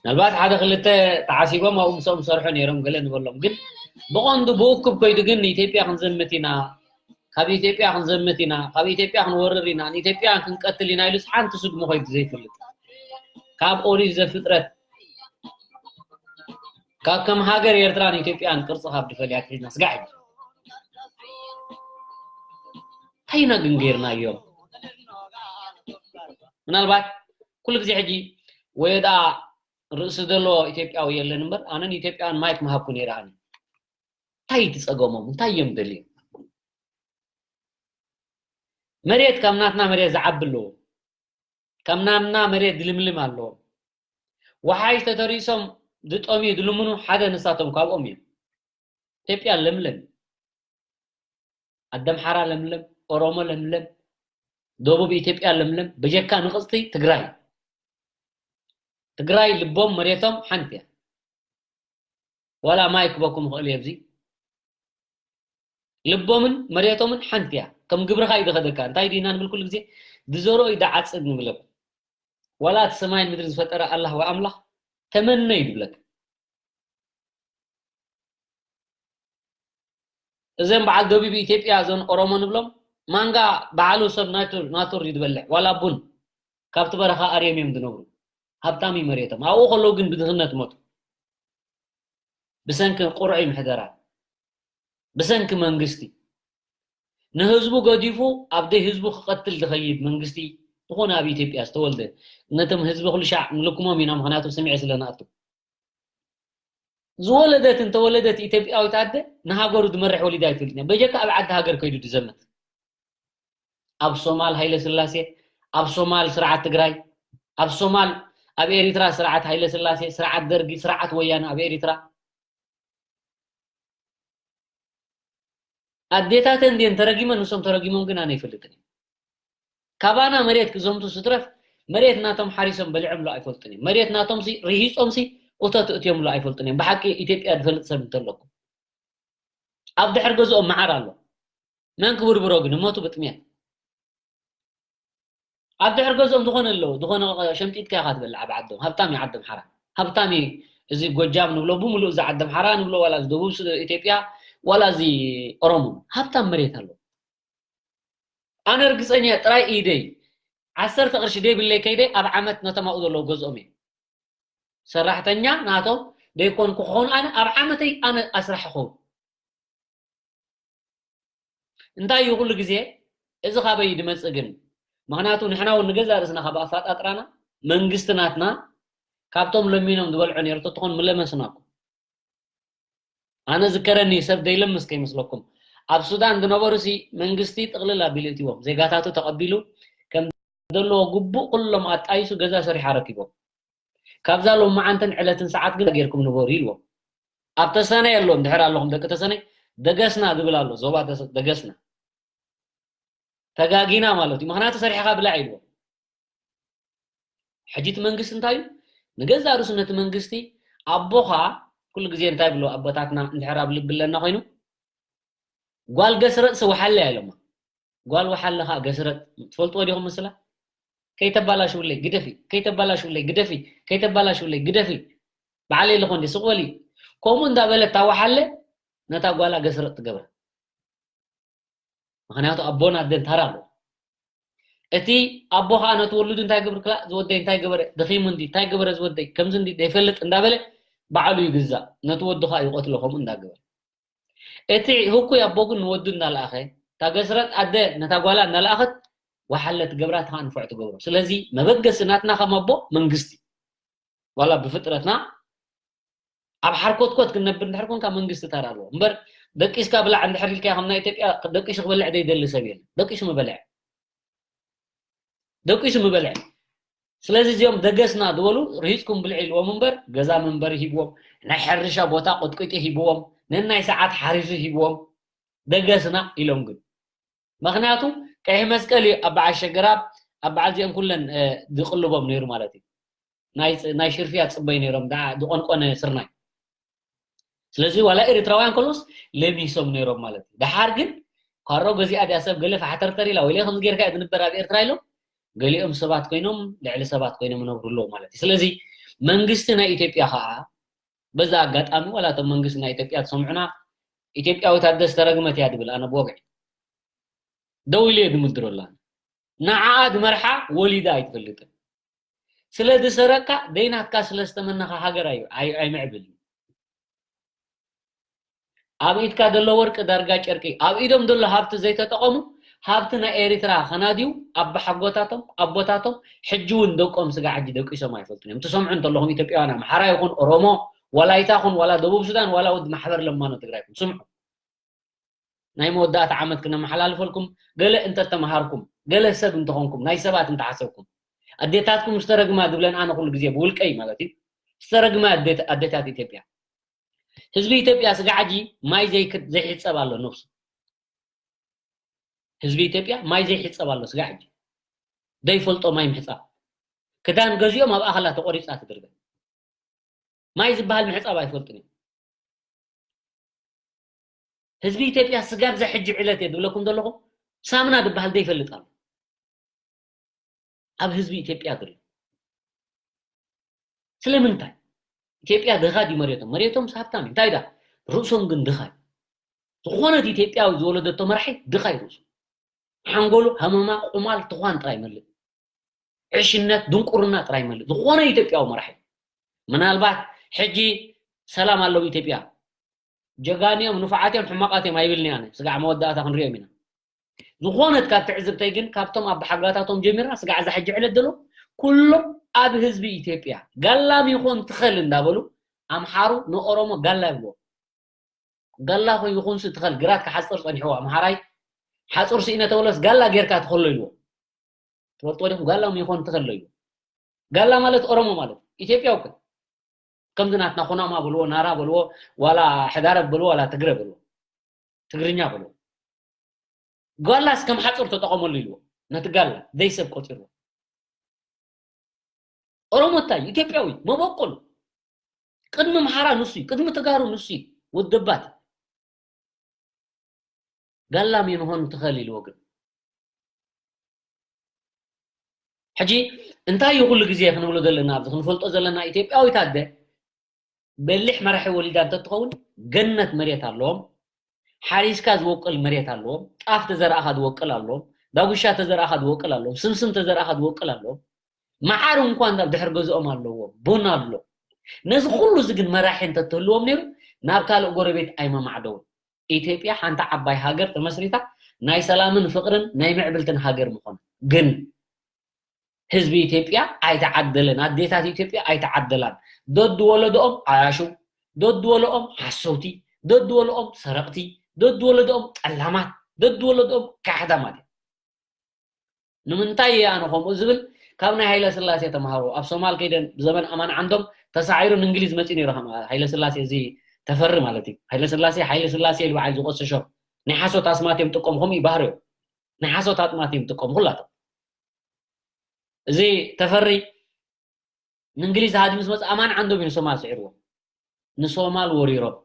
ምናልባት ሓደ ክልተ ተዓሲቦም ኣብኡ ምስኦም ዝሰርሑ ነይሮም ገለ ንበሎም ግን ብቐንዱ ብውኩብ ከይዱ ግን ንኢትዮጵያ ክንዘምት ኢና ካብ ኢትዮጵያ ክንዘምት ኢና ካብ ኢትዮጵያ ክንወርር ኢና ንኢትዮጵያ ክንቀትል ኢና ኢሉስ ሓንቲ ስጉሚ ከይዱ ዘይፈልጥ ካብ ኦሪት ዘፍጥረት ካብ ከም ሃገር ኤርትራን ኢትዮጵያን ቅርፂ ካብ ድፈልያ ክሒድና ስጋዕ ሕጂ እንታይ ኢና ግን ገይርናዮም ምናልባት ኩሉ ግዜ ሕጂ ወይ ደኣ ርእሲ ዘለዎ ኢትዮጵያዊ የለን እምበር፣ ኣነን ኢትዮጵያን ማይክ ምሃብኩ ነይረ። ኣነ እንታይ ትጸገሞም? እንታይ እዮም ደልዮም? መሬት ካብ ናትና መሬት ዝዓቢ ኣለዎ። ከም ናምና መሬት ድልምልም ኣለዎም። ወሓይሽ ተተሪሶም ድጠምዩ ድልምኑ ሓደ ንሳቶም ካብኦም እዮም። ኢትዮጵያ ለምለም፣ ኣደምሓራ ለምለም፣ ኦሮሞ ለምለም፣ ደቡብ ኢትዮጵያ ለምለም፣ በጀካ ንቕፅቲ ትግራይ። ትግራይ ልቦም መሬቶም ሓንቲ እያ። ዋላ ማይ ክበኩም ይኽእል እየ ኣብዚ። ልቦምን መሬቶምን ሓንቲ እያ። ከም ግብርኻ እዩ ዝኸደካ። እንታይ ዲና ንብል ኩሉ ግዜ? ዝዘርኦ እዩ ዝዓጽድ ንብለኩም። ዋላ እቲ ሰማይን ምድሪ ዝፈጠረ ኣላህ ወኣምላኽ ተመነ እዩ ዝብለካ። እዘን በዓል ደቡብ ኢትዮጵያ፣ እዘን ኦሮሞ ንብሎም፣ ማንጋ በዓሉ ሰብ ናቱር ናቱር እዩ ዝበልዕ። ዋላ ቡን ካብቲ በረኻ ኣርዮም እዮም ዝነብሩ። ሃብታም እዩ መሬቶም። ኣብኡ ከለዉ ግን ብድኽነት ሞቱ። ብሰንኪ ቁርዒ ምሕደራ፣ ብሰንኪ መንግስቲ። ንህዝቡ ገዲፉ ኣብ ደይ ህዝቡ ክቐትል ዝኸይድ መንግስቲ ዝኾነ ኣብ ኢትዮጵያ ዝተወልደ፣ ነቶም ህዝቢ ኩሉ ሻዕ ንልክሞም ኢና፣ ምኽንያቱ ስምዒ ስለ ንኣቱ። ዝወለደት እንተወለደት ኢትዮጵያዊት ኣደ ንሃገሩ ዝመርሕ ወሊዳ ኣይትፈልጥን እያ። በጀካ ኣብ ዓዲ ሃገር ከይዱ ዝዘምት። ኣብ ሶማል ሃይለ ስላሴ፣ ኣብ ሶማል ስርዓት ትግራይ፣ ኣብ ሶማል፣ ኣብ ኤሪትራ ስርዓት ሃይለ ስላሴ፣ ስርዓት ደርጊ፣ ስርዓት ወያነ ኣብ ኤሪትራ። ኣዴታተን እንድየን ተረጊመን፣ ንሶም ተረጊሞም ግን ኣነ ኣይፈልጥን እየ። ካባና መሬት ክዘምቱ ስትረፍ፣ መሬት ናቶም ሓሪሶም በሊዖምሉ ኣይፈልጡን እዮም። መሬት ናቶም ሲ ርሂጾም ሲ እቶ ትእትዮምሉ ኣይፈልጡን እዮም። ብሓቂ ኢትዮጵያ ዝፈልጥ ሰብ እንተለኩም፣ ኣብ ድሕር ገዝኦም መዓር ኣሎ። መን ክብርብሮ ግን? እሞቱ ብጥሜት። ኣብ ድሕር ገዝኦም ዝኾነ ኣለዎ፣ ዝኾነ ሸምጢጥካ ኢኻ ትበልዕ ኣብ ዓዶም። ሃብታም እዩ ዓዲ ኣምሓራ። ሃብታም እዩ እዚ ጎጃም ንብሎ፣ ብምሉእ እዚ ዓዲ ኣምሓራ ንብሎ፣ ዋላ እዚ ደቡብ ሱ-፣ ኢትዮጵያ፣ ዋላ እዚ ኦሮሞ። ሃብታም መሬት ኣለዎ። ኣነ ርግጸኛ ጥራይ ኢደይ ዓሰርተ ቅርሺ ደይብለይ ከይደ ኣብ ዓመት ነቶም ኣብኡ ዘለዉ ገዝኦም እየ። ሰራሕተኛ ናቶም ደይኮንኩ ክኾኑ ኣነ ኣብ ዓመተይ ኣነ ኣስራሕ ክኸውን። እንታይ እዩ ኩሉ ግዜ እዚ ካበይ ድመጽእ ግን? ምኽንያቱ ንሕና እውን ንገዛእ ርእስና ካብ ኣፋጣጥራና መንግስቲ ናትና ካብቶም ለሚኖም ዝበልዑ ነይሩ ተትኾን ምለመስናኩም። ኣነ ዝከረኒ ሰብ ደይለምስ ከይመስለኩም። ኣብ ሱዳን ዝነበሩ ሲ መንግስቲ ጥቕልል ኣቢሉ እትዎም ዜጋታቱ ተቐቢሉ ከም ዘለዎ ግቡእ ኩሎም ኣጣይሱ ገዛ ሰሪሓ ረኪቦም። ካብዛ ሎማዓንትን ዕለትን ሰዓት ግን ጌርኩም ንበሩ ኢልዎም። ኣብ ተሰነይ ኣለዎም ድሕር ኣለኹም ደቂ ተሰነይ ደገስና ዝብል ኣሎ ዞባ ደስ-፣ ደገስና ተጋጊና ማለት እዩ። ምኽንያቱ ሰሪሕኻ ብላዕ ኢልዎም። ሕጂ እቲ መንግስቲ እንታይ እዩ? ንገዛእ ርእሱ ነቲ መንግስቲ ኣቦኻ ኩሉ ግዜ እንታይ ብሎ ኣቦታትና እንድሕር ኣብ ልቢ ኣለና ኮይኑ ጓል ገስረጥ ስውሓለ እያ ኢሎማ። ጓል ወሓለ ኸዓ ገስረጥ ትፈልጥዎ ዲኹም ምስላ? ከይተባላሽውለይ ግደፊ፣ ከይተባላሽውለይ ግደፊ፣ ከይተባላሽውለይ ግደፊ። በዓለይ ኣለኹ እንዲ ስቕ በሊ። ከምኡ እንዳበለት እታ ወሓለ ነታ ጓላ ገስረጥ ትገብራ። ምኽንያቱ ኣቦን ኣደን ታራ ኣለዎ። እቲ ኣቦ ኸዓ ነቲ ወሉዱ እንታይ ግብር ክላ ዝወደይ እንታይ ገበረ ደኺሙ እንዲ እንታይ ገበረ ዝወደይ ከምዚ እንዲ ዘይፈልጥ እንዳበለ ባዕሉ ይግዛእ ነቲ ወዱ ኸዓ ይቆትሎ ከምኡ እንዳገበረ። እቲ ህኩይ ኣቦ ግን ንወዱ እናለኣኸ እታ ገስረጥ ኣደ ነታ ጓላ እናለኣኸት ወሓለ ትገብራ ተኻንፎዕ ትገብሮ። ስለዚ መበገሲ ናትና ከም ኣቦ መንግስቲ ዋላ ብፍጥረትና ኣብ ሓርኮትኮት ክንነብር እንድሕር ኮንካ መንግስቲ ተራ ኣለዎ እምበር ደቂስካ ብላዕ እንድሕር ኢልካ ከም ናይ ኢትዮጵያ ደቂሱ ክበልዕ ዘይደሊ ሰብ የለን። ደቂሱ ምበልዐ ደቂሱ ምበልዐ። ስለዚ እዚኦም ደገስና ዝበሉ ርሂፅኩም ብልዕ ኢልዎም እምበር ገዛ መንበሪ ሂብዎም ናይ ሕርሻ ቦታ ቆጥቂጢ ሂብዎም ነናይ ሰዓት ሓሪሱ ሂብዎም ደገስና ኢሎም ግን ምኽንያቱ ቀይሕ መስቀል እዩ ኣብ በዓል ሸገራብ ኣብ በዓል እዚኦም ኩለን ዝቅልቦም ነይሩ ማለት እዩ። ናይ ሽርፍያ ጽበይ ነይሮም ድቆንቆነ ስርናይ። ስለዚ ዋላ ኤርትራውያን ከሎስ ለሚሶም ነይሮም ማለት እዩ። ደሓር ግን ካሮ ገዚኣ ድያ ሰብ ገለ ፋሕተርተር ኢላ ወይ ከምዚ ጌርካ እያ ዝንበር ኣብ ኤርትራ ኢሎም ገሊኦም ሰባት ኮይኖም ልዕሊ ሰባት ኮይኖም ይነብሩ ኣለዉ ማለት እዩ። ስለዚ መንግስቲ ናይ ኢትዮጵያ ከዓ በዛ ኣጋጣሚ ዋላ እቶም መንግስቲ ናይ ኢትዮጵያ ትሰምዑና ኢትዮጵያዊት ኣደ ዝተረግመት እያ ድብል ኣነ ብወግዒ ደው ኢለ እየ ድምድረላ ንዓኣ ድመርሓ ወሊዳ ኣይትፈልጥን ስለ ዝሰረቅካ ደይናትካ ስለ ዝተመነኻ ሃገር ኣይ- ኣይ- ኣይምዕብል እዩ ኣብ ኢድካ ዘሎ ወርቂ ዳርጋ ጨርቂ ኣብ ኢዶም ዘሎ ሃብቲ ዘይተጠቐሙ ሃብቲ ናይ ኤሪትራ ከናድዩ ኣባሓጎታቶም ኣቦታቶም ሕጂ እውን ደቆም ስጋ ሕጂ ደቂሶም ኣይፈልጡን እዮም። ትሰምዑ እንተለኹም ኢትዮጵያውያን ኣምሓራ ይኹን ኦሮሞ፣ ዋላ ኣይታ ኹን ዋላ ደቡብ ሱዳን ዋላ ወዲ ማሕበር ለማኖ ትግራይ ይኹን ስምዑ። ናይ መወዳእታ ዓመት ክነመሓላልፈልኩም፣ ገለ እንተተምሃርኩም፣ ገለ ሰብ እንተኾንኩም፣ ናይ ሰባት እንተሓሰብኩም፣ ኣዴታትኩም ዝተረግማ ዝብለን ኣነ ኩሉ ግዜ ብውልቀይ ማለት እዩ ዝተረግማ ኣዴታት ኢትዮጵያ። ህዝቢ ኢትዮጵያ ስጋዕጂ ማይ ዘይሕፀብ ኣሎ ነብሱ። ህዝቢ ኢትዮጵያ ማይ ዘይሕፀብ ኣሎ ስጋዕጂ። ዘይፈልጦ ማይ ምሕፃብ። ክዳን ገዚኦም ኣብ ኣኸላ ተቆሪፃ ትድርበ። ማይ ዝበሃል ምሕፃብ ኣይፈልጥን እዮም። ህዝቢ ኢትዮጵያ ስጋብ ዘሕጂ ዕለት እየ ዝብለኩም ዘለኹ ሳምና ዝበሃል ዘይፈልጥ ኣሎ ኣብ ህዝቢ ኢትዮጵያ ዘሎ። ስለምንታይ? ኢትዮጵያ ድኻ ድዩ መሬቶም? መሬቶም ሃብታም እዩ። እንታይ ዳ ርእሶም ግን ድኻ እዩ። ዝኾነት ኢትዮጵያዊ ዝወለደቶ መራሒ ድኻ እዩ ርእሱ። ሓንጎሉ ሃመማ ቁማል ትኳን ጥራይ ይመልእ። ዕሽነት ድንቁርና ጥራይ ይመልእ ዝኾነ ኢትዮጵያዊ መራሒ። ምናልባት ሕጂ ሰላም ኣለዉ ኢትዮጵያ ጀጋኒኦም ንፉዓትዮም ሕማቃትዮም ኣይብልንያ ኣነ። ስጋዕ መወዳእታ ክንሪኦም ኢና። ዝኾነት ካብ ትዕዝብተይ ግን ካብቶም ኣባሓጋታቶም ጀሚርና ስጋዕ እዛ ሕጂ ዕለት ዘሎ ኩሎም ኣብ ህዝቢ ኢትዮጵያ ጋላም ይኾን ትኸል እንዳበሉ ኣምሓሩ ንኦሮሞ ጋላ ይብልዎ። ጋላ ኮ ይኹንሲ ትኸል ግራት ክሓፅር ፀኒሕዎ ኣምሓራይ ሓፁር ስኢነ ተበሎስ ጋላ ጌርካ ትኸሎ ኢልዎ። ትፈልጥዎ ዲኹም? ጋላ ይኾን ትኸሎ ኢልዎ። ጋላ ማለት ኦሮሞ ማለት ኢትዮጵያ ውክል ከምዚ ናትና ኩናማ በልዎ ናራ በልዎ ዋላ ሕዳረብ በልዎ ዋላ ትግረ በልዎ ትግርኛ በልዎ። ጋላስ ከም ሓፁር ተጠቐመሉ ኢልዎ ነቲ ጋላ ዘይሰብ ቆፂርዎ። ኦሮሞ እንታይ ኢትዮጵያዊ መበቆሉ ቅድሚ ምሓራ ንሱ እዩ ቅድሚ ተጋሩ ንሱ እዩ። ውድባት ጋላም ይንሆን ትኸል ኢልዎ ግን ሕጂ እንታይ እዩ ኩሉ ግዜ ክንብሎ ዘለና ኣብዚ ክንፈልጦ ዘለና ኢትዮጵያዊት ኣደ በሊሕ መራሒ ወሊዳ እንተትኸውን ገነት መሬት ኣለዎም። ሓሪስካ ዝወቅል መሬት ኣለዎም። ጣፍ ተዘርኣኻ ዝወቅል ኣለዎም። ዳጉሻ ተዘርኣኻ ዝወቅል ኣለዎም። ስምስም ተዘርኣኻ ዝወቅል ኣለዎም። መዓር እንኳን ኣብ ድሕር ገዝኦም ኣለዎም። ቡን ኣሎ። ነዚ ኩሉ እዚ ግን መራሒ እንተትህልዎም ነይሩ ናብ ካልእ ጎረቤት ኣይመማዕደውን። ኢትዮጵያ ሓንቲ ዓባይ ሃገር ተመስሪታ ናይ ሰላምን ፍቅርን ናይ ምዕብልትን ሃገር ምኾነ ግን ህዝቢ ኢትዮጵያ ኣይተዓደለን ኣዴታት ኢትዮጵያ ኣይተዓደላን። ደድ ወለዶኦም ዓያሹ ደድ ወለኦም ሓሰውቲ ደድ ወለኦም ሰረቕቲ ደድ ወለዶኦም ጠላማት ደድ ወለዶኦም ካሕዳማት እዮም። ንምንታይ እየ ኣነ ከምኡ ዝብል ካብ ናይ ሃይለ ስላሴ ተምሃሮ ኣብ ሶማል ከይደ ብዘመን ኣማን ዓንዶም ተሳዒሩ ንእንግሊዝ መፂኡ ነይሩ ሃይለ ስላሴ እዚ ተፈሪ ማለት እዩ ሃይለ ስላሴ ሃይለ ስላሴ ኢሉ በዓል ዝቆስሾ ናይ ሓሶት ኣስማት እዮም ጥቀሙ ከምኡ ይባህር እዮም ናይ ሓሶት ኣጥማት እዮም ጥቀሙ ኩላቶም እዚ ተፈሪ ንእንግሊዝ ሃዲ ምስ መፅ ኣማን ዓንዶም እዩ ንሶማል ስዒርዎ ንሶማል ወሪሮም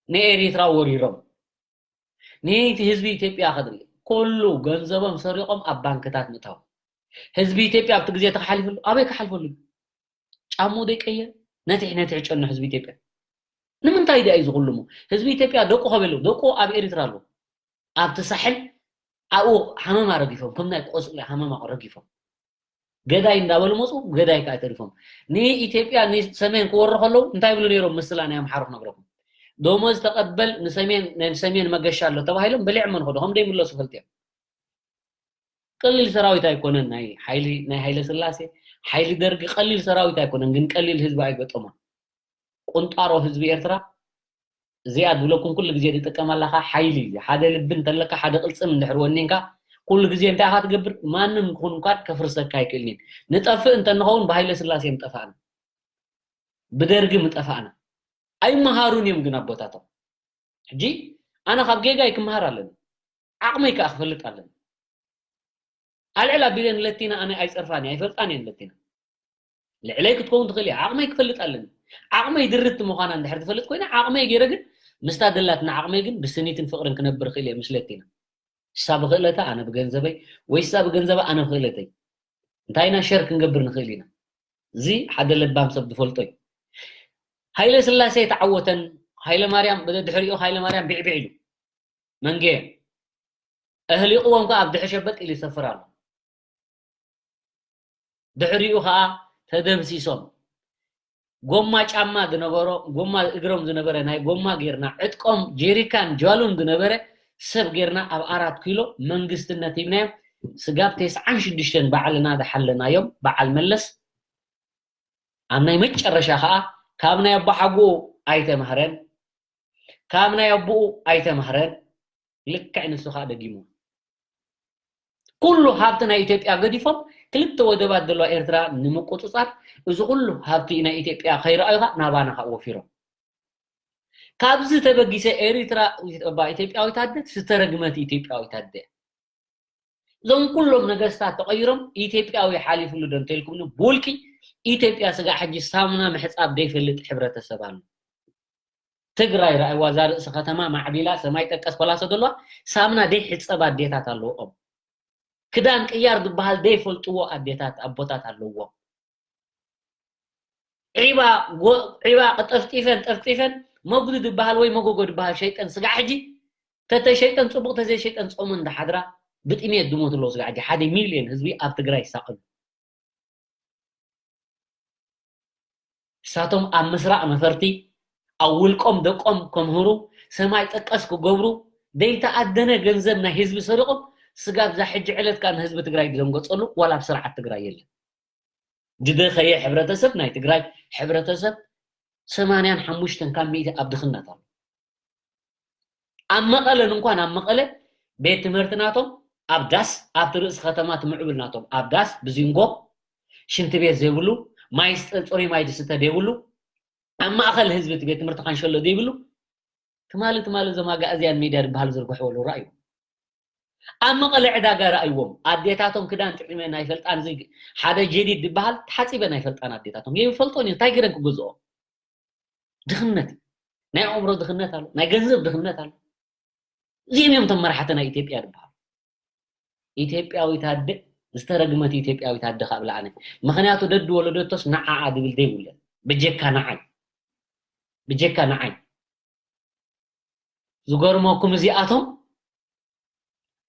ንኤሪትራ ወሪሮም ንይቲ ህዝቢ ኢትዮጵያ ከድሪ ኩሉ ገንዘቦም ሰሪቆም ኣብ ባንክታት ምእታው ህዝቢ ኢትዮጵያ ኣብቲ ግዜ ተካሓሊፍሉ ኣበይ ካሓልፈሉ ጫሙ ደቀየ ነትሕ ነትሕ ጨኑ ህዝቢ ኢትዮጵያ ንምንታይ ዳ እዩ ዝኩሉሙ ህዝቢ ኢትዮጵያ ደቁ ከበሉ ደቁ ኣብ ኤሪትራ ኣለዉ ኣብቲ ሳሕል ኣብኡ ሃመማ ረጊፎም ከም ናይ ቆፅሊ ሃመማ ረጊፎም ገዳይ እንዳበሉ መፁ ገዳይ ከዓ ተሪፎም ንኢትዮጵያ ንሰሜን ክወሩ ከለዉ እንታይ ይብሉ ነይሮም ምስላ ናይ ኣምሓሩ ክነግረኩም ደሞዝ ተቀበል ንሰሜን ናይ ሰሜን መገሻ ኣሎ ተባሂሎም በሊዖሞ ንኸዱ ከም ደይምለሱ ፈልጥ እዮም ቅሊል ሰራዊት ኣይኮነን ናይ ሓይሊ ናይ ሃይለ ስላሴ ሓይሊ ደርጊ ቀሊል ሰራዊት ኣይኮነን ግን ቀሊል ህዝቢ ኣይገጠሞን ቁንጣሮ ህዝቢ ኤርትራ እዚኣ ዝብለኩም ኩሉ ግዜ ዝጥቀመላ ከኣ ሓይሊ እዩ ሓደ ልቢ እንተለካ ሓደ ቅልጽም እንድሕር ወኒንካ ኩሉ ግዜ እንታይ ኢኻ ትገብር ማንም ክኹን እንኳን ከፍርሰካ ኣይክእልን እዩ ንጠፍእ እንተንኸውን ብሃይለ ስላሴ ምጠፋእና ብደርጊ ምጠፋእና ኣይመሃሩን እዮም ግን ኣቦታቶም ሕጂ ኣነ ካብ ጌጋይ ክመሃር ኣለኒ ዓቕመይ ከኣ ክፈልጥ ኣለኒ ኣልዕል ኣቢለ ንለቲና ኣነ ኣይጸርፋን እየ ኣይፈልጣን እየን ለቲና ልዕለይ ክትከውን ትኽእል እያ ዓቕመይ ክፈልጥ ኣለኒ ዓቕመይ ድርት ምዃና እንድሕር ትፈልጥ ኮይና ዓቕመይ ገይረ ግን ምስታ ደላትና ዓቕመይ ግን ብስኒትን ፍቕርን ክነብር ክእል እየ ምስ ለቲና ንሳ ብኽእለታ ኣነ ብገንዘበይ ወይ ንሳ ብገንዘባ ኣነ ብኽእለተይ እንታይ ኢና ሸር ክንገብር ንኽእል ኢና እዚ ሓደ ለባም ሰብ ዝፈልጦ እዩ ሃይለ ስላሴ ተዓወተን ሃይለ ማርያም ብድሕሪኡ ሃይለ ማርያም ቢዕቢዕ ኢሉ መንጌ ኣህሊቕዎም ከዓ ኣብ ድሕሸበጥ ኢሉ ይሰፍር ኣሎ ድሕሪኡ ከዓ ተደምሲሶም ጎማ ጫማ ዝነበሮ ጎማ እግሮም ዝነበረ ናይ ጎማ ጌርና ዕጥቆም ጀሪካን ጃሉን ዝነበረ ሰብ ጌርና ኣብ ኣራት ኪሎ መንግስትነት ሂብናዮም። ስጋብ ተስዓን ሽዱሽተን ባዕልና ዝሓለናዮም በዓል መለስ ኣብ ናይ መጨረሻ ከዓ ካብ ናይ ኣቦሓጎኡ ኣይተማህረን፣ ካብ ናይ ኣቦኡ ኣይተማህረን። ልክዕ ንሱ ከዓ ደጊሙ። ኩሉ ሃብቲ ናይ ኢትዮጵያ ገዲፎም ክልተ ወደባት ዘለዋ ኤርትራ ንምቁፅፃር እዚ ኩሉ ሃብቲ ናይ ኢትዮጵያ ከይረኣዩ ከዓ ናባና ከዓ ወፊሮም። ካብዚ ተበጊሰ ኤሪትራ ኢትዮጵያዊት ኣደ ዝተረግመት ኢትዮጵያዊት ኣደ። እዞም ኩሎም ነገስታት ተቐይሮም ኢትዮጵያዊ ሓሊፍሉ ዶ እንተልኩምኒ ብውልቂ ኢትዮጵያ ስጋ ሕጂ ሳሙና ምሕፃብ ዘይፈልጥ ሕብረተሰብ ኣሎ። ትግራይ ረኣይዋ እዛ ርእሲ ከተማ ማዕቢላ ሰማይ ጠቀስ ፓላሶ ዘለዋ ሳሙና ደይሕፀብ ኣዴታት ኣለዎም። ክዳን ቅያር ዝበሃል ዘይፈልጥዎ ኣዴታት ኣቦታት ኣለዎም። ዒባ ጎ- ዒባ ጠፍጢፈን ጠፍጢፈን መጉዲ ዝበሃል ወይ መጎጎ ዝበሃል ሸይጠን ስጋ ሕጂ ተተሸይጠን ፅቡቅ ተዘይሸይጠን ፆመን እንዳሓድራ ብጥሜት ዝሞቱ ኣለዉ። ስጋ ሕጂ ሓደ ሚልዮን ህዝቢ ኣብ ትግራይ ይሳቀዩ። እሳቶም ኣብ ምስራቕ ነፈርቲ ኣብ ውልቆም ደቆም ከምህሩ ሰማይ ጠቀስ ክገብሩ ደይተኣደነ ገንዘብ ናይ ህዝቢ ሰሪቖም ስጋብ እዛ ሕጂ ዕለት ከዓ ንህዝቢ ትግራይ ብዘንገፀሉ ዋላ ኣብ ስርዓት ትግራይ የለን። ዝደኸየ ሕብረተሰብ ናይ ትግራይ ሕብረተሰብ ሰማንያን ሓሙሽተን ካብ ሚእቲ ኣብ ድኽነት ኣሎ። ኣብ መቐለን እንኳን ኣብ መቐለ ቤት ትምህርቲ ናቶም ኣብ ዳስ ኣብቲ ርእሲ ከተማ ትምዕብል ናቶም ኣብ ዳስ ብዚንጎ ሽንቲ ቤት ዘይብሉ ማይ ዝስተ ፅሩይ ማይ ዝስተ ዘይብሉ ኣብ ማእኸል ህዝቢ እቲ ቤት ትምህርቲ ካንሸሎ ዘይብሉ ትማሊ ትማሊ እዞም ኣጋእዝያን ሚድያ ዝበሃሉ ዝርግሕዎ ኣለዉ ረኣዩ። ኣብ መቐለ ዕዳጋ ረኣይዎም ኣዴታቶም ክዳን ጥዒመን ኣይፈልጣን እዚ ሓደ ጀዲድ ዝበሃል ተሓፂበን ኣይፈልጣን ኣዴታቶም ይፈልጦን እዩ እንታይ ገይረን ክገዝኦ ድኽነት እዩ። ናይ ኣእምሮ ድኽነት ኣሎ ናይ ገንዘብ ድኽነት ኣሎ። እዚኦም እዮም እቶም መራሕቲ ናይ ኢትዮጵያ ዝበሃሉ። ኢትዮጵያዊት ኣደ ዝተረግመት ኢትዮጵያዊት ኣደ ካብ ለኣነ ምክንያቱ ደድ ወለደቶስ ንዓኣ ድብል ዘይብለን ብጀካ ንዓይ ብጀካ ንዓይ ዝገርመኩም እዚኣቶም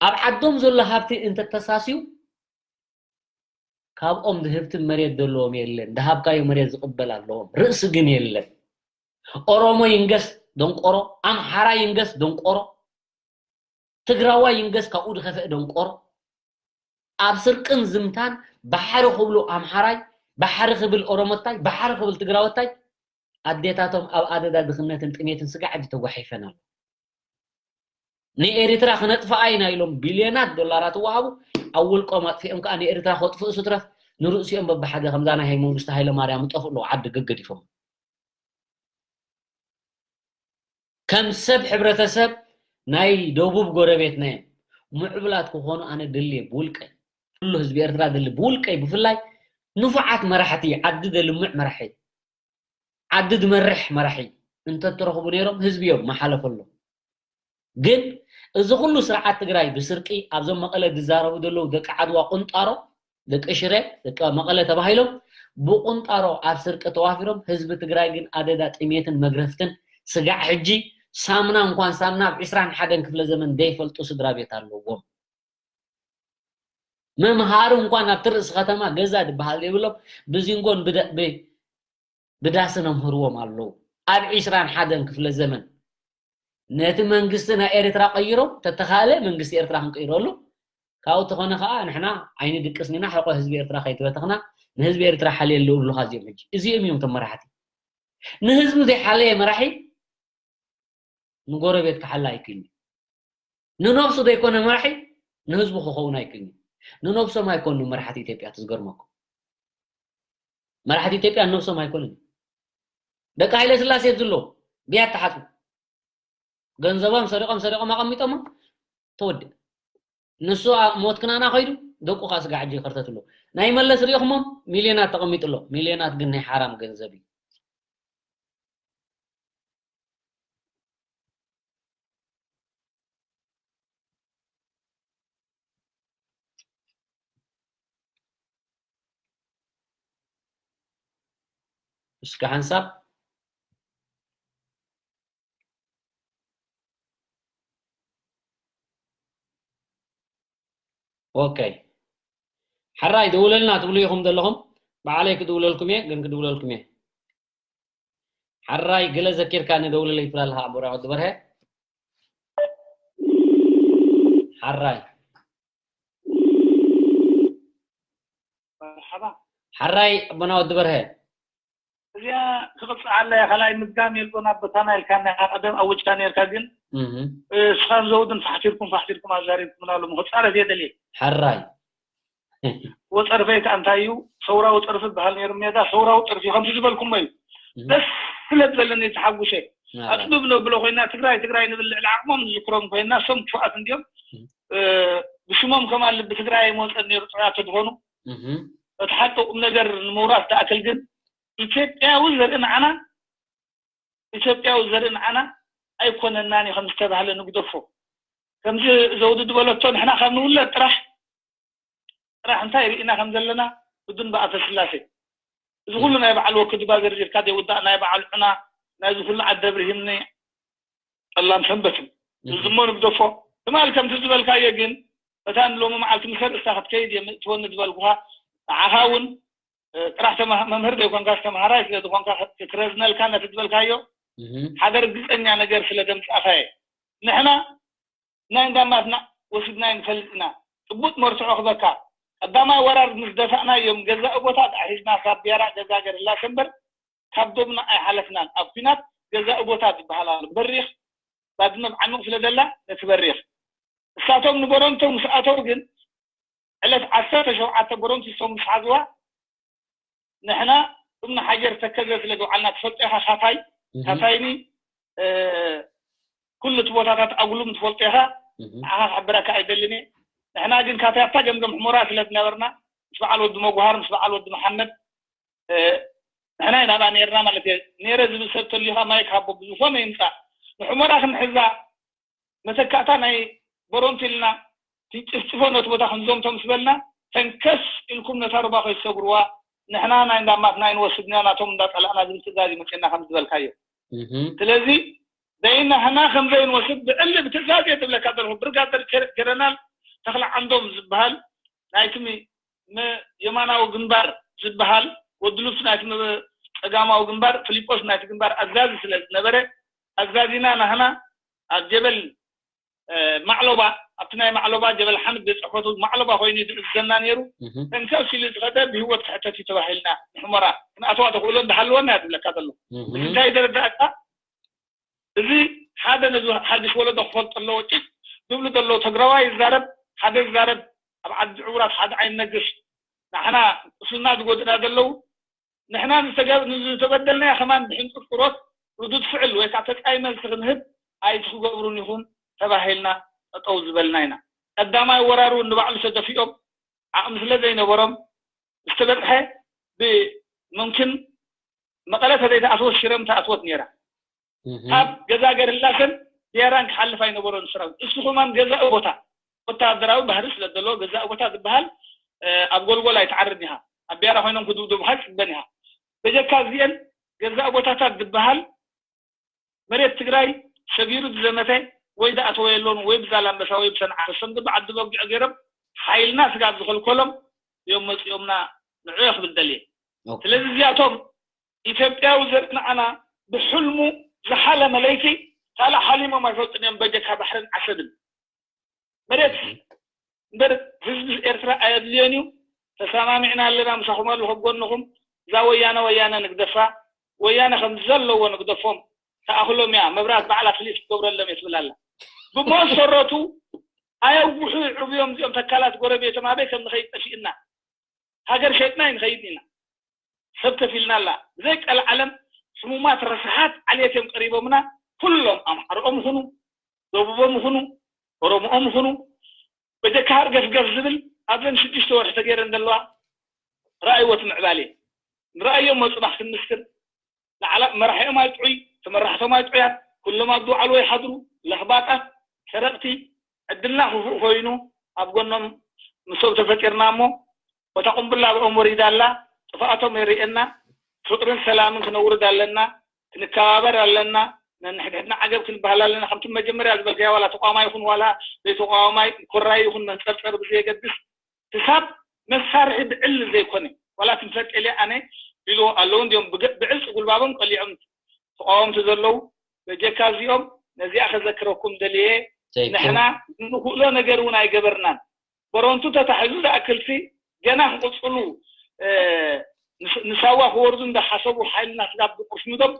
ኣብ ዓዶም ዘሎ ሃብቲ እንተተሳስዩ ካብኦም ዝህብቲ መሬት ዘለዎም የለን። ዝሃብካዮ መሬት ዝቕበል ኣለዎም። ርእሲ ግን የለን። ኦሮሞ ይንገስ ደንቆሮ፣ ኣምሓራ ይንገስ ደንቆሮ፣ ትግራዋይ ይንገስ ካብኡ ዝኸፍአ ደንቆሮ። ኣብ ስርቅን ዝምታን ባሕሪ ክብሉ ኣምሓራይ፣ ባሕሪ ክብል ኦሮሞታይ፣ ባሕሪ ክብል ትግራወታይ ኣዴታቶም ኣብ ኣደዳ ድኽነትን ጥሜትን ስጋዕ ሕጂ ተጓሒፈን ኣሎ። ንኤርትራ ክነጥፍኣ ኢና ኢሎም ቢልዮናት ዶላራት ወሃቡ ኣብ ውልቆም ኣጥፊኦም ከዓ ንኤርትራ ከጥፍኡ ስድረፍ ንርእሲኦም በብሓደ ከምዛ ናይ መንግስቲ ሃይለማርያም ዝጠፍኡ ኣለዉ ዓዲ ገገዲፎም ከም ሰብ ሕብረተሰብ ናይ ደቡብ ጎረቤትና እዮም ምዕቡላት ክኾኑ ኣነ ደልየ ብውልቀይ ኩሉ ህዝቢ ኤርትራ ደሊ ብውልቀይ ብፍላይ ንፉዓት መራሕቲ ዓዲ ደልምዕ መራሒ ዓዲ ዝመርሕ መራሒ እንተትረኽቡ ነይሮም ህዝቢ እዮም መሓለፈሎም። ግን እዚ ኩሉ ስርዓት ትግራይ ብስርቂ ኣብዞም መቐለ ዝዛረቡ ዘለዉ ደቂ ዓድዋ ቁንጣሮ ደቂ ሽረ ደቂ መቐለ ተባሂሎም ብቁንጣሮ ኣብ ስርቂ ተዋፊሮም ህዝቢ ትግራይ ግን ኣደዳ ጥሜትን መግረፍትን ስጋዕ ሕጂ ሳምና እንኳን ሳምና ኣብ ዕስራን ሓደን ክፍለ ዘመን ዘይፈልጡ ስድራ ቤት ኣለዎም። መምሃሪ እንኳን ኣብቲ ርእሲ ከተማ ገዛ ዝበሃል ዘይብሎም ብዚንጎን ብደ- ብ- ብዳስን ኣምህርዎም ኣለዉ። ኣብ ዕስራን ሓደን ክፍለ ዘመን ነቲ መንግስቲ ናይ ኤርትራ ቀይሮም ተተኻእለ መንግስቲ ኤርትራ ክንቅይረሉ ካብኡ ተኾነ ከዓ ንሕና ኣይንድቅስን ኢና ሕቆ ህዝቢ ኤርትራ ከይትበተኽና ንህዝቢ ኤርትራ ሓልየሉ እብሉኻ እዚኦም ሕጂ እዚኦም እዮም እቶም መራሕቲ ንህዝቢ ዘይሓለየ መራሒ ንጎረቤት ክሓላ ኣይክእልን እዩ። ንነብሱ ዘይኮነ መራሒ ንህዝቡ ክኸውን ኣይክእልን እዩ። ንነብሶም ኣይኮኑ መራሕቲ ኢትዮጵያ ትዝገርመኩም። መራሕቲ ኢትዮጵያ ንነብሶም ኣይኮኑን። ደቂ ሃይለ ስላሴ ዝሎ ብያት ተሓፁ ገንዘቦም ሰሪቆም ሰሪቆም ኣቐሚጦሞ ተወድእ። ንሱ ሞት ክናና ከይዱ ደቁ ከዓ ስጋ ሕጂ ይኸርተትሎ ናይ መለስ ሪእኹሞም ሚልዮናት ተቐሚጥሎ ሚልዮናት ግን ናይ ሓራም ገንዘብ እዩ። እስከ ሓንሳብ ኦኬ ሓራይ ደውለልና ትብሉ ኢኹም ዘለኹም። ባዕለይ ክድውለልኩም እየ ግን ክድውለልኩም እየ። ሓራይ ገለ ዘኪርካ ንደውለለይ ትብላ ኣለኻ ኣቦራ ወዲ በርሀ። ሓራይ መርሓባ። ሓራይ ኣቦና ወዲ በርሀ። እዚኣ ክቕጽዓላ እያ። ካልኣይ ምድጋም የልቦና፣ ቦታና ኢልካና ኢኻ ቀደም ኣውጅካ ነርካ፣ ግን እህ፣ እስኻን ዘውድን ፋሕቲርኩም ፋሕቲርኩም ኣዛሪብኩምና ኣለኹም። ክጻረፍ እየ ደልየ። ሓራይ ወጸርፈይ ከኣ እንታይ እዩ? ሰውራዊ ጸርፊ ዝበሃል ነይሩ ሜዳ፣ ሰውራዊ ጸርፊ ከምቲ ዝበልኩሞ እዩ። እህ፣ ደስ ስለ ዝበለኒ ተሓጉሰ። ናራ። ኣጽብብ ነብሎ ኮይና ትግራይ ትግራይ ንብል ልዕሊ ዓቕሞም ንዝክሮም ኮይና፣ እሶም ክፉኣት እንድዮም። እህ። እ፣ ብሽሞም ከማን ልቢ ትግራይ ኣይመወጸን ነይሩ ጥዑያት ተዝኾኑ። እህ፣ እቲ ሓቂ ቁም ነገር ንምውራስ ዝኣክል ግን ኢትዮጵያዊ ዘርኢ ንዓና ኢትዮጵያዊ ዘርኢ ንዓና ኣይኮነናን እዩ ከም ዝተባህለ ንግደፎ። ከምዚ ዘውዲ ዝበለቶ ንሕና ካብ ንውለድ ጥራሕ ጥራሕ እንታይ ርኢና ከም ዘለና ብዱን ብኣፈ ስላሴ። እዚ ኩሉ ናይ በዓል ወክድባ ዘርዚርካ ዘይውዳእ ናይ በዓል ዑና ናይዚ ኩሉ ዓደ ብርሂምኒ ጠላም ሰንበትን እዚ እሞ ንግደፎ። ትማል ከምቲ ዝበልካዮ ግን እታ ንሎሚ መዓልቲ ምስ ኣርእስታ ክትከይድ እየ ምእትወኒ ዝበልኩኻ ንዓኻ እውን እ፣ ጥራሕ ተማ- መምህር ዘይኮንካስ ተምሃራይ ስለ ዝኾንካ ክረዝነልካ ነቲ ዝበልካዮ እህ፣ ሓደ ርግፀኛ ነገር ስለ ዘምፃእካ እየ። ንሕና ናይ እንዳማትና ወሲድና ንፈልጥ ኢና። ጭቡጥ መርትዖ ክበካ ቀዳማይ ወራር ምስ ደፋእናዮም ገዛኢ ቦታ ደኣ ሒዝና ካብ ቢያራ ገዛ ገርላሰ እምበር ካብ ዶብና ኣይሓለፍናን። ኣብ ኲናት ገዛኢ ቦታ ዝበሃል ኣሎ። በሪኽ ባድመ ብዓሚቕ ስለ ዘላ ነቲ በሪኽ እሳቶም ንበረንቶ ምስ ኣተው ግን ዕለት ዓሰርተ ሸውዓተ በረንቱ እሶም ምስ ሓዝዋ ንሕና እምኒ ሓጀር ተከዘ ስለ ዝውዓልና ትፈልጦ ኢኻ። ካታይ እህ፣ ካታይኒ እ፣ ኩሉ እቲ ቦታታት ኣጉሉም ትፈልጦ ኢኻ። እህ፣ ንዓኻ ክሕብረካ ኣይደልን እየ። ንሕና ግን ካታይ ኣብታ ገምገም ሕሞራ ስለ ዝነበርና ምስ በዓል ወዲ መጉሃር ምስ በዓል ወዲ መሓመድ እ፣ ንሕና ኢና ኣብኣ ነይርና ማለት እየ። ነይረ ዝብል ሰብ ተልዩኻ ማይክ ሃቦ ብዝኾነ ይምፃእ ንሕሞራ ክንሕዛ መተካእታ ናይ በሮንት ኢልና ትጭፍጭፎ ነቲ ቦታ ክንዘምቶ ምስ በልና ተንከስ ኢልኩም ነታ ሩባ ከይትሰግርዋ ንሕና ናይ እንዳማትና ኣይንወስድን ኢና ናቶም እንዳፀላእና ዝብል ትእዛዝ እዩ መፅና ከም ዝበልካዮ። እህ፣ ስለዚ በይናህና ከም ዘይንወስድ ብዕሊ ብትእዛዝ እየ ዝብለካ ዘለኹ። ብርጋደር ጀ- ጀነራል ተኽለ ዓንዶም ዝበሃል ናይቲ ሚ- ም- የማናዊ ግንባር ዝበሃል ወዲ ሉብሲ ናይቲ ም- ጸጋማዊ ግንባር ፊሊጶስ ናይቲ ግንባር ኣዛዚ ስለ ዝነበረ ኣዛዚና ናህና ኣብ ጀበል እ፣ ማዕሎባ ኣብቲ ናይ ማዕሎባ ጀበል ሓምድ ቤት ጽሕፈቱ ማዕሎባ ኮይኑ እዩ ዝእዝዘና ነይሩ። እህ፣ ተንከስ ኢሉ ዝኸደ ብህይወት ክሕተት እዩ ተባሂልና ንሕሞራ ክንኣተዋ ተኽእሎ እንዳሃለወና እያ ዝብለካ ዘሎ። እህ፣ እንታይ ደረዳእካ እዚ ሓደ ነዚ ሓድሽ ወለዶ ክፈልጦ ኣለዎ። ጭጭ ዝብሉ ዘለዉ ትግራዋይ ይዛረብ ሓደ ይዛረብ ኣብ ዓዲ ዕቡራት ሓደ ኣይንነግር። ንሕና ቁስልና ዝጎድና ዘለዉ ንሕና ዝተገ- ንዝተበደልናዮ ከማን ብሕንጡር ቁሮት ርዱድ ፍዕል ወይ ከዓ ተጻይ መልሲ ክንህብ ኣይትክገብሩን ኢኹም ተባሂልና ጠጠው ዝበልና ኢና። ቀዳማይ ወራር እውን ንባዕሉ ተደፊኦም ዓቕሚ ስለ ዘይነበሮም ዝተበፅሐ ብሙምኪን መቐለ ተዘይተኣትወት ሽረ ምተኣትወት ነይራ። ካብ ገዛ ገርላሰን ቢያራን ክሓልፍ ኣይነበሮን ሰራዊት። እሱ ከማን ገዛኢ ቦታ ወታደራዊ ባህሪ ስለ ዘለዎ ገዛኢ ቦታ ዝበሃል ኣብ ጎልጎል ኣይትዓርድን ኢኻ። ኣብ ቢያራ ኮይኖም ክድብድቡኻ ይፅበን ኢኻ። በጀካ እዚአን ገዛኢ ቦታታት ዝበሃል መሬት ትግራይ ሰጊሩ ዝዘመተ ወይ ዝኣተወ የሎን ወይ ብዛላምበሳ ወይ ብሰንዓ ሰንዲ ብዓዲ በጊዖ ገይሮም ሓይልና ስጋብ ዝኸልከሎም እዮም መፂኦምና ንዑ ክብል ደልየ። ስለዚ እዚኣቶም ኢትዮጵያዊ ዘርኢ ንዓና ብሕልሙ ዝሓለመ ለይቲ ካልእ ሓሊሞም ኣይፈልጡን እዮም በጀካ ባሕርን ዓሰብን። መሬት እምበር ህዝቢ ኤርትራ ኣየድልዮን እዩ። ተሰማሚዕና ኣለና ምሳኹም ኣለኹ ጎንኹም። እዛ ወያነ ወያነ ንግደፋ። ወያነ ከም ዘለዎ ንግደፎም። ተኣኽሎም እያ መብራት ባዕላ ክሊፍ ትገብረሎም እየ ትብል ኣላ። ብመሰረቱ ኣየውሑ ይዕብዮም እዚኦም ተካላት ጎረቤቶም ኣበይ ከም ንኸይድ ጠፊእና። ሃገር ሸጥና ይንኸይድ ኢና። ሰብ ከፊልና ኣላ። ብዘይ ቀልዓለም ሕሙማት ረሳሓት ዓሌት እዮም ቀሪቦምና። ኩሎም ኣምሓርኦም ይኹኑ ደቡቦም ይኹኑ ኦሮሞኦም ይኹኑ በጀካ ሃርገፍገፍ ዝብል ኣብዘን ሽዱሽተ ወርሒ ተገይረን ዘለዋ ረኣይዎ እቲ ምዕባሌ ንረኣዮም መፁ ባክ ክንምስክር ንዓላ መራሒኦም ኣይጥዑይ ተመራሕቶም ኣይጥዑያት ኩሎም ኣብ ዝወዓልዎ ይሓድሩ ለኽባጣት ሰረቕቲ ዕድልና ክፉእ ኮይኑ ኣብ ጎኖም ምስኦም ተፈጢርና እሞ እታ ቁምብላ ኣብኦም ወሪዳ ኣላ ጥፍኣቶም የርእየና ፍቅርን ሰላምን ክነውርድ ኣለና ክንከባበር ኣለና ነንሕድሕድና ዓገብ ክንበሃል ኣለና ከምቲ መጀመርያ ዝበልካዮ ዋላ ተቋማይ ይኹን ዋላ ዘይተቋማይ ኮራይ ይኹን መንፀርፀር ብዘየገድስ ክሳብ መሳርሒ ብዕሊ ዘይኮነ ዋላ ትንፈጥ ኢለ ኣነ ኢልዎ ኣለዉ እንዲኦም ብዕልፂ ጉልባቦም ቀሊዖም ተቃወምቲ ዘለዉ በጀካ እዚኦም ነዚኣ ከዘክረኩም ደልየ ንሕና እንኽእሎ ነገር እውን ኣይገበርናን። በረንቱ ተታሒዙ ዝኣክልሲ ገና ክቕፅሉ ንሳዋ ክወርዱ እንዳሓሰቡ ሓይልና ስጋብ ዝቁሽምዶም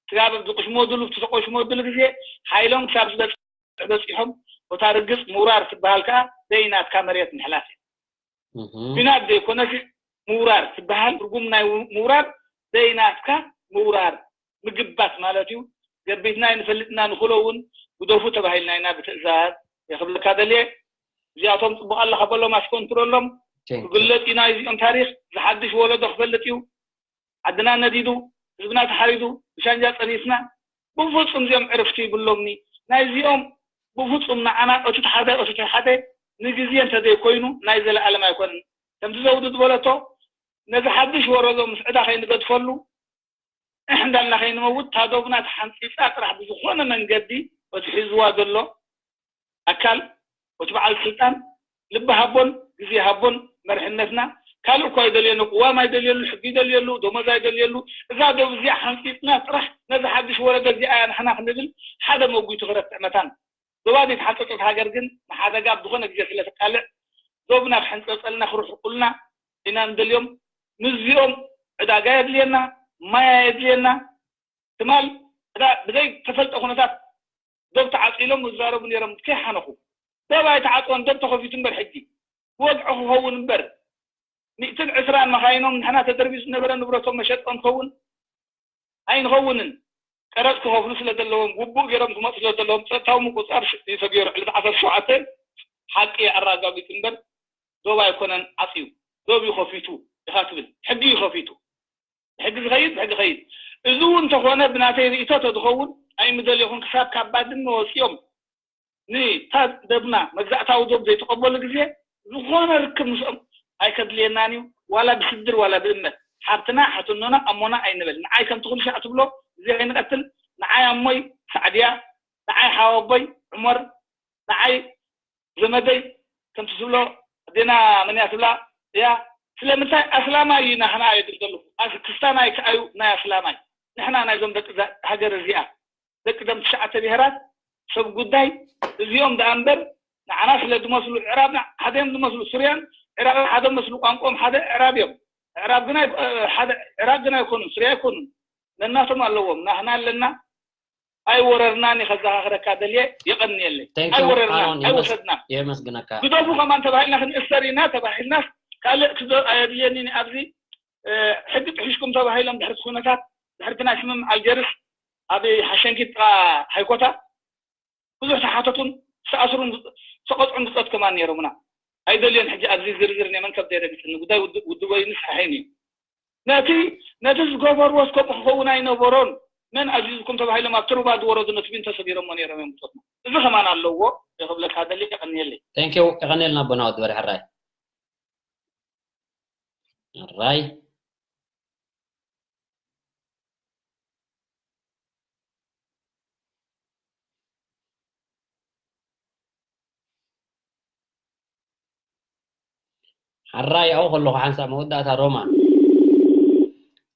ስጋብ ዝቁሽመድሉ ዝተቆሽመድሉ ግዜ ሓይሎም ክሳብ ዝበፅሕ በፂሖም። ቦታ ርግፅ ምውራር ትበሃል ከዓ ዘይናትካ መሬት ምሕላፍ እዩ። ቢናት ዘይኮነሲ ምውራር ትበሃል። ትርጉም ናይ ምውራር ዘይናትካ ምውራር ምግባት ማለት እዩ። ገቢትና ይንፈልጥና ንክሎ እውን ግደፉ ተባሂልና ኢና ብትእዛዝ። የክብለካ ደልየ እዚኣቶም ፅቡቅ ኣለካ በሎም ኣሽኮንትረሎም። ክግለፅ ኢና እዚኦም ታሪክ ዝሓድሽ ወለዶ ክፈልጥ እዩ። ዓድና ነዲዱ፣ ህዝብና ተሓሪዱ፣ ብሻንጃ ፀኒትና። ብፍፁም እዚኦም ዕርፍቲ ይብሎምኒ። ናይዚኦም ብፍፁም ንዓና እቲ ሓደ እቲ ሓደ ንግዜ እንተዘይኮይኑ ናይ ዘለኣለም ኣይኮነን። ከምቲ ዘውዲ ዝበለቶ ነዚ ሓድሽ ወረዶ ምስ ዕዳ ከይንገድፈሉ እሕ እንዳልና ከይንመውት ታዶብና ተሓንፂፃ ጥራሕ ብዝኾነ መንገዲ እቲ ሒዝዋ ዘሎ ኣካል እቲ በዓል ስልጣን ልቢ ሃቦን ግዜ ሃቦን መርሕነትና ካልእ እኳ ይደልየሉ ቅዋም ኣይደልየሉ ሕጊ ይደልየሉ ደሞዝ ኣይደልየሉ እዛ ዶብ እዚኣ ሓንፂፅና ጥራሕ ነዚ ሓድሽ ወረደ እዚኣ እያ ንሕና ክንብል ሓደ መጉ ትኽረትዕ መታን ዶባ ዘይተሓንፀፀት ሃገር ግን ንሓደጋ ብዝኾነ ግዜ ስለትቃልዕ ዶብና ክሕንፀፀልና ክርሕቁልና ኢና ንደልዮም። ምስዚኦም ዕዳጋ የድልየና፣ ማይ ኣየድልየና። ትማል ብዘይ ተፈልጠ ኩነታት ዶብ ተዓፂሎም ዝዛረቡ ነይሮም ከይሓነኹ። ዶብ ኣይተዓፅወን፣ ዶብ ተኸፊቱ እምበር ሕጂ ብወግዒ ክኸውን እምበር ሚእትን ዕስራን መኻይኖም ንሕና ተደርቢዩ ዝነበረ ንብረቶም መሸጦም ክኸውን ኣይንኸውንን። ቀረፅ ክኸፍሉ ስለ ዘለዎም፣ ግቡእ ገይሮም ክመፁ ስለ ዘለዎም፣ ፀጥታዊ ምቁፅፃር ሽ- እዩ ተገይሩ። ዕለት ዓሰርተ ሸውዓተ ሓቂ ኣረጋጊፁ እምበር ዶብ ኣይኮነን ዓፅዩ። ዶብ እዩ ከፊቱ ኢኻ ትብል። ሕጊ እዩ ከፊቱ። ብሕጊ ዝኸይድ ብሕጊ ኸይድ። እዚ እውን እንተኾነ ብናተይ ርእይቶ ተዝኸውን ኣይምደልኹን። ክሳብ ካብ ባድመ ወፂኦም ንታ ደብና መግዛእታዊ ዶብ ዘይተቐበሉ ግዜ ዝኾነ ርክብ ምስኦም ኣይከድልየናን እዩ። ዋላ ብስድር ዋላ ብእመት ሓብትና ሓትኖና ኣሞና ኣይንበል። ንዓይ ከምቲ ኩሉ ሻዕ ትብሎ እዚ ከይንቐትል ንዓይ ኣሞይ ሳዕድያ ንዓይ ሓወቦይ ዑመር ንዓይ ዘመደይ ከምቲ ትብሎ ኣዴና መን እያ ትብላ እያ። ስለምንታይ ኣስላማይ እዩ ናህና እየ ድል ዘለኹ ኣስ- ክስታናይ ከኣዩ ናይ ኣስላማይ ንሕና ናይዞም ደቂ እዛ ሃገር እዚኣ ደቂ ደም ትሽዓተ ብሄራት ሰብ ጉዳይ እዚኦም ደኣ እምበር ንዓና ስለ ዝመስሉ ዕራብና ሓደ እዮም ዝመስሉ ሱርያን ዕራብን ሓደ መስሉ ቋንቋኦም ሓደ ዕራብ እዮም። ዕራብ ግን ኣይ- ሓደ ዕራብ ግን ኣይኮኑን ሱርያ ኣይኮኑን ነናቶም ኣለዎም ናህና ኣለና። ኣይወረርናን እዩ ከዘኻኽረካ ደልየ የቐንየለይ። Thank you ኣይወረርናን ኣሮን የመስ- ኣይወሰድናን። የመስግነካ። ግደፉ ከማን ተባሂልና ክንእሰር ኢና ተባሂልናስ ካልእ ክዘ ኣየድልየኒን ኣብዚ ሕጊ ጥሒሽኩም ተባሂሎም ድሕርቲ ኩነታት ድሕርቲ ናይ ስምምዕ ኣልጀርስ ኣብ ሓሸንኪት ጥቓ ሃይኮታ ብዙሕ ተሓተቱን ዝተኣስሩን ዝተቐፅዑን ብፆት ከማን ነይሮምና ኣይደልዮን ሕጂ ኣብዚ ዝርዝር ናይ መን ከም ዘይረግፅኒ ጉዳይ ውድብ ወይንስ ሓይን እዩ ነቲ ነቲ ዝገበርዎስ ከምኡ ክኸውን ኣይነበሮን መን ኣዚዝኩም ተባሂሎም ኣብ ትሩባ ዝወረዱ ነቲ ቢን ተሰቢሮሞ ነይሮም እዮም ብፆትና እዚ ከማን ኣለዎ ክብለካ ደሊ የቐንየለይ Thank you የቐንየልና ኣቦና ወዲ በርሐራይ ራይ ሓራይ ኣብኡ ከለኹ ሓንሳብ መወዳእታ ሮማ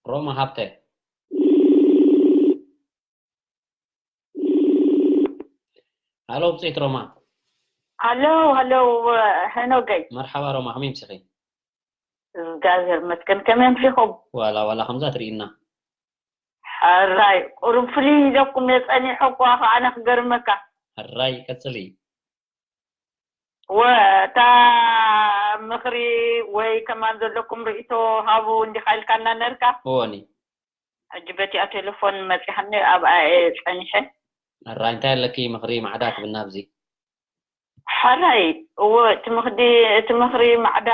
ሮማ ሃብተ ሃሎ ብፅኢት ሮማ ሃሎ ሃሎ ሄኖገይ መርሓባ ሮማ ከመይ ምሲኺ እግዚኣብሔር መስገን ከመይ ኣምሲኹም ዋላ ዋላ ከምዛ ትርኢና ሕራይ ቁሩብ ፍልይ ኢለኩም እየ ጸኒሐ እኳ ከዓነ ክገርመካ ሕራይ ቀጽሊ ወታ ምኽሪ ወይ ከማን ዘለኩም ርእቶ ሃቡ እንዲኻ ኢልካና ነርካ እወኒ ሕጂ በቲኣ ቴሌፎን መጺሓኒ ኣብኣ እየ ጸኒሐ ሕራይ እንታይ ኣለኪ ምኽሪ ማዕዳ ትብልና ኣብዚ ሕራይ እወ እቲ ምኽዲ እቲ ምኽሪ ማዕዳ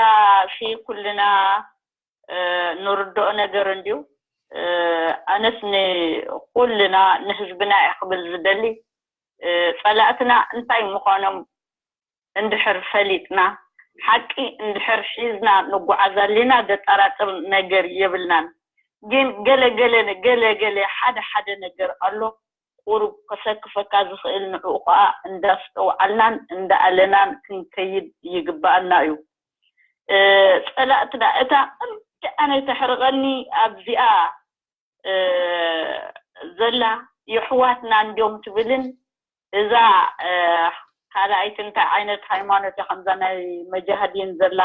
ሲ ኩልና ንርድኦ ነገር እንድዩ ኣነስ ንኩልና ንህዝብና እየ ክብል ዝደሊ ጸላእትና እንታይ ምዃኖም እንድሕር ፈሊጥና ሓቂ እንድሕር ሒዝና ንጓዓዝ ኣሊና ዘጠራጥር ነገር የብልናን ግን ገለ ገለ ገለ ገለ ሓደ ሓደ ነገር ኣሎ ቁሩብ ከሰክፈካ ዝኽእል ንዕኡ ኸኣ እንዳስተውዓልናን እንዳኣለናን ክንከይድ ይግበኣና እዩ። ጸላእትና እታ ቅንዲ ኣነ ተሕርቐኒ ኣብዚኣ ዘላ የሕዋትና እንድዮም ትብልን እዛ ካልኣይቲ እንታይ ዓይነት ሃይማኖት እያ ከምዛ ናይ መጃህዲን ዘላ?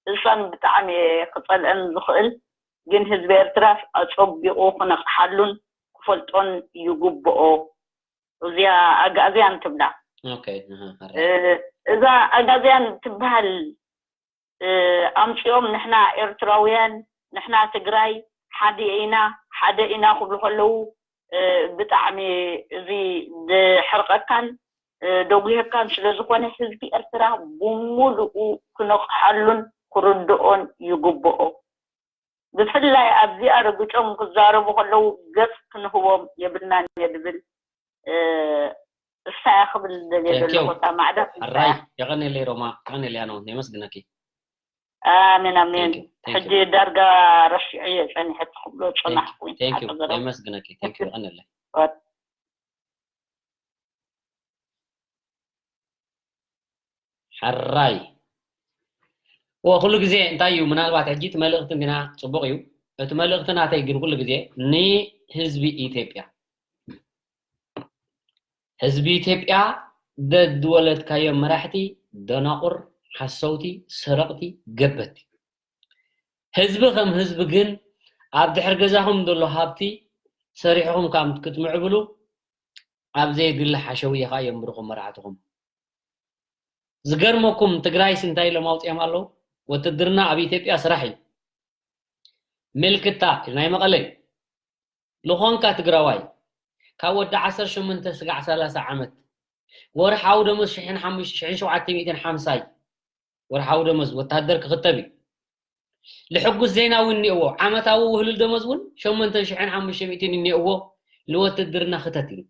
እሳን ብጣዕሚ እየ ክጸልአን ዝኽእል፣ ግን ህዝቢ ኤርትራስ ኣጸቢቑ ክነቕሓሉን ክፈልጦን ይግብኦ። እዚኣ ኣጋእዝያን ትብላ። ኦኬ፣ ኣሃ፣ እ፣ እዛ ኣጋእዝያን ትበሃል፣ እ፣ ኣምጺኦም ንሕና ኤርትራውያን፣ ንሕና ትግራይ ሓደ ኢና፣ ሓደ ኢና ክብሉ ከለዉ፣ እ፣ ብጣዕሚ እዚ ዝሕርቐካን፣ እ፣ ደጉየካን ስለ ዝኾነ ህዝቢ ኤርትራ ብምሉኡ ክነቕሓሉን ክርድኦን ይግብኦ። ብፍላይ ኣብዚኣ ረግጮም ክዛረቡ ከለዉ ገጽ ክንህቦም የብልናን እየ ዝብል፣ እ፣ እሳ እያ ክብል ደልየ Thank you። ዘለኹ። እታ ማዕዳ እሳ ሕራይ እያ። የቐንየለይ ሮማ፣ የቐንየለይ ኣነ እውን የመስግነኪ። ኣሜን ኣሜን። Thank you፣ thank ሕጂ you። ዳርጋ ረሲዐ እየ ጸኒሐ ክብሎ Thank ጸናሕኩ። you፣ thank you። ሓቂ ዝረብ የመስግነኪ። Thank you፣ የቐንየለይ። ወት- ሕራይ። ወ-፣ ኩሉ ግዜ እንታይ እዩ፣ ምናልባት ሕጂ እቲ መልእኽቲ እንዲና ጽቡቕ እዩ። እቲ መልእኽቲ ናተይ ግን ኩሉ ግዜ ንህዝቢ ኢትዮጵያ፣ ህዝቢ ኢትዮጵያ ደድወለድካዮም መራሕቲ ደናቑር፣ ሓሰውቲ፣ ሰረቕቲ፣ ገበቲ። ህዝቢ ከም ህዝቢ ግን ኣብ ድሕር ገዛኹም ዘሎ ሃብቲ ሰሪሕኹም ካብ ክትምዕብሉ ኣብ ዘየድሊ ሓሸውየ ኸዓ የንብርኹም መራሕትኹም። ዝገርመኩም ትግራይስ እንታይ ኢሎም ኣውፂኦም ኣለዉ? ወትድርና ኣብ ኢትዮጵያ ስራሕ እዩ። ምልክታ ናይ መቐለ እዩ። ልኾንካ ትግራዋይ ካብ ወዲ ዓሰርተ ሸሞንተ ስጋዕ ሰላሳ ዓመት ወርሓዊ ደሞዝ ሽሕን ሓሙሽተ፣ ሽሕን ሸውዓተ ሚእትን ሓምሳ እዩ። ወርሓዊ ደሞዝ ወታደር ክኽተብ እዩ። ልሕጉስ ዜና እውን እኒኦዎ። ዓመታዊ ውህሉል ደሞዝ እውን ሸሞንተ ሽሕን ሓሙሽተ ሚእትን እኒኦዎ። ልወትድርና ክተት እዩ።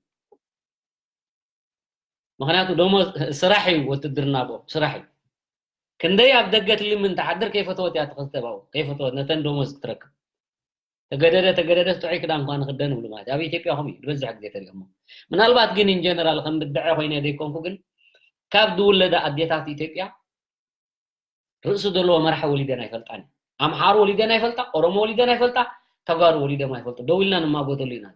ምኽንያቱ ደሞዝ ስራሕ እዩ፣ ወትድርና ብኦም ስራሕ እዩ። ክንደይ ኣብ ደገ ትልምን ትሓድር ከይፈተወት እያ ትኽተብ ኣብኡ፣ ከይፈተወት ነተን ደሞዝ ክትረክብ። ተገደደ ተገደደ ጥዑይ ክዳን እኳ ንኽደን ይብሉ ማለት እዩ። ኣብ ኢትዮጵያ ከምኡ እዩ ዝበዝሕ ግዜ ተሪኦሞ። ምናልባት ግን ኢንጀነራል ከም ብድዐ ኮይነ ዘይኮንኩ ግን ካብ ዝውለዳ ኣዴታት ኢትዮጵያ ርእሲ ዘለዎ መራሒ ወሊደን ኣይፈልጣን። ኣምሓሩ ወሊደን ኣይፈልጣ፣ ኦሮሞ ወሊደን ኣይፈልጣ፣ ተጋሩ ወሊደም ኣይፈልጡ። ደው ኢልና ንማጎተሉ ኢና።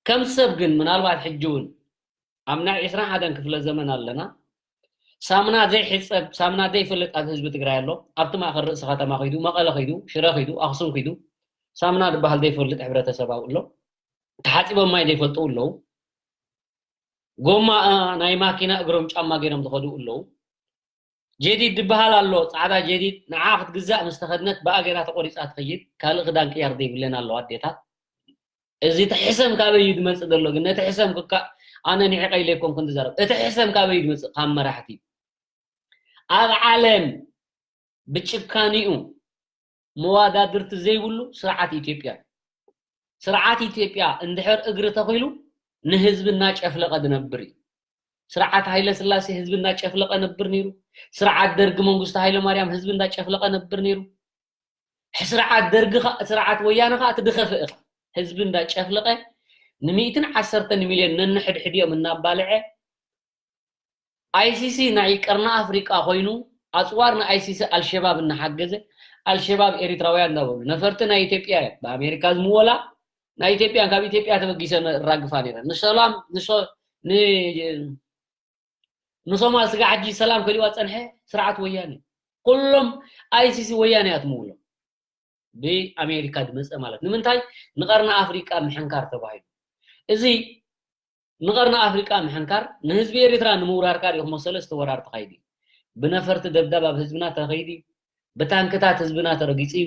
ከም ሰብ ግን ምናልባት ሕጂ እውን ኣብ ናይ ዕስራን ሓደን ክፍለ ዘመን ኣለና። ሳምና ዘይሕፀብ፣ ሳምና ዘይፈልጥ ኣብ ህዝቢ ትግራይ ኣሎ። ኣብቲ ማእኸል ርእሲ ከተማ ከይዱ፣ መቐለ ከይዱ፣ ሽረ ከይዱ፣ ኣኽሱም ከይዱ፣ ሳምና ዝበሃል ዘይፈልጥ ሕብረተሰብ ኣብኡ ኣሎ። ተሓፂቦም ማይ ዘይፈልጡ ኣለዉ። ጎማ፣ እ፣ ናይ ማኪና እግሮም ጫማ ገይሮም ዝኸዱ ኣለዉ። ጀዲድ ዝበሃል ኣሎ፣ ፃዕዳ ጀዲድ፣ ንዓ ክትግዛእ ምስ ተኸድነት ብኣ ገይራ ተቆሪፃ ትኸይድ፣ ካልእ ክዳን ቅያር ዘይብለን ኣለዋ ኣዴታት። እዚ እቲ ሕሰም ካበይ እዩ ዝመፅእ ዘሎ ግን? ነቲ ሕሰም ክካ-፣ ኣነ ንዒቐ ኢለ ኣይኮንኩን ዝዛረብ። እቲ ሕሰም ካበይ እዩ ዝመፅእ? ካብ መራሕቲ። ኣብ ዓለም ብጭካኒኡ መዋዳድርቲ ዘይብሉ ስርዓት ኢትዮጵያ እዩ። ስርዓት ኢትዮጵያ እንድሕር እግሪ ተኺሉ ንህዝቢ እናጨፍለቐ ዝነብር እዩ። ስርዓት ሃይለ ስላሴ ህዝቢ እንዳጨፍለቀ ነብር ነይሩ። ስርዓት ደርጊ መንግስቱ ሃይለ ማርያም ህዝቢ እንዳጨፍለቀ ነብር ነይሩ። ስርዓት ደርጊ ከ-፣ ስርዓት ወያነ ከኣ እቲ ድኸፍእ እኻ ህዝቢ እንዳጨፍለቀ ንሚእትን ዓሰርተን ሚልዮን ነንሕድሕዲኦም እናባልዐ ኣይሲሲ ናይ ቀርኒ ኣፍሪቃ ኮይኑ ኣጽዋር ንኣይሲሲ ኣልሸባብ እናሓገዘ ኣልሸባብ ኤሪትራውያን እንዳበሉ ነፈርቲ ናይ ኢትዮጵያ እዮም ብኣሜሪካ ዝምወላ ናይ ኢትዮጵያን ካብ ኢትዮጵያ ተበጊሰ ራግፋ ነይረ ንሰላም ንሶ-፣ ን-፣ ንሶማል ስጋ ሕጂ ሰላም ከሊዋ ጸንሐ ስርዓት ወያነ ኩሎም ኣይሲሲ ወያነ እያ ትምውሎም ብኣሜሪካ ዝመፀ ማለት ንምንታይ ንቀርኒ ኣፍሪቃ ምሕንካር ተባሂሉ እዚ ንቀርኒ ኣፍሪቃ ምሕንካር ንህዝቢ ኤሪትራ ንምውራርካ ሪኢኹሞ ሰለስተ ወራር ተኻይዱ እዩ ብነፈርቲ ደብዳብ ኣብ ህዝብና ተኸይዱ እዩ ብታንክታት ህዝብና ተረጊፁ እዩ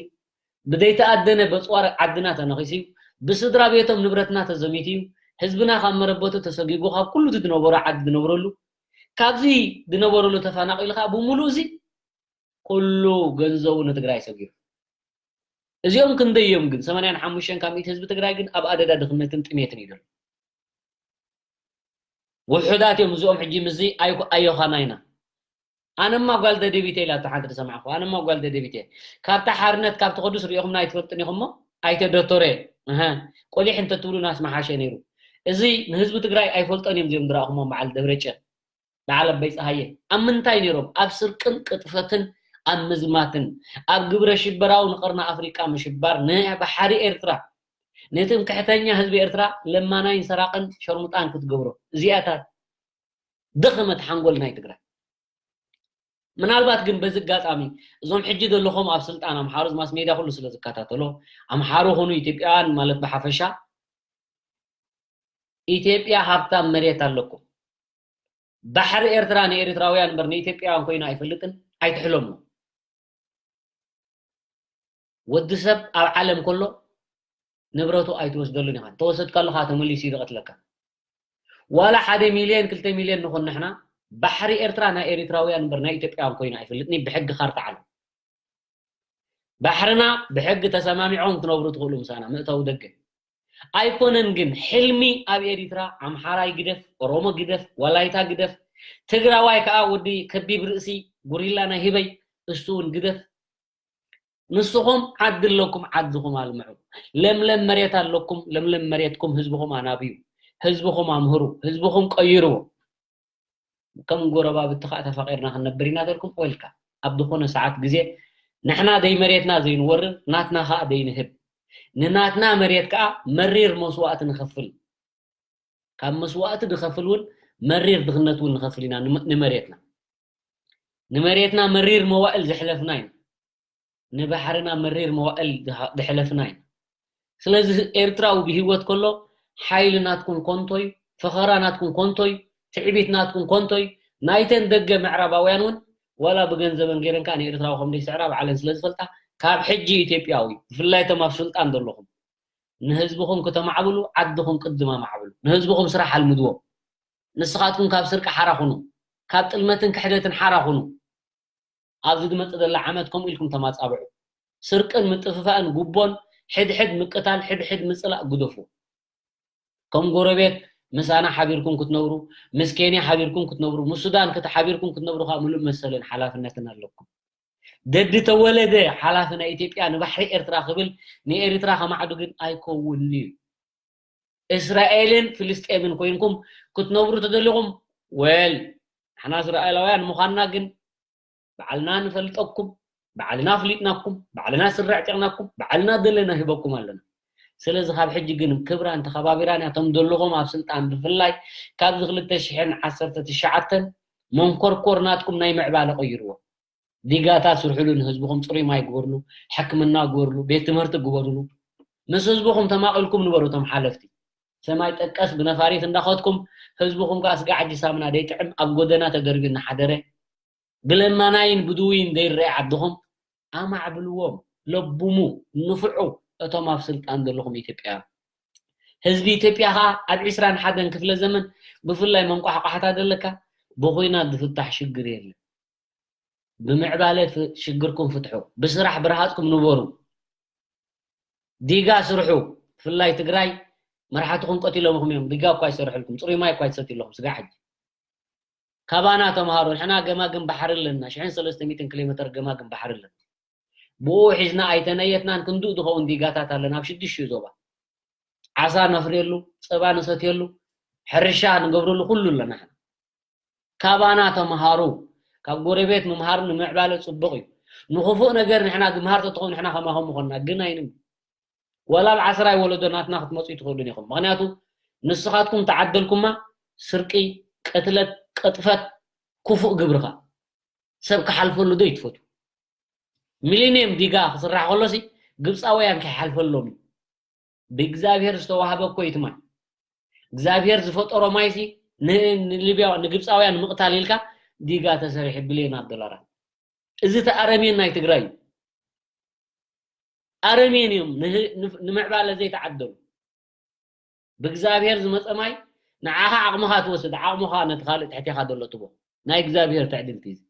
ብዘይተኣደነ በፅዋር ዓድና ተነኺሱ እዩ ብስድራ ቤቶም ንብረትና ተዘሚቱ እዩ ህዝብና ካብ መረበቱ ተሰጊጉ ካብ ኩሉ እቲ ዝነበሮ ዓዲ ዝነብረሉ ካብዚ ዝነበረሉ ተፈናቒሉ ከዓ ብምሉእ እዚ ኩሉ ገንዘቡ ንትግራይ ሰጊሩ እዚኦም ክንደይ እዮም ግን ሰማንያን ሓሙሽተን ካብ ሚእቲ ህዝቢ ትግራይ ግን ኣብ ኣደዳ ድኽነትን ጥሜትን እዩ ዘሎ ውሑዳት እዮም እዚኦም ሕጂ ምስዚ ኣይኮ ኣዮኻና ኢና ኣነማ ጓል ደደቢት ኢላ እታ ሓንቲ ዝሰማዕኹ ኣነማ ጓል ደደቢት እየ ካብታ ሓርነት ካብ ትኸዱስ ሪኢኹምና ኣይትፈልጥን ኢኹሞ ኣይተ ዶቶሬ እህ ቆሊሕ እንተትብሉናስ መሓሸ ነይሩ እዚ ንህዝቢ ትግራይ ኣይፈልጦን እዮም እዚኦም ዝረእኹሞ በዓል ደብረጨ በዓል ኣባይ ፀሃየ ኣብ ምንታይ ነይሮም ኣብ ስርቅን ቅጥፈትን ኣብ ምዝማትን ኣብ ግብረ ሽበራዊ ንቀርኒ ኣፍሪቃ ምሽባር ንባሕሪ ኤርትራ ንትምክሕተኛ ህዝቢ ኤርትራ ለማናይን ሰራቅን ሸርሙጣን ክትገብሮ እዚኣታት ደኸመት ሓንጎል ናይ ትግራይ። ምናልባት ግን በዚ ኣጋጣሚ እዞም ሕጂ ዘለኹም ኣብ ስልጣን ኣምሓሩ ማስ ሜድያ ኩሉ ስለ ዝከታተሎ ኣምሓሩ ኾኑ ኢትዮጵያውያን ማለት ብሓፈሻ ኢትዮጵያ ሃብታም መሬት ኣለኩም። ባሕሪ ኤርትራ ንኤርትራውያን እምበር ንኢትዮጵያውያን ኮይኑ ኣይፈልጥን። ኣይትሕለሙ። ወዲ ሰብ ኣብ ዓለም ከሎ ንብረቱ ኣይትወስደሉን ኢኻ። ተወሰድካሉ ኸዓ ተመሊሱ ይቐትለካ። ዋላ ሓደ ሚልዮን ክልተ ሚልዮን ንኹን ንሕና ባሕሪ ኤርትራ ናይ ኤርትራውያን እምበር ናይ ኢትዮጵያውያን ኮይኑ ኣይፈልጥን። ብሕጊ ካርታ ዓለም ባሕርና ብሕጊ ተሰማሚዖም ክነብሩ ትኽእሉ ምሳና ምእታው ደገ ኣይኮነን። ግን ሕልሚ ኣብ ኤሪትራ ኣምሓራይ ግደፍ፣ ኦሮሞ ግደፍ፣ ወላይታ ግደፍ፣ ትግራዋይ ከዓ ወዲ ከቢብ ርእሲ ጉሪላ ናይ ህበይ እሱ እውን ግደፍ። ንስኹም ዓዲ ኣለኩም፣ ዓድኹም ኣልምዑ። ለምለም መሬት ኣለኩም፣ ለምለም መሬትኩም ህዝብኹም ኣናብዩ፣ ህዝብኹም ኣምህሩ፣ ህዝብኹም ቀይርዎ። ከም ጎረባብቲ ከዓ ተፋቂርና ክንነብር ኢና ተልኩም ወልካ ኣብ ዝኾነ ሰዓት ግዜ ንሕና ደይ መሬትና ዘይንወርር ናትና ከዓ ደይንህብ ንናትና መሬት ከዓ መሪር መስዋእቲ ንኸፍል ካብ መስዋእቲ ንኸፍል እውን መሪር ድኽነት እውን ንኸፍል ኢና ንመ- ንመሬትና ንመሬትና መሪር መዋእል ዘሕለፍና ኢና ንባሕርና መሪር መዋእል ድሓ- ድሕለፍና ኢና ስለዚ ኤርትራዊ ብህይወት ከሎ ሓይሊ ናትኩም ኮንቶይ ፈኸራ ናትኩም ኮንቶይ ትዕቢት ናትኩም ኮንቶይ ናይተን ደገ ምዕራባውያን እውን ዋላ ብገንዘበን ገይረን ከዓ ንኤርትራዊ ከም ደይስዕራ ባዕለን ስለ ዝፈልጣ ካብ ሕጂ ኢትዮጵያዊ ብፍላይ እቶም ኣብ ስልጣን ዘለኹም ንህዝብኹም ክተማዕብሉ ዓድኹም ቅድም ኣማዕብሉ ንህዝብኹም ስራሕ ኣልምድዎም ንስኻትኩም ካብ ስርቂ ሓራ ኩኑ ካብ ጥልመትን ክሕደትን ሓራ ኩኑ ኣብዚ ዝመጽእ ዘላ ዓመት ከምኡ ኢልኩም ተማጻብዑ። ስርቅን ምጥፍፋእን ጉቦን ሕድሕድ ምቅታል ሕድሕድ ምጽላእ ግደፉ። ከም ጎረቤት ምሳና ሓቢርኩም ክትነብሩ፣ ምስ ኬንያ ሓቢርኩም ክትነብሩ፣ ምስ ሱዳን ክተ ሓቢርኩም ክትነብሩ ከዓ ምሉእ መሰልን ሓላፍነትን ኣለኩም። ደዲ ተወለደ ሓላፊ ናይ ኢትዮጵያ ንባሕሪ ኤርትራ ክብል ንኤርትራ ከማዕዱ ግን ኣይከውንን እዩ። እስራኤልን ፍልስጤምን ኮይንኩም ክትነብሩ ተደሊኹም ወል ንሕና እስራኤላውያን ምዃንና ግን ባዕልና ንፈልጠኩም ባዕልና ኣፍሊጥናኩም ባዕልና ስረ ኣዕጢቕናኩም ባዕልና ደለና ሂበኩም ኣለና ስለዚ ካብ ሕጂ ግን ክብራን ተኸባቢራን እያ እቶም ዘለኹም ኣብ ስልጣን ብፍላይ ካብዚ ክልተ ሽሕን ዓሰርተ ትሽዓተን መንኮርኮር ናትኩም ናይ ምዕባለ ቀይርዎ ዲጋታት ስርሕሉ ንህዝብኹም ፅሩይ ማይ ግበርሉ ሕክምና ግበርሉ ቤት ትምህርቲ ግበርሉ ምስ ህዝብኹም ተማቒልኩም ንበሩ እቶም ሓለፍቲ ሰማይ ጠቀስ ብነፋሪት እንዳኸድኩም ህዝብኹም ከዓ ስጋ ዓጂ ሳምና ደይጥዕም ኣብ ጎደና ተደርብዩ እናሓደረ ብለማናይን ብድውይን ደይረአ ዓድኹም ኣማዕብልዎም ለቡሙ ንፍዑ እቶም ኣብ ስልጣን ዘለኹም ኢትዮጵያውያን ህዝቢ ኢትዮጵያ ከዓ ኣብ ዕስራን ሓደን ክፍለ ዘመን ብፍላይ መንቋሕቋሕታ ዘለካ ብኹናት ዝፍታሕ ሽግር የለን ብምዕባለ ሽግርኩም ፍትሑ ብስራሕ ብረሃፅኩም ንበሩ ዲጋ ስርሑ ብፍላይ ትግራይ መራሕትኹም ቀቲሎምኹም እዮም ዲጋ እኳ ይሰርሕልኩም ፅሩይ ማይ እኳ ይትሰትዩለኹም ስጋ ሕጂ ካባና ተምሃሩ ንሕና ገማግም ባሕሪ ኣለና ሽሕን ሰለስተ ሚእትን ኪሎ ሜትር ገማግም ባሕሪ ኣለና ብኡ ሒዝና ኣይተነየትናን ክንድኡ ዝኸውን ዲጋታት ኣለና ኣብ ሽዱሽተ ዞባ ዓሳ ነፍርየሉ ፀባ ንሰትየሉ ሕርሻ ንገብረሉ ኩሉ ኣለና ካባና ተምሃሩ ካብ ጎረቤት ምምሃር ንምዕባለ ፅቡቅ እዩ ንክፉእ ነገር ንሕና ዝምሃር ተትኾኑ ንሕና ከማኹም ምኾንና ግን ኣይንም ወላ ኣብ ዓስራይ ወለዶ ናትና ክትመፁ ይትኽእሉን ኢኹም ምክንያቱ ንስኻትኩም ተዓደልኩማ ስርቂ ቅትለት ቅጥፈት ክፉእ ግብርኻ ሰብ ክሓልፈሉ ዶ ይትፈቱ ሚሊኒየም ዲጋ ክስራሕ ከሎሲ ግብፃውያን ከይሓልፈሎም እዩ ብእግዚኣብሔር ዝተዋህበ እኮ እዩ እቲ ማይ እግዚኣብሔር ዝፈጠሮ ማይሲ ንሊብያ ንግብፃውያን ንምቕታል ኢልካ ዲጋ ተሰሪሑ ብልዮናት ዶላራት እዚ እቲ ኣረሜን ናይ ትግራይ እዩ ኣረሜን እዮም ንምዕባለ ዘይተዓደሉ ብእግዚኣብሔር ዝመፀ ማይ ንዓኻ ዓቕምኻ ትወስድ ዓቕምኻ ነቲ ካልእ ትሕቴኻ ዘሎ ትቦ ናይ እግዚኣብሔር ትዕድልቲ እዚ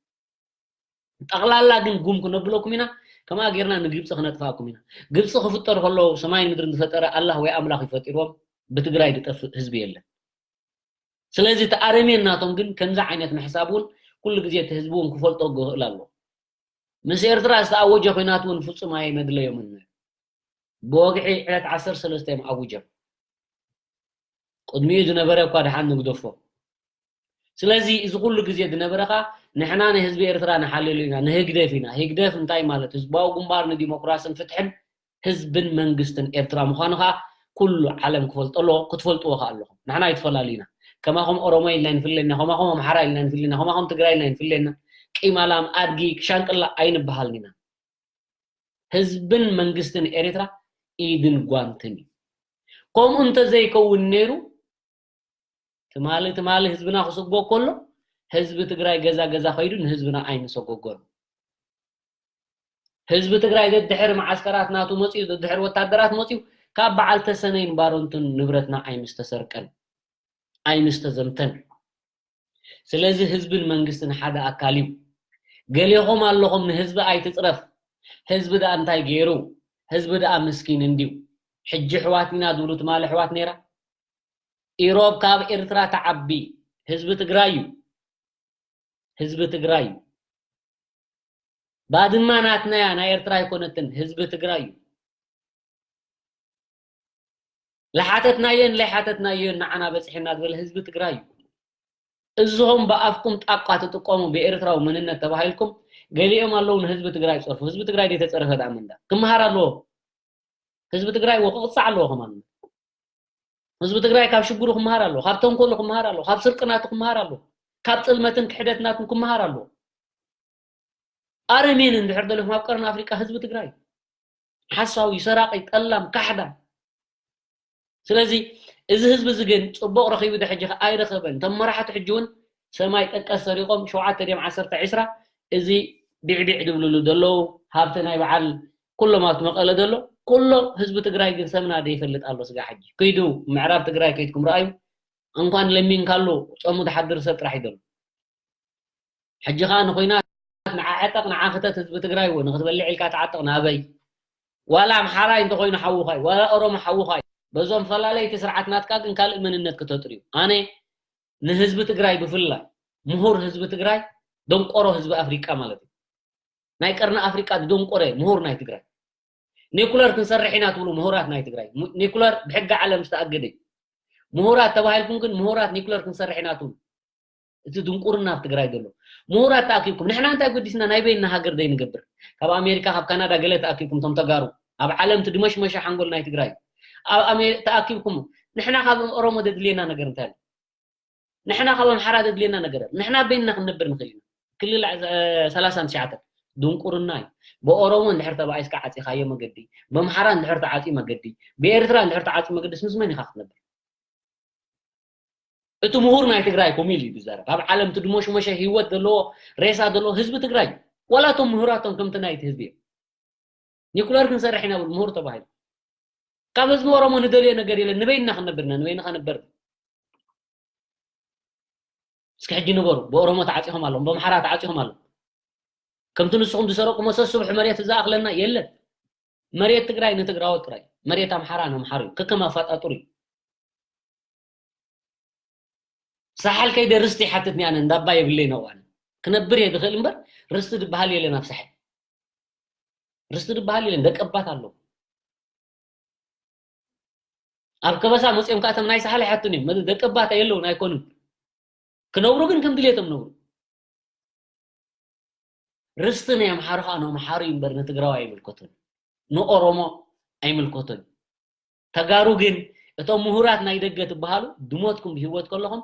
ጠቕላላ ግን ጉም ክነብለኩም ኢና ከማ ጌርና ንግብፂ ክነጥፋኩም ኢና ግብፂ ክፍጠር ከሎ ሰማይን ምድርን ዝፈጠረ ኣላህ ወይ ኣምላኽ ይፈጢርዎም ብትግራይ ዝጠፍእ ህዝቢ የለን ስለዚ ተኣረሜን ናቶም ግን ከምዚ ዓይነት ምሕሳብ እውን ኩሉ ግዜ እቲ ህዝቢ እውን ክፈልጦ ክኽእል ኣለዎ ምስ ኤርትራ ዝተኣወጀ ኮይናት እውን ፍጹም ኣየመድለዮምን ብወግዒ ዕለት ዓሰርተ ሰለስተ እዮም ኣውጀም ቅድሚኡ ዝነበረ እኳ ደሓን ንግደፎ ስለዚ እዚ ኩሉ ግዜ ዝነበረ ከ ንሕና ንህዝቢ ኤርትራ ንሓልሉ ኢና ንህግደፍ ኢና ህግደፍ እንታይ ማለት ህዝባዊ ግንባር ንዲሞክራስን ፍትሕን ህዝብን መንግስትን ኤርትራ ምዃኑ ከ ኩሉ ዓለም ክፈልጦ ኣለዎ ክትፈልጥዎ ከ ኣለኹም ንሕና ኣይትፈላልዩና ከማኹም ኦሮሞ ኢልና ኣይንፍለና፣ ከማኹም ኣምሓራ ኢልና ኣይንፍለና፣ ከማኹም ትግራይ ኢልና ኣይንፍለና። ቂማላም፣ ኣድጊ፣ ሻንቅላ ኣይንበሃልን ኢና። ህዝብን መንግስትን ኤርትራ ኢድን ጓንትን እዩ። ከምኡ እንተዘይከውን ነይሩ፣ ትማሊ ትማሊ ህዝብና ክስጎ ከሎ፣ ህዝቢ ትግራይ ገዛ ገዛ ከይዱ ንህዝብና ኣይምሰጎጎን። ህዝቢ ትግራይ ደድሕሪ መዓስከራት ናቱ መፂኡ፣ ደድሕሪ ወታደራት መፂኡ፣ ካብ በዓል ተሰነይን ባረንቱን ንብረትና ኣይምስተሰርቀን፣ ኣይምስተዘምተን። ስለዚ ህዝብን መንግስትን ሓደ ኣካል እዩ። ገሌኹም ኣለኹም ንህዝቢ ኣይትፅረፍ። ህዝቢ ደኣ እንታይ ገይሩ? ህዝቢ ደኣ ምስኪን እንድዩ። ሕጂ ኣሕዋት ኢና ዝብሉ ትማሊ ኣሕዋት ነይራ። ኢሮብ ካብ ኤርትራ ትዓቢ። ህዝቢ ትግራይ እዩ። ህዝቢ ትግራይ እዩ። ባድማ ናትና እያ፣ ናይ ኤርትራ ኣይኮነትን። ህዝቢ ትግራይ እዩ። ለሓተትናዮን ለይሓተትናዮን ንዓና በፂሕና ዝበለ ህዝቢ ትግራይ እዩ። እዝኹም ብኣፍኩም ጣቋ ትጥቀሙ ብኤርትራዊ መንነት ተባሂልኩም ገሊኦም ኣለዉ ንህዝቢ ትግራይ ዝፀርፉ። ህዝቢ ትግራይ ዘይተፀረፈ ደኣ መንዳ ክመሃር ኣለዎ። ህዝቢ ትግራይ እዎ ክቕፃዕ ኣለዎ ከማን። ህዝቢ ትግራይ ካብ ሽግሩ ክመሃር ኣለዎ፣ ካብ ተንኮሉ ክመሃር ኣለዎ፣ ካብ ስርቂ ናቱ ክመሃር ኣለዎ፣ ካብ ጥልመትን ክሕደት ናቱ ክመሃር ኣለዎ። ኣረሜን እንድሕር ደለኹም ኣብ ቀርኒ ኣፍሪቃ ህዝቢ ትግራይ ሓሳዊ፣ ሰራቂ፣ ጠላም፣ ካሕዳ። ስለዚ እዚ ህዝቢ እዚ ግን ፅቡቕ ረኺቡ ዶ ሕጂ ከ ኣይረኸበን። እቶም መራሕቲ ሕጂ እውን ሰማይ ጠቀስ ሰሪቖም ሸውዓተ ድዮም ዓሰርተ ዒስራ እዚ ቢዕቢዕ ዝብልሉ ዘለዉ ሃብቲ ናይ በዓል ኩሎም ኣብቲ መቐለ ዘሎ ኩሎ ህዝቢ ትግራይ ግን ሰምና ዘይፈልጥ ኣሎ። ስጋ ሕጂ ከይዱ ምዕራብ ትግራይ ከይድኩም ረኣዩ። እንኳን ለሚንካሉ ጾሙ ዝሓድር ሰብ ጥራሕ እዩ ዘሎ። ሕጂ ኸኣ ንኹናት ንዓ ዕጠቕ ንዓ ክተት ህዝቢ ትግራይ እዎ ንኽትበልዕ ኢልካ ትዓጥቕ ናበይ? ዋላ ኣምሓራይ እንተኾይኑ ሓውኻ እዩ፣ ዋላ ኦሮሞ ሓውኻ እዩ። በዞም ፈላለይቲ ስርዓት ናትካ ግን ካልእ መንነት ክተጥርዩ። ኣነ ንህዝቢ ትግራይ ብፍላይ ምሁር ህዝቢ ትግራይ ደንቆሮ ህዝቢ ኣፍሪቃ ማለት እዩ። ናይ ቀርኒ ኣፍሪቃ ዝደንቆረ ምሁር ናይ ትግራይ ኒኩለር ክንሰርሕ ኢና ትብሉ ምሁራት ናይ ትግራይ ኒኩለር ብሕጊ ዓለም ዝተኣገደ እዩ። ምሁራት ተባሂልኩም ግን ምሁራት ኒኩለር ክንሰርሕ ኢና ትብሉ። እቲ ድንቁርና ኣብ ትግራይ ዘሎ ምሁራት ተኣኪብኩም ንሕና እንታይ ጎዲስና ናይ በይንና ሃገር ዘይንገብር ካብ ኣሜሪካ ካብ ካናዳ ገለ ተኣኪብኩም ቶም ተጋሩ ኣብ ዓለም ትድመሽመሸ ሓንጎል ናይ ትግራይ ኣብ ኣሜ- ተኣኪብኩም ንሕና ካብ ኦሮሞ ዘድልየና ነገር እንታይ ኣሎ? ንሕና ካብ ኣምሓራ ዘድልየና ነገር ኣሎ። ንሕና በይንና ክንነብር ንኽእል ኢና። ክልል ዓ- ሰላሳን ትሽዓተን ድንቁርና እዩ። ብኦሮሞ እንድሕር ተባኢስካ ዓፂኻዮ መገዲ፣ ብኣምሓራ እንድሕር ተዓፅዩ መገዲ፣ ብኤርትራ እንድሕር ተዓፅዩ መገዲ ምስ መን ኢኻ ክትነብር? እቲ ምሁር ናይ ትግራይ ኮሚል እዩ ዝዛረብ። ኣብ ዓለም ትድሞሽሞሸ ህይወት ዘለዎ ሬሳ ዘለዎ ህዝቢ ትግራይ እዩ። ዋላ እቶም ምሁራቶም ከምቲ ናይቲ ህዝቢ እዮም። ኒኩለር ክንሰርሕ ኢና ብሉ ምሁር ተባሂሉ። ካብ ህዝቢ ኦሮሞ ንደልዮ ነገር የለን። ንበይንና ክንነብር ኢና፣ ንበይንኻ ንበር። እስኪ ሕጂ ንበሩ። ብኦሮሞ ተዓፂኹም ኣለኹም፣ ብኣምሓራ ተዓፂኹም ኣለኹም። ከምቲ ንስኹም ዝሰረቁ መሰስ ስቡሕ መሬት ዝኣኽለና የለን። መሬት ትግራይ ንትግራዎት ጥራይ፣ መሬት ኣምሓራ ንኣምሓሩ እዩ። ከከም ኣፋጣጥሩ እዩ። ሳሕል ከይደ ርስቲ ይሓትትኒ ኣነ እንዳባ የብለይ ነዋን ክነብር እየ ዝኽእል እምበር ርስቲ ዝበሃል የለን ኣብ ሳሕል። ርስቲ ዝበሃል የለን። ደቀባት ኣለዉ ኣብ ከበሳ መፅኦም ከዓ እቶም ናይ ሳሕል ኣይሓቱን እዮም መ- ደቀባት የለውን ኣይኮኑን። ክነብሩ ግን ከም ድሌቶም ነብሩ። ርስቲ ናይ ኣምሓሩ ከዓ ንኣምሓሩ እዩ እምበር ንትግራዊ ኣይምልከቱን፣ ንኦሮሞ ኣይምልከቱን። ተጋሩ ግን እቶም ምሁራት ናይ ደገ ትበሃሉ ድሞትኩም ብሂወት ከለኹም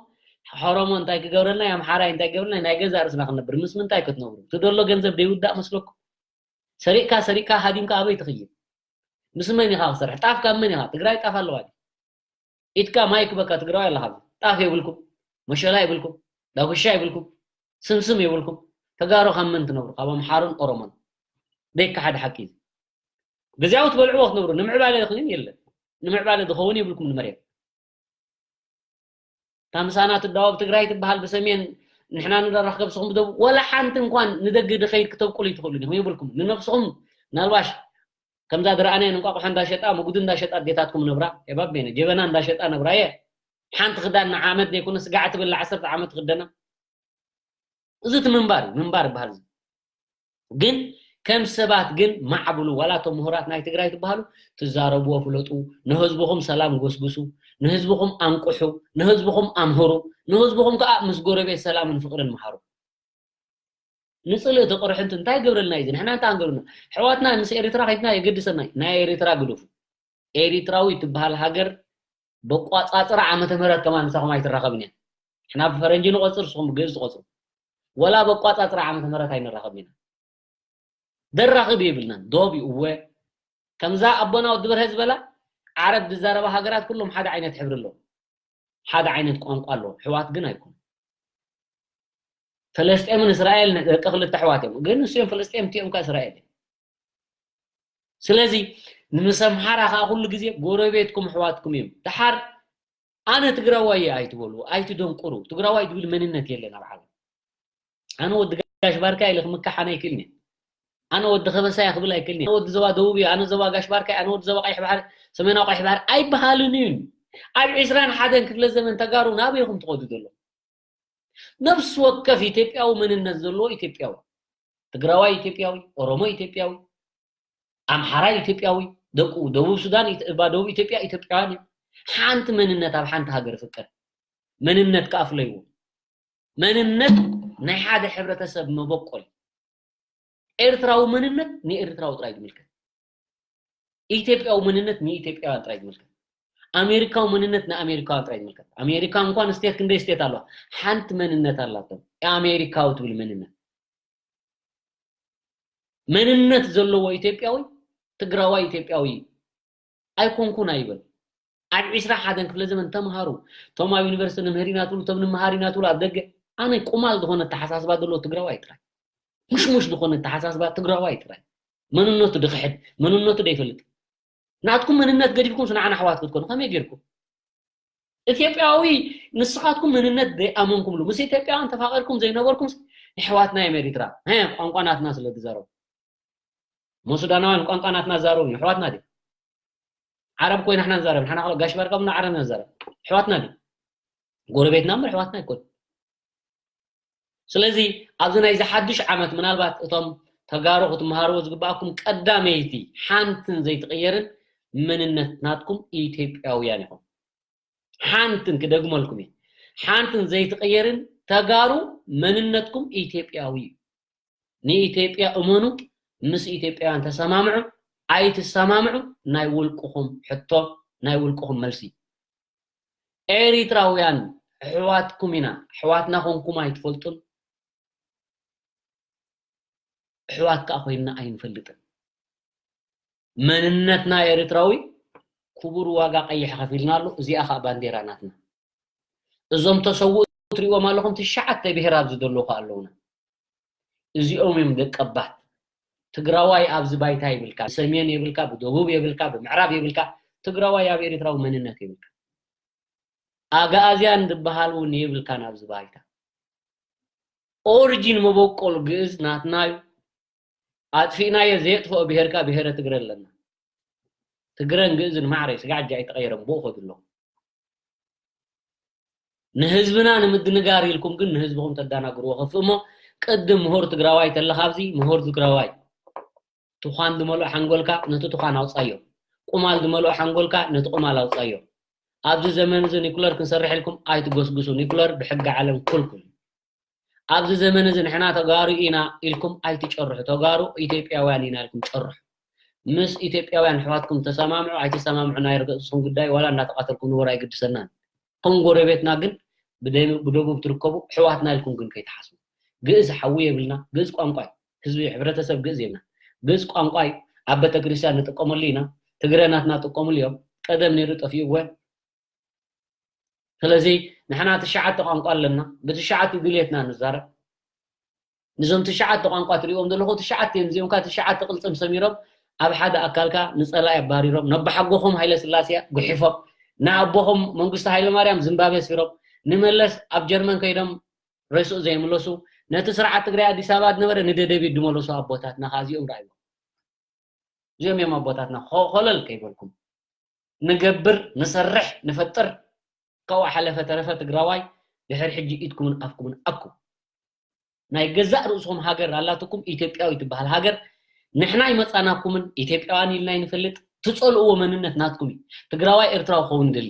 ኦሮሞ እንታይ ክገብረልና ኣምሓራይ እንታይ ክገብረልና ናይ ገዛ ርእስና ክንነብር ምስ ምንታይ ክትነብሩ? ትደሎ ገንዘብ ዘይውዳእ መስለኩም? ሰሪቕካ ሰሪቕካ ሃዲምካ ኣበይ ትኽይድ? ምስ መን ኢኻ ክሰርሕ? ጣፍ ካብ መን ኢኻ? ትግራይ ጣፍ ኣለዋ ድዩ? ኢድካ ማይ ክበካ ትግራዋይ ኣለኻ። ጣፍ የብልኩም፣ መሸላ የብልኩም፣ ዳጉሻ የብልኩም፣ ስምስም የብልኩም። ተጋሩ ካብ መን ትነብሩ? ካብ ኣምሓሩን ኦሮሞን። ደይካ ሓደ ሓቂ እዩ። ግዜያዊ ትበልዕዎ ክትነብሩ ንምዕባለ ግን የለን። ንምዕባለ ዝኸውን የብልኩም ንመሬት። እታ ምሳና ትዳወብ ትግራይ ትበሃል ብሰሜን ንሕና ንራኸብ ስኹም ብደቡብ ወላ ሓንቲ እንኳን ንደገ ድኸይድ ክተብቁሉ ይትኽእሉ ዲኹም ይብልኩም ንነብስኹም ናልባሽ ከምዛ ዝረኣናዮ እንቋቑሖ እንዳሸጣ መጉዲ እንዳሸጣ ኣዴታትኩም ነብራ የባቤነ ጀበና እንዳሸጣ ነብራ እየ ሓንቲ ክዳን ንዓመት ዘይኮነ ስጋዕ ትብል ዓሰርተ ዓመት ትኽደና እዚ እቲ ምንባር እዩ ምንባር ይበሃል እዚ ግን ከም ሰባት ግን ማዕብሉ ዋላ እቶም ምሁራት ናይ ትግራይ ትበሃሉ ትዛረብዎ ፍለጡ ንህዝብኹም ሰላም ጎስጉሱ ንህዝብኹም ኣንቁሑ ንህዝብኹም ኣምህሩ ንህዝብኹም ከዓ ምስ ጎረቤት ሰላምን ፍቅርን ምሃሩ ንፅልኢ እቲ ቅርሕንቲ እንታይ ገብረልና እዩ ንሕና እንታይ ንገብርና ኣሕዋትና ምስ ኤርትራ ከይድና የገድሰና እዩ ናይ ኤርትራ ግደፉ ኤሪትራዊ ትበሃል ሃገር በቋፃፅራ ዓመተ ምህረት ከማን ምሳኹም ኣይትራኸብን እያ ንሕና ብፈረንጂ ንቆፅር፣ ንስኹም ብግእዝ ትቆፅሩ። ወላ በቋፃፅራ ዓመተ ምህረት ኣይንራኸብ ኢና። ደራኽብ የብልናን። ዶብ እዩ እወ። ከምዛ ኣቦና ወዲ በርሀ ዝበላ፣ ዓረብ ዝዛረባ ሃገራት ኩሎም ሓደ ዓይነት ሕብሪ ኣለዎም። ሓደ ዓይነት ቋንቋ ኣለዎም። ኣሕዋት ግን ኣይኮኑን። ፍልስጤምን እስራኤል ደቂ ክልተ ኣሕዋት እዮም። ግን ንሱ እዮም ፍልስጤም፣ እቲኦም ከ እስራኤል እዮም። ስለዚ ንምስ ኣምሓራ ከዓ ኩሉ ግዜ ጎረቤትኩም ኣሕዋትኩም እዮም። ደሓር ኣነ ትግራዋይ እየ ኣይትበሉ፣ ኣይትደንቁሩ። ትግራዋይ ዝብል መንነት የለን ኣብ ዓለም። ኣነ ወዲ ጋሽ ባርካ ኢለ ክምካሕ ኣነ ኣይክእልን እየ። ኣነ ወዲ ከበሳ እየ ክብል ኣይክእልን እየ። ኣነ ወዲ ዞባ ደቡብ እየ፣ ኣነ ዞባ ጋሽ ባርካ እየ፣ ኣነ ወዲ ዞባ ቀይሕ ባሕሪ፣ ሰሜናዊ ቀይሕ ባሕሪ ኣይበሃልን እዩ። ኣብ ዕስራን ሓደን ክፍለ ዘመን ተጋሩ ናበይ ኢኹም ትኸዱ ዘለኹም? ነፍሲ ወከፍ ኢትዮጵያዊ መንነት ዘለዎ ኢትዮጵያዊ፣ ትግራዋይ ኢትዮጵያዊ፣ ኦሮሞ ኢትዮጵያዊ፣ ኣምሓራይ ኢትዮጵያዊ፣ ደቁ ደቡብ ሱዳን፣ ኢት-፣ እባ ደቡብ ኢትዮጵያ ኢትዮጵያውያን እዮም። ሓንቲ መንነት ኣብ ሓንቲ ሃገር ፍቅር መንነት ክኣፍለይዎ። መንነት ናይ ሓደ ሕብረተሰብ መበቆል። ኤርትራዊ መንነት ንኤርትራዊ ጥራይ ዝምልከት። ኢትዮጵያዊ መንነት ንኢትዮጵያውያን ጥራይ ዝምልከት። ኣሜሪካዊ መንነት ንኣሜሪካውያን ጥራይ ዝምልከት። ኣሜሪካ እንኳን ስቴት ክንደይ ስቴት ኣለዋ? ሓንቲ መንነት ኣላቶም። ኣሜሪካዊ ትብል መንነት። መንነት ዘለዎ ኢትዮጵያዊ ትግራዋይ ኢትዮጵያዊ ኣይኮንኩን ኣይበል። ኣብ ዕስራ ሓደን ክፍለ ዘመን ተምሃሩ፣ እቶም ኣብ ዩኒቨርሲቲ ንምህር ኢና ትብሉ፣ እቶም ንምሃር ኢና ትብሉ ኣብ ደገ፣ ኣነ ቁማል ዝኾነ ኣተሓሳስባ ዘለዎ ትግራዋይ ጥራይ፣ ሙሽሙሽ ዝኾነ ኣተሓሳስባ ትግራዋይ ጥራይ፣ መንነቱ ድኽሕድ፣ መንነቱ ደይፈልጥ። ናትኩም መንነት ገዲፍኩም ንዓና ኣሕዋት ክትኮኑ ከመይ ጌርኩም? ኢትዮጵያዊ ንስኻትኩም መንነት ዘይኣመንኩምሉ፣ ምስ ኢትዮጵያውያን ተፋቒርኩም ዘይነበርኩም ኣሕዋትና እዮም ኤሪትራ። ሄ፣ ቋንቋ ናትና ስለ ዝዛረቡ። እሞ ሱዳናውያን ቋንቋ ናትና ዝዛረቡ እዮም፣ ኣሕዋትና ድዮም? ዓረብ ኮይና ንሕና ንዛረብ፣ ንሕና ጋሽ ባርካ ቡና ዓረብ ኢና ንዛረብ። ኣሕዋትና ድዮም? ጎረቤትና እምበር ኣሕዋትና ኣይኮኑን። ስለዚ ኣብዚ ናይዚ ሓዱሽ ዓመት ምናልባት እቶም ተጋሩ ክትመሃርዎ ዝግብኣኩም ቀዳመይቲ ሓንትን ዘይትቕየርን መንነት ናትኩም ኢትዮጵያውያን ኢኹም። ሓንትን ክደግመልኩም እየ። ሓንትን ዘይትቕየርን ተጋሩ መንነትኩም ኢትዮጵያዊ እዩ። ንኢትዮጵያ እመኑ፣ ምስ ኢትዮጵያውያን ተሰማምዑ፣ ኣይትሰማምዑ ናይ ውልቅኹም ሕቶ፣ ናይ ውልቅኹም መልሲ። ኤሪትራውያን ኣሕዋትኩም ኢና፣ ኣሕዋትና ኮንኩም ኣይትፈልጡን፣ ኣሕዋት ከኣ ኮይንና ኣይንፈልጥን። መንነትና ኤሪትራዊ ክቡር ዋጋ ቀይሕ ከፊልና ኣሎ። እዚኣ ከኣ ባንዴራ ናትና። እዞም ተሰውኡ ትሪእዎም ኣለኹም፣ ትሽዓተ ብሄር ኣብዚ ዘለዉ ከኣ ኣለዉና። እዚኦም እዮም ደቀባት። ትግራዋይ ኣብዚ ባይታ የብልካ፣ ብሰሜን የብልካ፣ ብደቡብ የብልካ፣ ብምዕራብ የብልካ። ትግራዋይ ኣብ ኤሪትራዊ መንነት የብልካ። ኣግኣዝያን ዝበሃል እውን የብልካን ኣብዚ ባይታ። ኦሪጂን መበቆል ግእዝ ናትና እዩ። ኣጥፊእናዮ ዘየጥፍኦ ብሄርካ ብሄረ ትግረ ኣለና። ትግረን ግእዝን ማዕረ ስጋዕ እጃ ኣይተቐየረን፣ ብኡ ኸዱ ኣለኹ። ንህዝብና ንምድንጋር ኢልኩም ግን ንህዝብኹም ተዳናግርዎ ከፍእ እሞ፣ ቅድም ምሁር ትግራዋይ ተለኻ ኣብዚ ምሁር ትግራዋይ፣ ትዃን ዝመልኦ ሓንጎልካ ነቲ ትዃን ኣውጻዮ። ቁማል ዝመልኦ ሓንጎልካ ነቲ ቁማል ኣውጻዮ። ኣብዚ ዘመን እዚ ኒኩለር ክንሰርሕ ኢልኩም ኣይትጎስጉሱ። ኒኩለር ብሕጊ ዓለም ኩልኩል እዩ። ኣብዚ ዘመን እዚ ንሕና ተጋሩ ኢና ኢልኩም ኣይትጨርሑ። ተጋሩ ኢትዮጵያውያን ኢና ኢልኩም ጨርሑ። ምስ ኢትዮጵያውያን ኣሕዋትኩም ተሰማምዑ ኣይትሰማምዑ ናይ ርእስኹም ጉዳይ፣ ዋላ እንዳተቓተልኩም ንበሩ ኣይግድሰናን። ከም ጎረቤትና ግን ብደም-፣ ብደቡብ ትርከቡ ኣሕዋትና ኢልኩም ግን ከይትሓስቡ። ግእዝ ሓዊ የብልና፣ ግእዝ ቋንቋ እዩ። ህዝቢ ሕብረተሰብ ግእዝ የብልና። ግእዝ ቋንቋ እዩ። ኣብ ቤተክርስትያን ንጥቀመሉ ኢና። ትግረ ናትና ጥቀምሉ እዮም። ቀደም ነይሩ ጠፊኡ እወ። ስለዚ ንሕና ትሽዓተ ቋንቋ ኣለና። ብትሽዓተ ድልየትና ንዛረብ። ንዞም ትሽዓተ ቋንቋ ትሪእዎም ዘለኹ ትሽዓተ እዮም። እዚኦም ከ ትሽዓተ ቅልጽም ሰሚሮም ኣብ ሓደ ኣካልካ ንጸላኢ ኣባሪሮም፣ ነባሓጎኹም ሃይለ ስላሴ ጉሒፎም፣ ንኣቦኹም መንግስቱ ሃይለ ማርያም ዝምባቤ ኣስፊሮም፣ ንመለስ ኣብ ጀርመን ከይዶም ሬስኡ ዘይምለሱ፣ ነቲ ስርዓት ትግራይ ኣዲስ ኣበባ ዝነበረ ንደደቢት ዝመለሱ ኣቦታትና ከኣ እዚኦም ረኣይዎም። እዚኦም እዮም ኣቦታትና። ኮ-፣ ኮለል ከይበልኩም ንገብር፣ ንሰርሕ፣ ንፈጥር። ካብኡ ሓለፈ ተረፈ ትግራዋይ ድሕሪ ሕጂ ኢድኩምን ኣፍኩምን ኣኩ። ናይ ገዛእ ርእስኹም ሃገር ኣላትኩም፣ ኢትዮጵያዊ ትበሃል ሃገር። ንሕና ኣይመጻናኩምን፣ ኢትዮጵያውያን ኢልና ኣይንፈልጥ። ትጸልእዎ መንነት ናትኩም እዩ። ትግራዋይ ኤርትራዊ ክኸውን ይደሊ።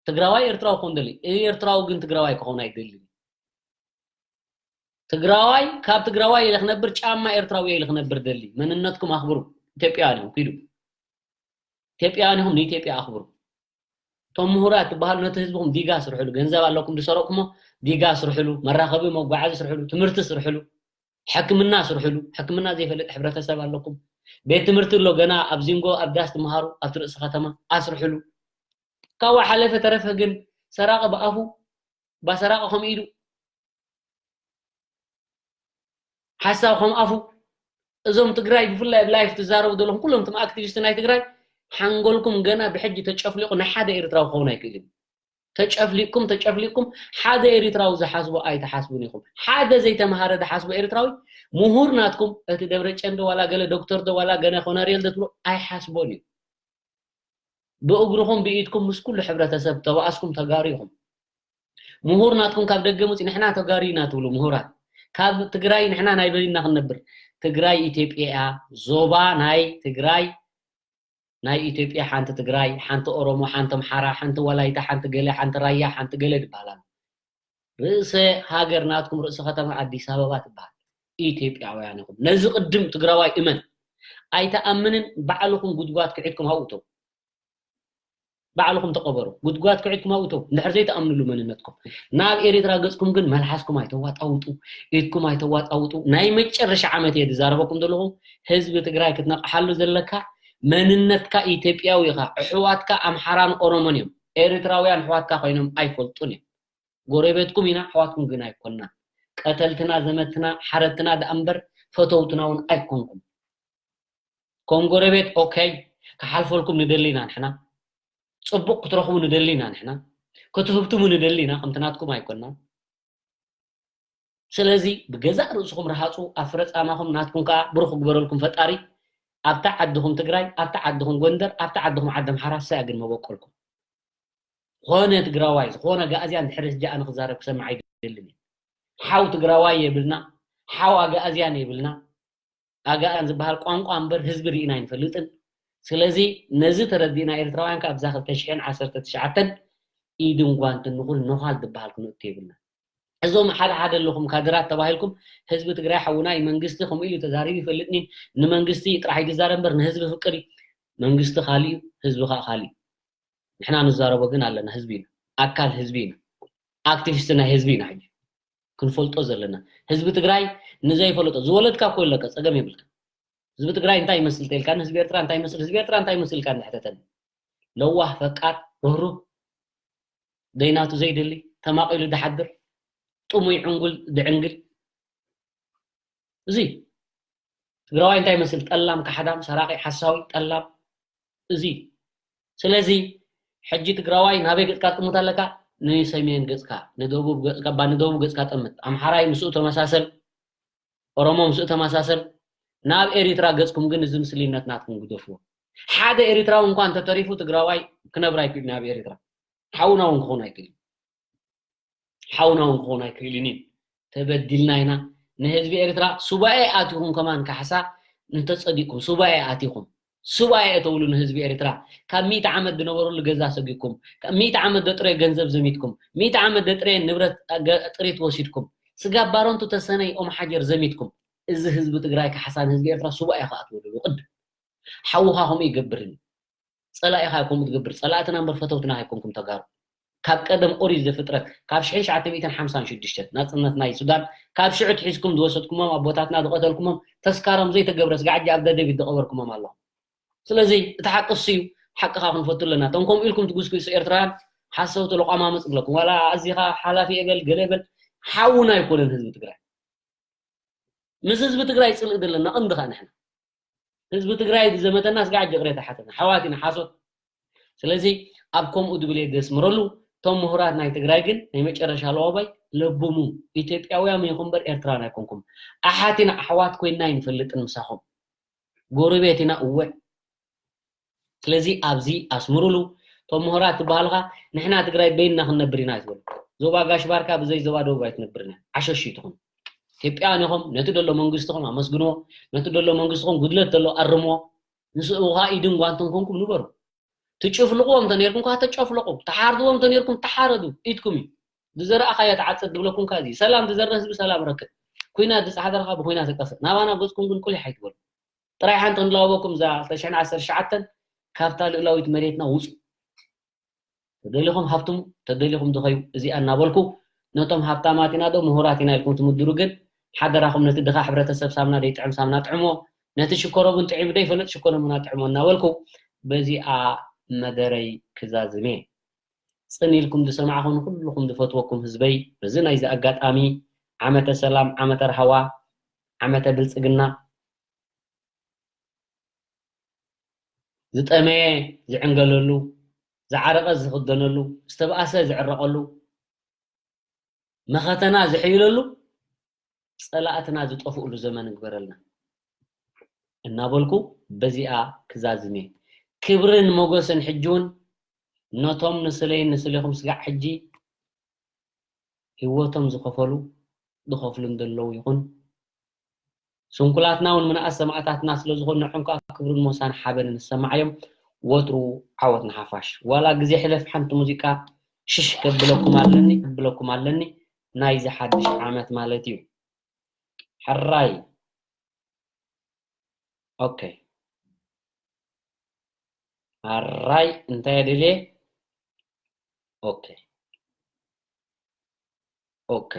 ትግራዋይ ኤርትራዊ ክኸውን ይደሊ። ኤርትራዊ ግን ትግራዋይ ክኸውን ኣይደልን። ትግራዋይ ካብ ትግራዋይ ኢለ ክነብር፣ ጫማ ኤርትራዊ ኢለ ክነብር ደሊ። መንነትኩም ኣኽብሩ። ኢትዮጵያውያን ኢኹም፣ ኪዱ። ኢትዮጵያውያን ኢኹም፣ ንኢትዮጵያ ኣኽብሩ። እቶም ምሁራት ትበሃሉ ነቲ ህዝብኹም ዲጋ ስርሕሉ። ገንዘብ ኣለኩም ዝሰረቕኩሞ፣ ዲጋ ስርሕሉ፣ መራኸቢ መጓዓዚ ስርሕሉ፣ ትምህርቲ ስርሕሉ፣ ሕክምና ስርሕሉ። ሕክምና ዘይፈልጥ ሕብረተሰብ ኣለኩም። ቤት ትምህርቲ ኣሎ ገና ኣብ ዚንጎ ኣብ ዳስ ትምሃሩ ኣብቲ ርእሲ ከተማ ኣስርሕሉ። ካብኡ ሓለፈ ተረፈ ግን ሰራቒ ብኣፉ ባሰራቒ ከምኡ ኢሉ ሓሳብ ከም ኣፉ እዞም ትግራይ ብፍላይ ኣብ ላይፍ ትዛረቡ ዘለኹም ኩሎም እቶም ኣክቲቪስት ናይ ትግራይ ሓንጎልኩም ገና ብሕጂ ተጨፍሊቑ ንሓደ ኤርትራዊ ክኸውን ኣይክእልን። ተጨፍሊቅኩም ተጨፍሊቅኩም ሓደ ኤርትራዊ ዝሓስቦ ኣይትሓስቡን ኢኹም። ሓደ ዘይተምሃረ ዝሓስቦ ኤርትራዊ ምሁር ናትኩም እቲ ደብረጨን ዶ ዋላ ገለ ዶክተር ዶ ዋላ ገለ ኮነሬል ዶ ትብሎ ኣይሓስቦን እዩ። ብእግርኹም ብኢድኩም ምስ ኩሉ ሕብረተሰብ ተባእስኩም ተጋሩ ኢኹም። ምሁር ናትኩም ካብ ደገ መፂኡ ንሕና ተጋሩ ኢና ትብሉ ምሁራት ካብ ትግራይ ንሕና ናይ በይንና ክንነብር ትግራይ ኢትዮጵያ እያ። ዞባ ናይ ትግራይ ናይ ኢትዮጵያ ሓንቲ ትግራይ ሓንቲ ኦሮሞ ሓንቲ ኣምሓራ ሓንቲ ወላይታ ሓንቲ ገለ ሓንቲ ራያ ሓንቲ ገለ ይበሃል ኣሎ። ርእሰ ሃገር ናትኩም ርእሰ ከተማ ኣዲስ ኣበባ ትበሃል። ኢትዮጵያውያን ኢኹም። ነዚ ቅድም ትግራዋይ እመን። ኣይተኣምንን ባዕልኹም ጉድጓድ ክዒትኩም ሃውቶም ባዕልኹም ተቐበሩ። ጉድጓድ ክዒትኩም ኣብኡ ተው። እንድሕር ዘይትኣምንሉ መንነትኩም። ናብ ኤርትራ ገጽኩም ግን መልሓስኩም ኣይተዋጣውጡ፣ ኢድኩም ኣይተዋጣውጡ። ናይ መጨረሻ ዓመት እየ ዝዛረበኩም ዘለኹ። ህዝቢ ትግራይ ክትነቕሓሉ ዘለካ መንነትካ ኢትዮጵያዊ ኢኻ። ኣሕዋትካ ኣምሓራን ኦሮሞን እዮም። ኤርትራውያን ኣሕዋትካ ኮይኖም ኣይፈልጡን እዮም። ጎረቤትኩም ኢና፣ ኣሕዋትኩም ግን ኣይኮንና። ቀተልትና፣ ዘመትና፣ ሓረትና ደኣ እምበር ፈተውትና እውን ኣይኮንኩም። ከም ጎረቤት ኦኬ ክሓልፈልኩም ንደሊ ኢና ንሕና። ጽቡቕ ክትረኽቡ ንደሊ ኢና ንሕና። ክትህብትሙ ንደሊ ኢና፣ ከምቲ ናትኩም ኣይኮንና። ስለዚ ብገዛእ ርእስኹም ረሃጹ፣ ኣፍረጻማኹም ናትኩም ከኣ ብሩኽ ክግበረልኩም ፈጣሪ። ኣብታ ዓድኹም ትግራይ፣ ኣብታ ዓድኹም ጎንደር፣ ኣብታ ዓድኹም ዓዲ ኣምሓራ ሰኣግን መበቆልኩም። ዝኾነ ትግራዋይ፣ ዝኾነ ኣጋእዝያን ድሕሪ ሕጂ ኣነ ክዛረብ ክሰምዕ ኣይደልን እየ። ሓው ትግራዋይ የብልና፣ ሓው ኣጋእዝያን የብልና። ኣጋእዝያን ዝበሃል ቋንቋ እምበር ህዝቢ ርኢና ኣይንፈልጥን። ስለዚ ነዚ ተረዲእና ኤርትራውያን ከኣ ኣብዛ ክልተ ሽሕን ዓሰርተ ትሽዓተን ኢድን ጓንትን ንኹል ነዃል ዝበሃል ክንእቱ የብልና። እዞም ሓደ ሓደ ኣለኹም ካድራት ተባሂልኩም ህዝቢ ትግራይ ሓውና እዩ፣ መንግስቲ ከምኡ ኢሉ ተዛሪቡ ይፈልጥኒ፣ ንመንግስቲ ጥራሕ ይዛረብ እምበር ንህዝቢ ፍቅር እዩ። መንግስቲ ካልእ እዩ፣ ህዝቢ ከዓ ካልእ እዩ። ንሕና ንዛረቦ ግን ኣለና፣ ህዝቢ ኢና፣ ኣካል ህዝቢ ኢና፣ ኣክቲቪስት ናይ ህዝቢ ኢና። ሕጂ ክንፈልጦ ዘለና ህዝቢ ትግራይ ንዘይፈለጦ ዝወለድካ እኮ ኣለካ፣ ጸገም የብልካ። ህዝቢ ትግራይ እንታይ ይመስል ተልካ፣ ህዝቢ ኤርትራ እንታይ ይመስል፣ ህዝቢ ኤርትራ እንታይ ይመስል ኢልካ እንድሕተተኒ ለዋህ፣ ፈቃር፣ ርህሩህ፣ ደይናቱ ዘይደሊ፣ ተማቒሉ ድሓድር፣ ጥሙይ ዕንጉል ድዕንግል፣ እዚ ትግራዋይ እንታይ ይመስል? ጠላም፣ ካሕዳም፣ ሰራቂ፣ ሓሳዊ፣ ጠላም፣ እዚ። ስለዚ ሕጂ ትግራዋይ ናበይ ገጽካ ጥሙት ኣለካ? ንሰሜን ገጽካ፣ ንደቡብ ገጽካ፣ ባ ንደቡብ ገጽካ ጠምት። ኣምሓራይ ምስኡ ተመሳሰል፣ ኦሮሞ ምስኡ ተመሳሰል። ናብ ኤሪትራ ገጽኩም ግን እዚ ምስልነት ናትኩም ግደፍዎ። ሓደ ኤሪትራዊ እንኳን ተተሪፉ ትግራዋይ ክነብር ኣይክእልን ኣብ ኤሪትራ። ሓውና እውን ክኾን ኣይክእልን። ሓውና እውን ክኾን ኣይክእልን እዩ። ተበዲልና ኢና። ንህዝቢ ኤርትራ ሱባኤ ኣቲኹም ከማን ካሕሳ እንተጸዲቅኩም ሱባኤ ኣቲኹም ሱባኤ እተውሉ ንህዝቢ ኤርትራ ካብ ሚእቲ ዓመት ዝነበረሉ ገዛ ሰጊኩም ካብ ሚእቲ ዓመት ዘጥረየ ገንዘብ ዘሚትኩም ሚእቲ ዓመት ዘጥረየ ንብረት ገ- ጥሪት ወሲድኩም ስጋብ ባረንቱ ተሰነይ ኦም ሓጀር ዘሚትኩም እዚ ህዝቢ ትግራይ ካሕሳ ንህዝቢ ኤርትራ ሱባኤ ክኣትወሉ እዩ። ቅድም ሓውኻ ከምኡ ይገብርን እዩ። ጸላኢኻ ከምኡ ትገብር። ጸላእትና እምበር ፈተውትና ኣይኮንኩም ተጋሩ። ካብ ቀደም ኦሪት ዘፍጥረት ካብ ሽሕን ትሽዓተ ሚእትን ሓምሳን ሽዱሽተን ናጽነት ናይ ሱዳን ካብ ሽዑ ትሒዝኩም ዝወሰድኩሞም ኣቦታትና ዝቐተልኩሞም ተስካሮም ዘይተገብረ ስጋዕ ሕጂ ኣብ ደደቢት ዝቐበርኩሞም ኣለኹም። ስለዚ እቲ ሓቂ እሱ እዩ። ሓቅኻ ክንፈቱ ኣለና። እቶም ከምኡ ኢልኩም ትጉስጉሱ ኤርትራውያን ሓሰውቲ ለቋማምጽ ብለኩም ዋላ ኣዚኻ ሓላፊ እየ በል ገለ በል ሓውና ኣይኮነን ህዝቢ ትግራይ። ምስ ህዝቢ ትግራይ ፅልኢ ዘለና ቀንዲ ከዓ ንሕና ህዝቢ ትግራይ ዝዘመተና ስጋዕ ይቅሬታ ሓተና ሓዋት ኢና ሓሶት። ስለዚ ኣብ ከምኡ ድብል የደስምረሉ። እቶም ምሁራት ናይ ትግራይ ግን ናይ መጨረሻ ለዋባይ ለብሙ ኢትዮጵያውያን ይኹን በር ኤርትራን ኣይኮንኩም። ኣሓት ኢና ኣሕዋት ኮይንና ይንፈልጥን ምሳኹም ጎረቤት ኢና እወ። ስለዚ ኣብዚ ኣስምሩሉ። እቶም ምሁራት ትበሃልኻ ንሕና ትግራይ በይንና ክንነብር ኢና ይትበሉ። ዞባ ጋሽ ባርካ ብዘይ ዞባ ደቡብ ኣይትነብርን እያ። ዓሸሽ ትኹን። ኢትዮጵያውያን ኢኹም። ነቲ ደሎ መንግስትኹም ኣመስግንዎ። ነቲ ደሎ መንግስትኹም ጉድለት ደሎ ኣርምዎ። ንስኡ ኸዓ ኢድን ጓንትን ኮንኩም ንበሩ። ትጭፍልቕዎም እንተ ነርኩም ከዓ ተጨፍለቑ። ትሓርድዎም እንተ ነርኩም ተሓረዱ። ኢድኩም እዩ። ዝዘራእኻዮ ተዓፀድ ዝብለኩም ከዓ እዚ ሰላም ዝዘርእ ህዝቢ ሰላም ረክብ። ኩናት ዝፀሓደርካ ብኩናት ይጠፍእ። ናባና ገፅኩም ግን ቁሊሕ ኣይትበሉ። ጥራይ ሓንቲ ክንለዋወኩም እዛ ክልተ ሽሕን ዓሰርተ ትሽዓተን ካብታ ልእላዊት መሬትና ውፁ። ተደሊኹም ሃብትሙ፣ ተደሊኹም ድኸዩ። እዚኣ እናበልኩ ነቶም ሃብታማት ኢና ዶ ምሁራት ኢና ኢልኩም ትምድሩ፣ ግን ሓደራኹም ነቲ ድኻ ሕብረተሰብ ሳምና ደይጥዕም ሳምና ጥዕሞ፣ ነቲ ሽኮሮ እውን ጥዒሙ ደይፈልጥ ሽኮሮ ምና ጥዕሞ እናበልኩ በዚኣ መደረይ ክዛዝም እየ። ጽን ኢልኩም ዝሰማዕኹም ኩልኹም ዝፈትወኩም ህዝበይ፣ በዚ ናይዚ ኣጋጣሚ ዓመተ ሰላም፣ ዓመተ ራህዋ፣ ዓመተ ብልጽግና፣ ዝጠመየ ዝዕንገለሉ፣ ዝዓረቐ ዝኽደነሉ፣ ዝተባእሰ ዝዕረቐሉ፣ መኸተና ዝሕይለሉ፣ ጸላእትና ዝጠፍኡሉ ዘመን ይግበረልና እናበልኩ በዚኣ ክዛዝም እየ። ክብርን ሞገስን ሕጂ እውን ነቶም ንስለይን ንስሌኹም ስጋዕ ሕጂ ህይወቶም ዝኸፈሉ ዝኸፍሉን ዘለዉ ይኹን። ስንኩላትና እውን ምንኣስ ሰማእታትና ስለ ዝኾኑ ንዖም ከዓ ክብርን ሞሳን ሓበንን ዝሰማዓዮም። ወትሩ ዓወት ንሓፋሽ። ዋላ ግዜ ሕለፍ ሓንቲ ሙዚቃ ሽሽ ከብለኩም ኣለኒ፣ ከብለኩም ኣለኒ። ናይዚ ሓድሽ ዓመት ማለት እዩ። ሕራይ። ኦኬ። ኣራይ እንታይ ኣደልየ? ኦኬ። ኦኬ።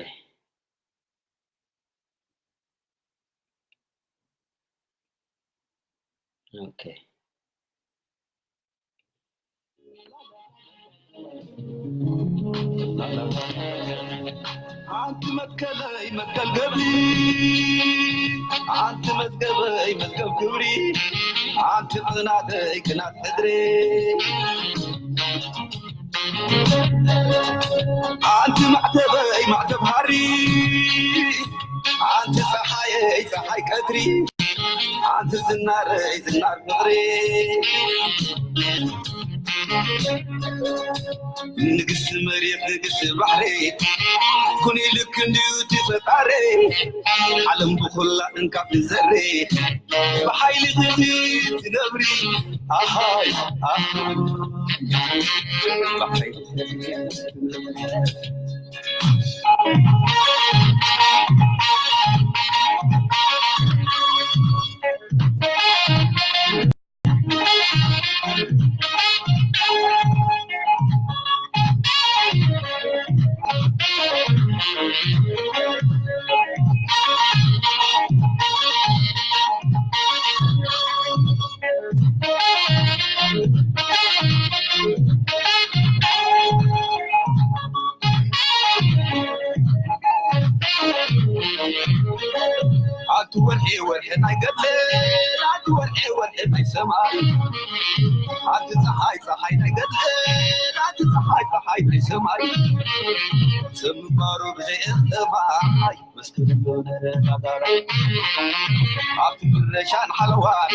ኦኬ። ኣንቲ መትከለይ መትከል ገብሪ፣ ኣንቲ መዝገበይ መዝገብ ክብሪ፣ ኣንቲ ቅናተይ ቅናት ሕድሪ፣ ኣንቲ ማዕተበይ ማዕተብ ሃሪ፣ ኣንቲ ፀሓየይ ፀሓይ ቀትሪ፣ ኣንቲ ዝናረይ ዝናር ፍቕሪ፣ ንግስቲ መሬት ንግስቲ ባሕሪ፣ ኩኒ ልክ እንድዩ እቲ ፈጣሪ፣ ዓለም ብኹላ እንካብ ትዘሪ፣ ብሓይሊ ግዲ ትነብሪ፣ ኣሃይ፣ ኣሃይ፣ ብሓይሊ ኣንቲ ወርሒ ወርሒ ናይ ገድልን፣ ኣንቲ ወርሒ ወርሒ ናይ ሰማይ፣ ኣንቲ ፀሓይ ፀሓይ ናይ ገድልን፣ ኣንቲ ፀሓይ ፀሓይ ናይ ሰማይ፣ ሰብ ምግባሩ ብዘይ እኽለ ማይ፣ መስክር ዶ ነረ ናዳራ፣ ኣብቲ ምረሻን ሓለዋን፣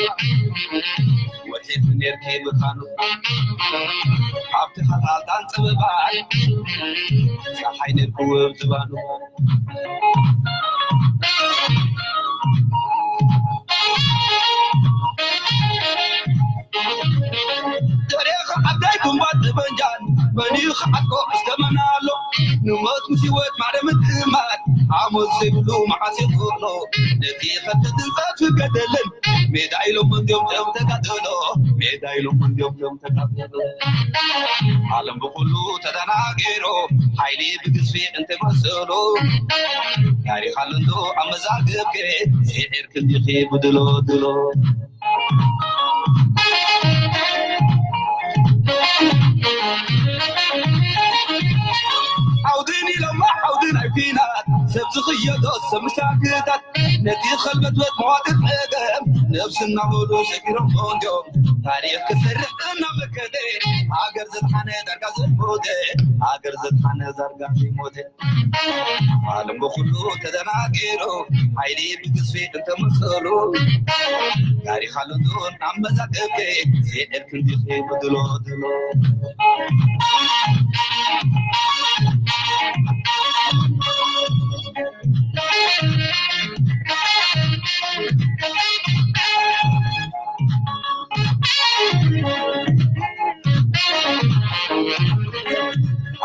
ወርሒ ኔርኪ ብርሃኑ፣ ኣብቲ ሓታታን ፀበባን፣ ፀሓይ ኔርኩ ውብ ዝባኑ። ተሪኽ ዓዳይ ጉንባት ጠበንጃን፣ መን እዩ ክዓጥቆ እስከ መን ኣሎ? ንሞት ምስ ህይወት ማዕረ ምትእምማን፣ ሓሞት ዘይብሉ መዓስ ይኽእሎ? ነቲ ኸብቲ ትንሳት ዝገደልን፣ ሜዳ ኢሎም እንዲዮም ቶም ተጋደሎ፣ ሜዳ ኢሎም እንዲዮም ቶም ተጋደሎ። ዓለም ብኹሉ ተደናጊሩ፣ ሓይሊ ብግዝፊ እንተመሰሉ፣ ታሪኽ ኣሎ እንዶ ኣብ መዛግብኪ፣ ስዒርኪ እንዲኺ ብድሎ ድሎ። ዓውድን ኢሎማ ዓውድን ኣብ ኲናት፣ ሰብ ዝኽየዶ ሰብ ምሻግታት፣ ነቲ ኸልበትበት መዋጥር ጸገም፣ ነብስና ሙሉ ሰጊሮም እንዲዮም። ታሪኽ ክሰርሕ እናመከተ፣ ሃገር ዘድሓነ ዳርጋ ዘይሞተ፣ ሃገር ዘድሓነ ዳርጋ ዘይሞተ። ዓለም ብኹሉ ተደናጊሩ፣ ሓይሊ ብግዝፊ እንተመሰሉ፣ ታሪኽ ኣሎ እንዶ ኣብ መዛግብኪ፣ ስዒርኪ እንዲኺ ብድሎ ድሎ።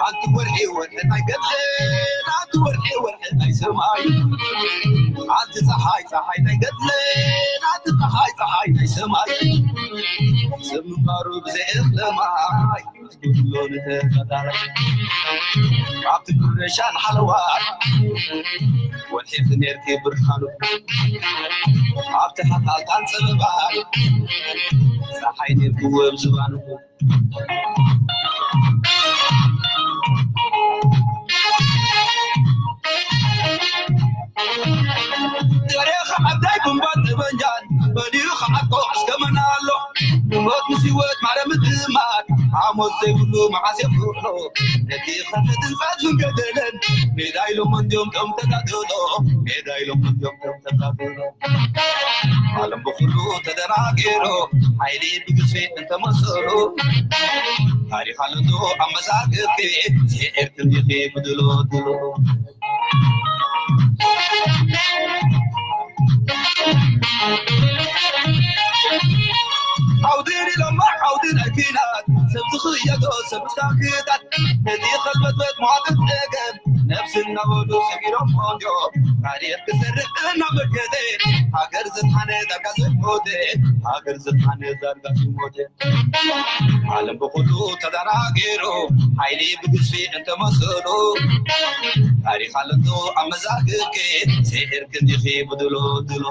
ኣንቲ ወርሒ ወርሒ ናይ ገድልን፣ ኣንቲ ወርሒ ወርሒ ናይ ሰማይ፣ ኣንቲ ፀሓይ ፀሓይ ናይ ገድልን፣ ኣንቲ ፀሓይ ፀሓይ ናይ ሰማይ፣ ሰብ ምንባሩ ብዘይ እኽለ ማይ። ኩሉ ንተፈጣሪ ኣብቲ ኩረሻን ሓለዋ ወልሒፍ ኔርኪ ብርሃኑ ኣብቲ ሓታታን ጸበባን ፀሓይ ኔርኪ ወብ ዝባኑ ገሬኻ ዓብዳይ ጉንባት ጠበንጃን በዲኡ ኸዓቆ እስከመና ኣሎ ንሞት ምስ ህይወት ማረ ምድማር ሓሞት ዘይብሉ መዓስ የፍርሖ ነቲ ኸፈትንጻት ዝንገደለን ሜዳ ኢሎም እንዲዮም ቶም ተጋደሎ ሜዳ ኢሎም እንዲዮም ቶም ተጋደሎ ዓለም ብኹሉ ተደናጊሩ ሓይሊ ብግዝፊ እንተመሰሉ ታሪኽ ኣለዶ ኣብ መዛግብቲ ስዒር ክንዲኺ ብድሎ ድሎ ዓውዲ ንለማ ዓውዲ ናይ ኲናት ሰብ ዝኽየዶ ሰብ ዝታክታት ነቲ ኸልበትበት መዋቅር ጸገም ነብሲ እናበሉ ሰጊሮም ቆንጆ ታሪኽ ክሰርሕ እናመከተ ሃገር ዘድሓነ ዳርጋ ዘይሞተ ሃገር ዘድሓነ ዳርጋ ዘይሞተ ዓለም ብኹሉ ተደናጊሩ ሓይሊ ብግዝፊ እንተመሰሉ ታሪኽ ኣለቶ ኣብ መዛግብኪ ስዒር ክንዲኺ ብድሎ ድሎ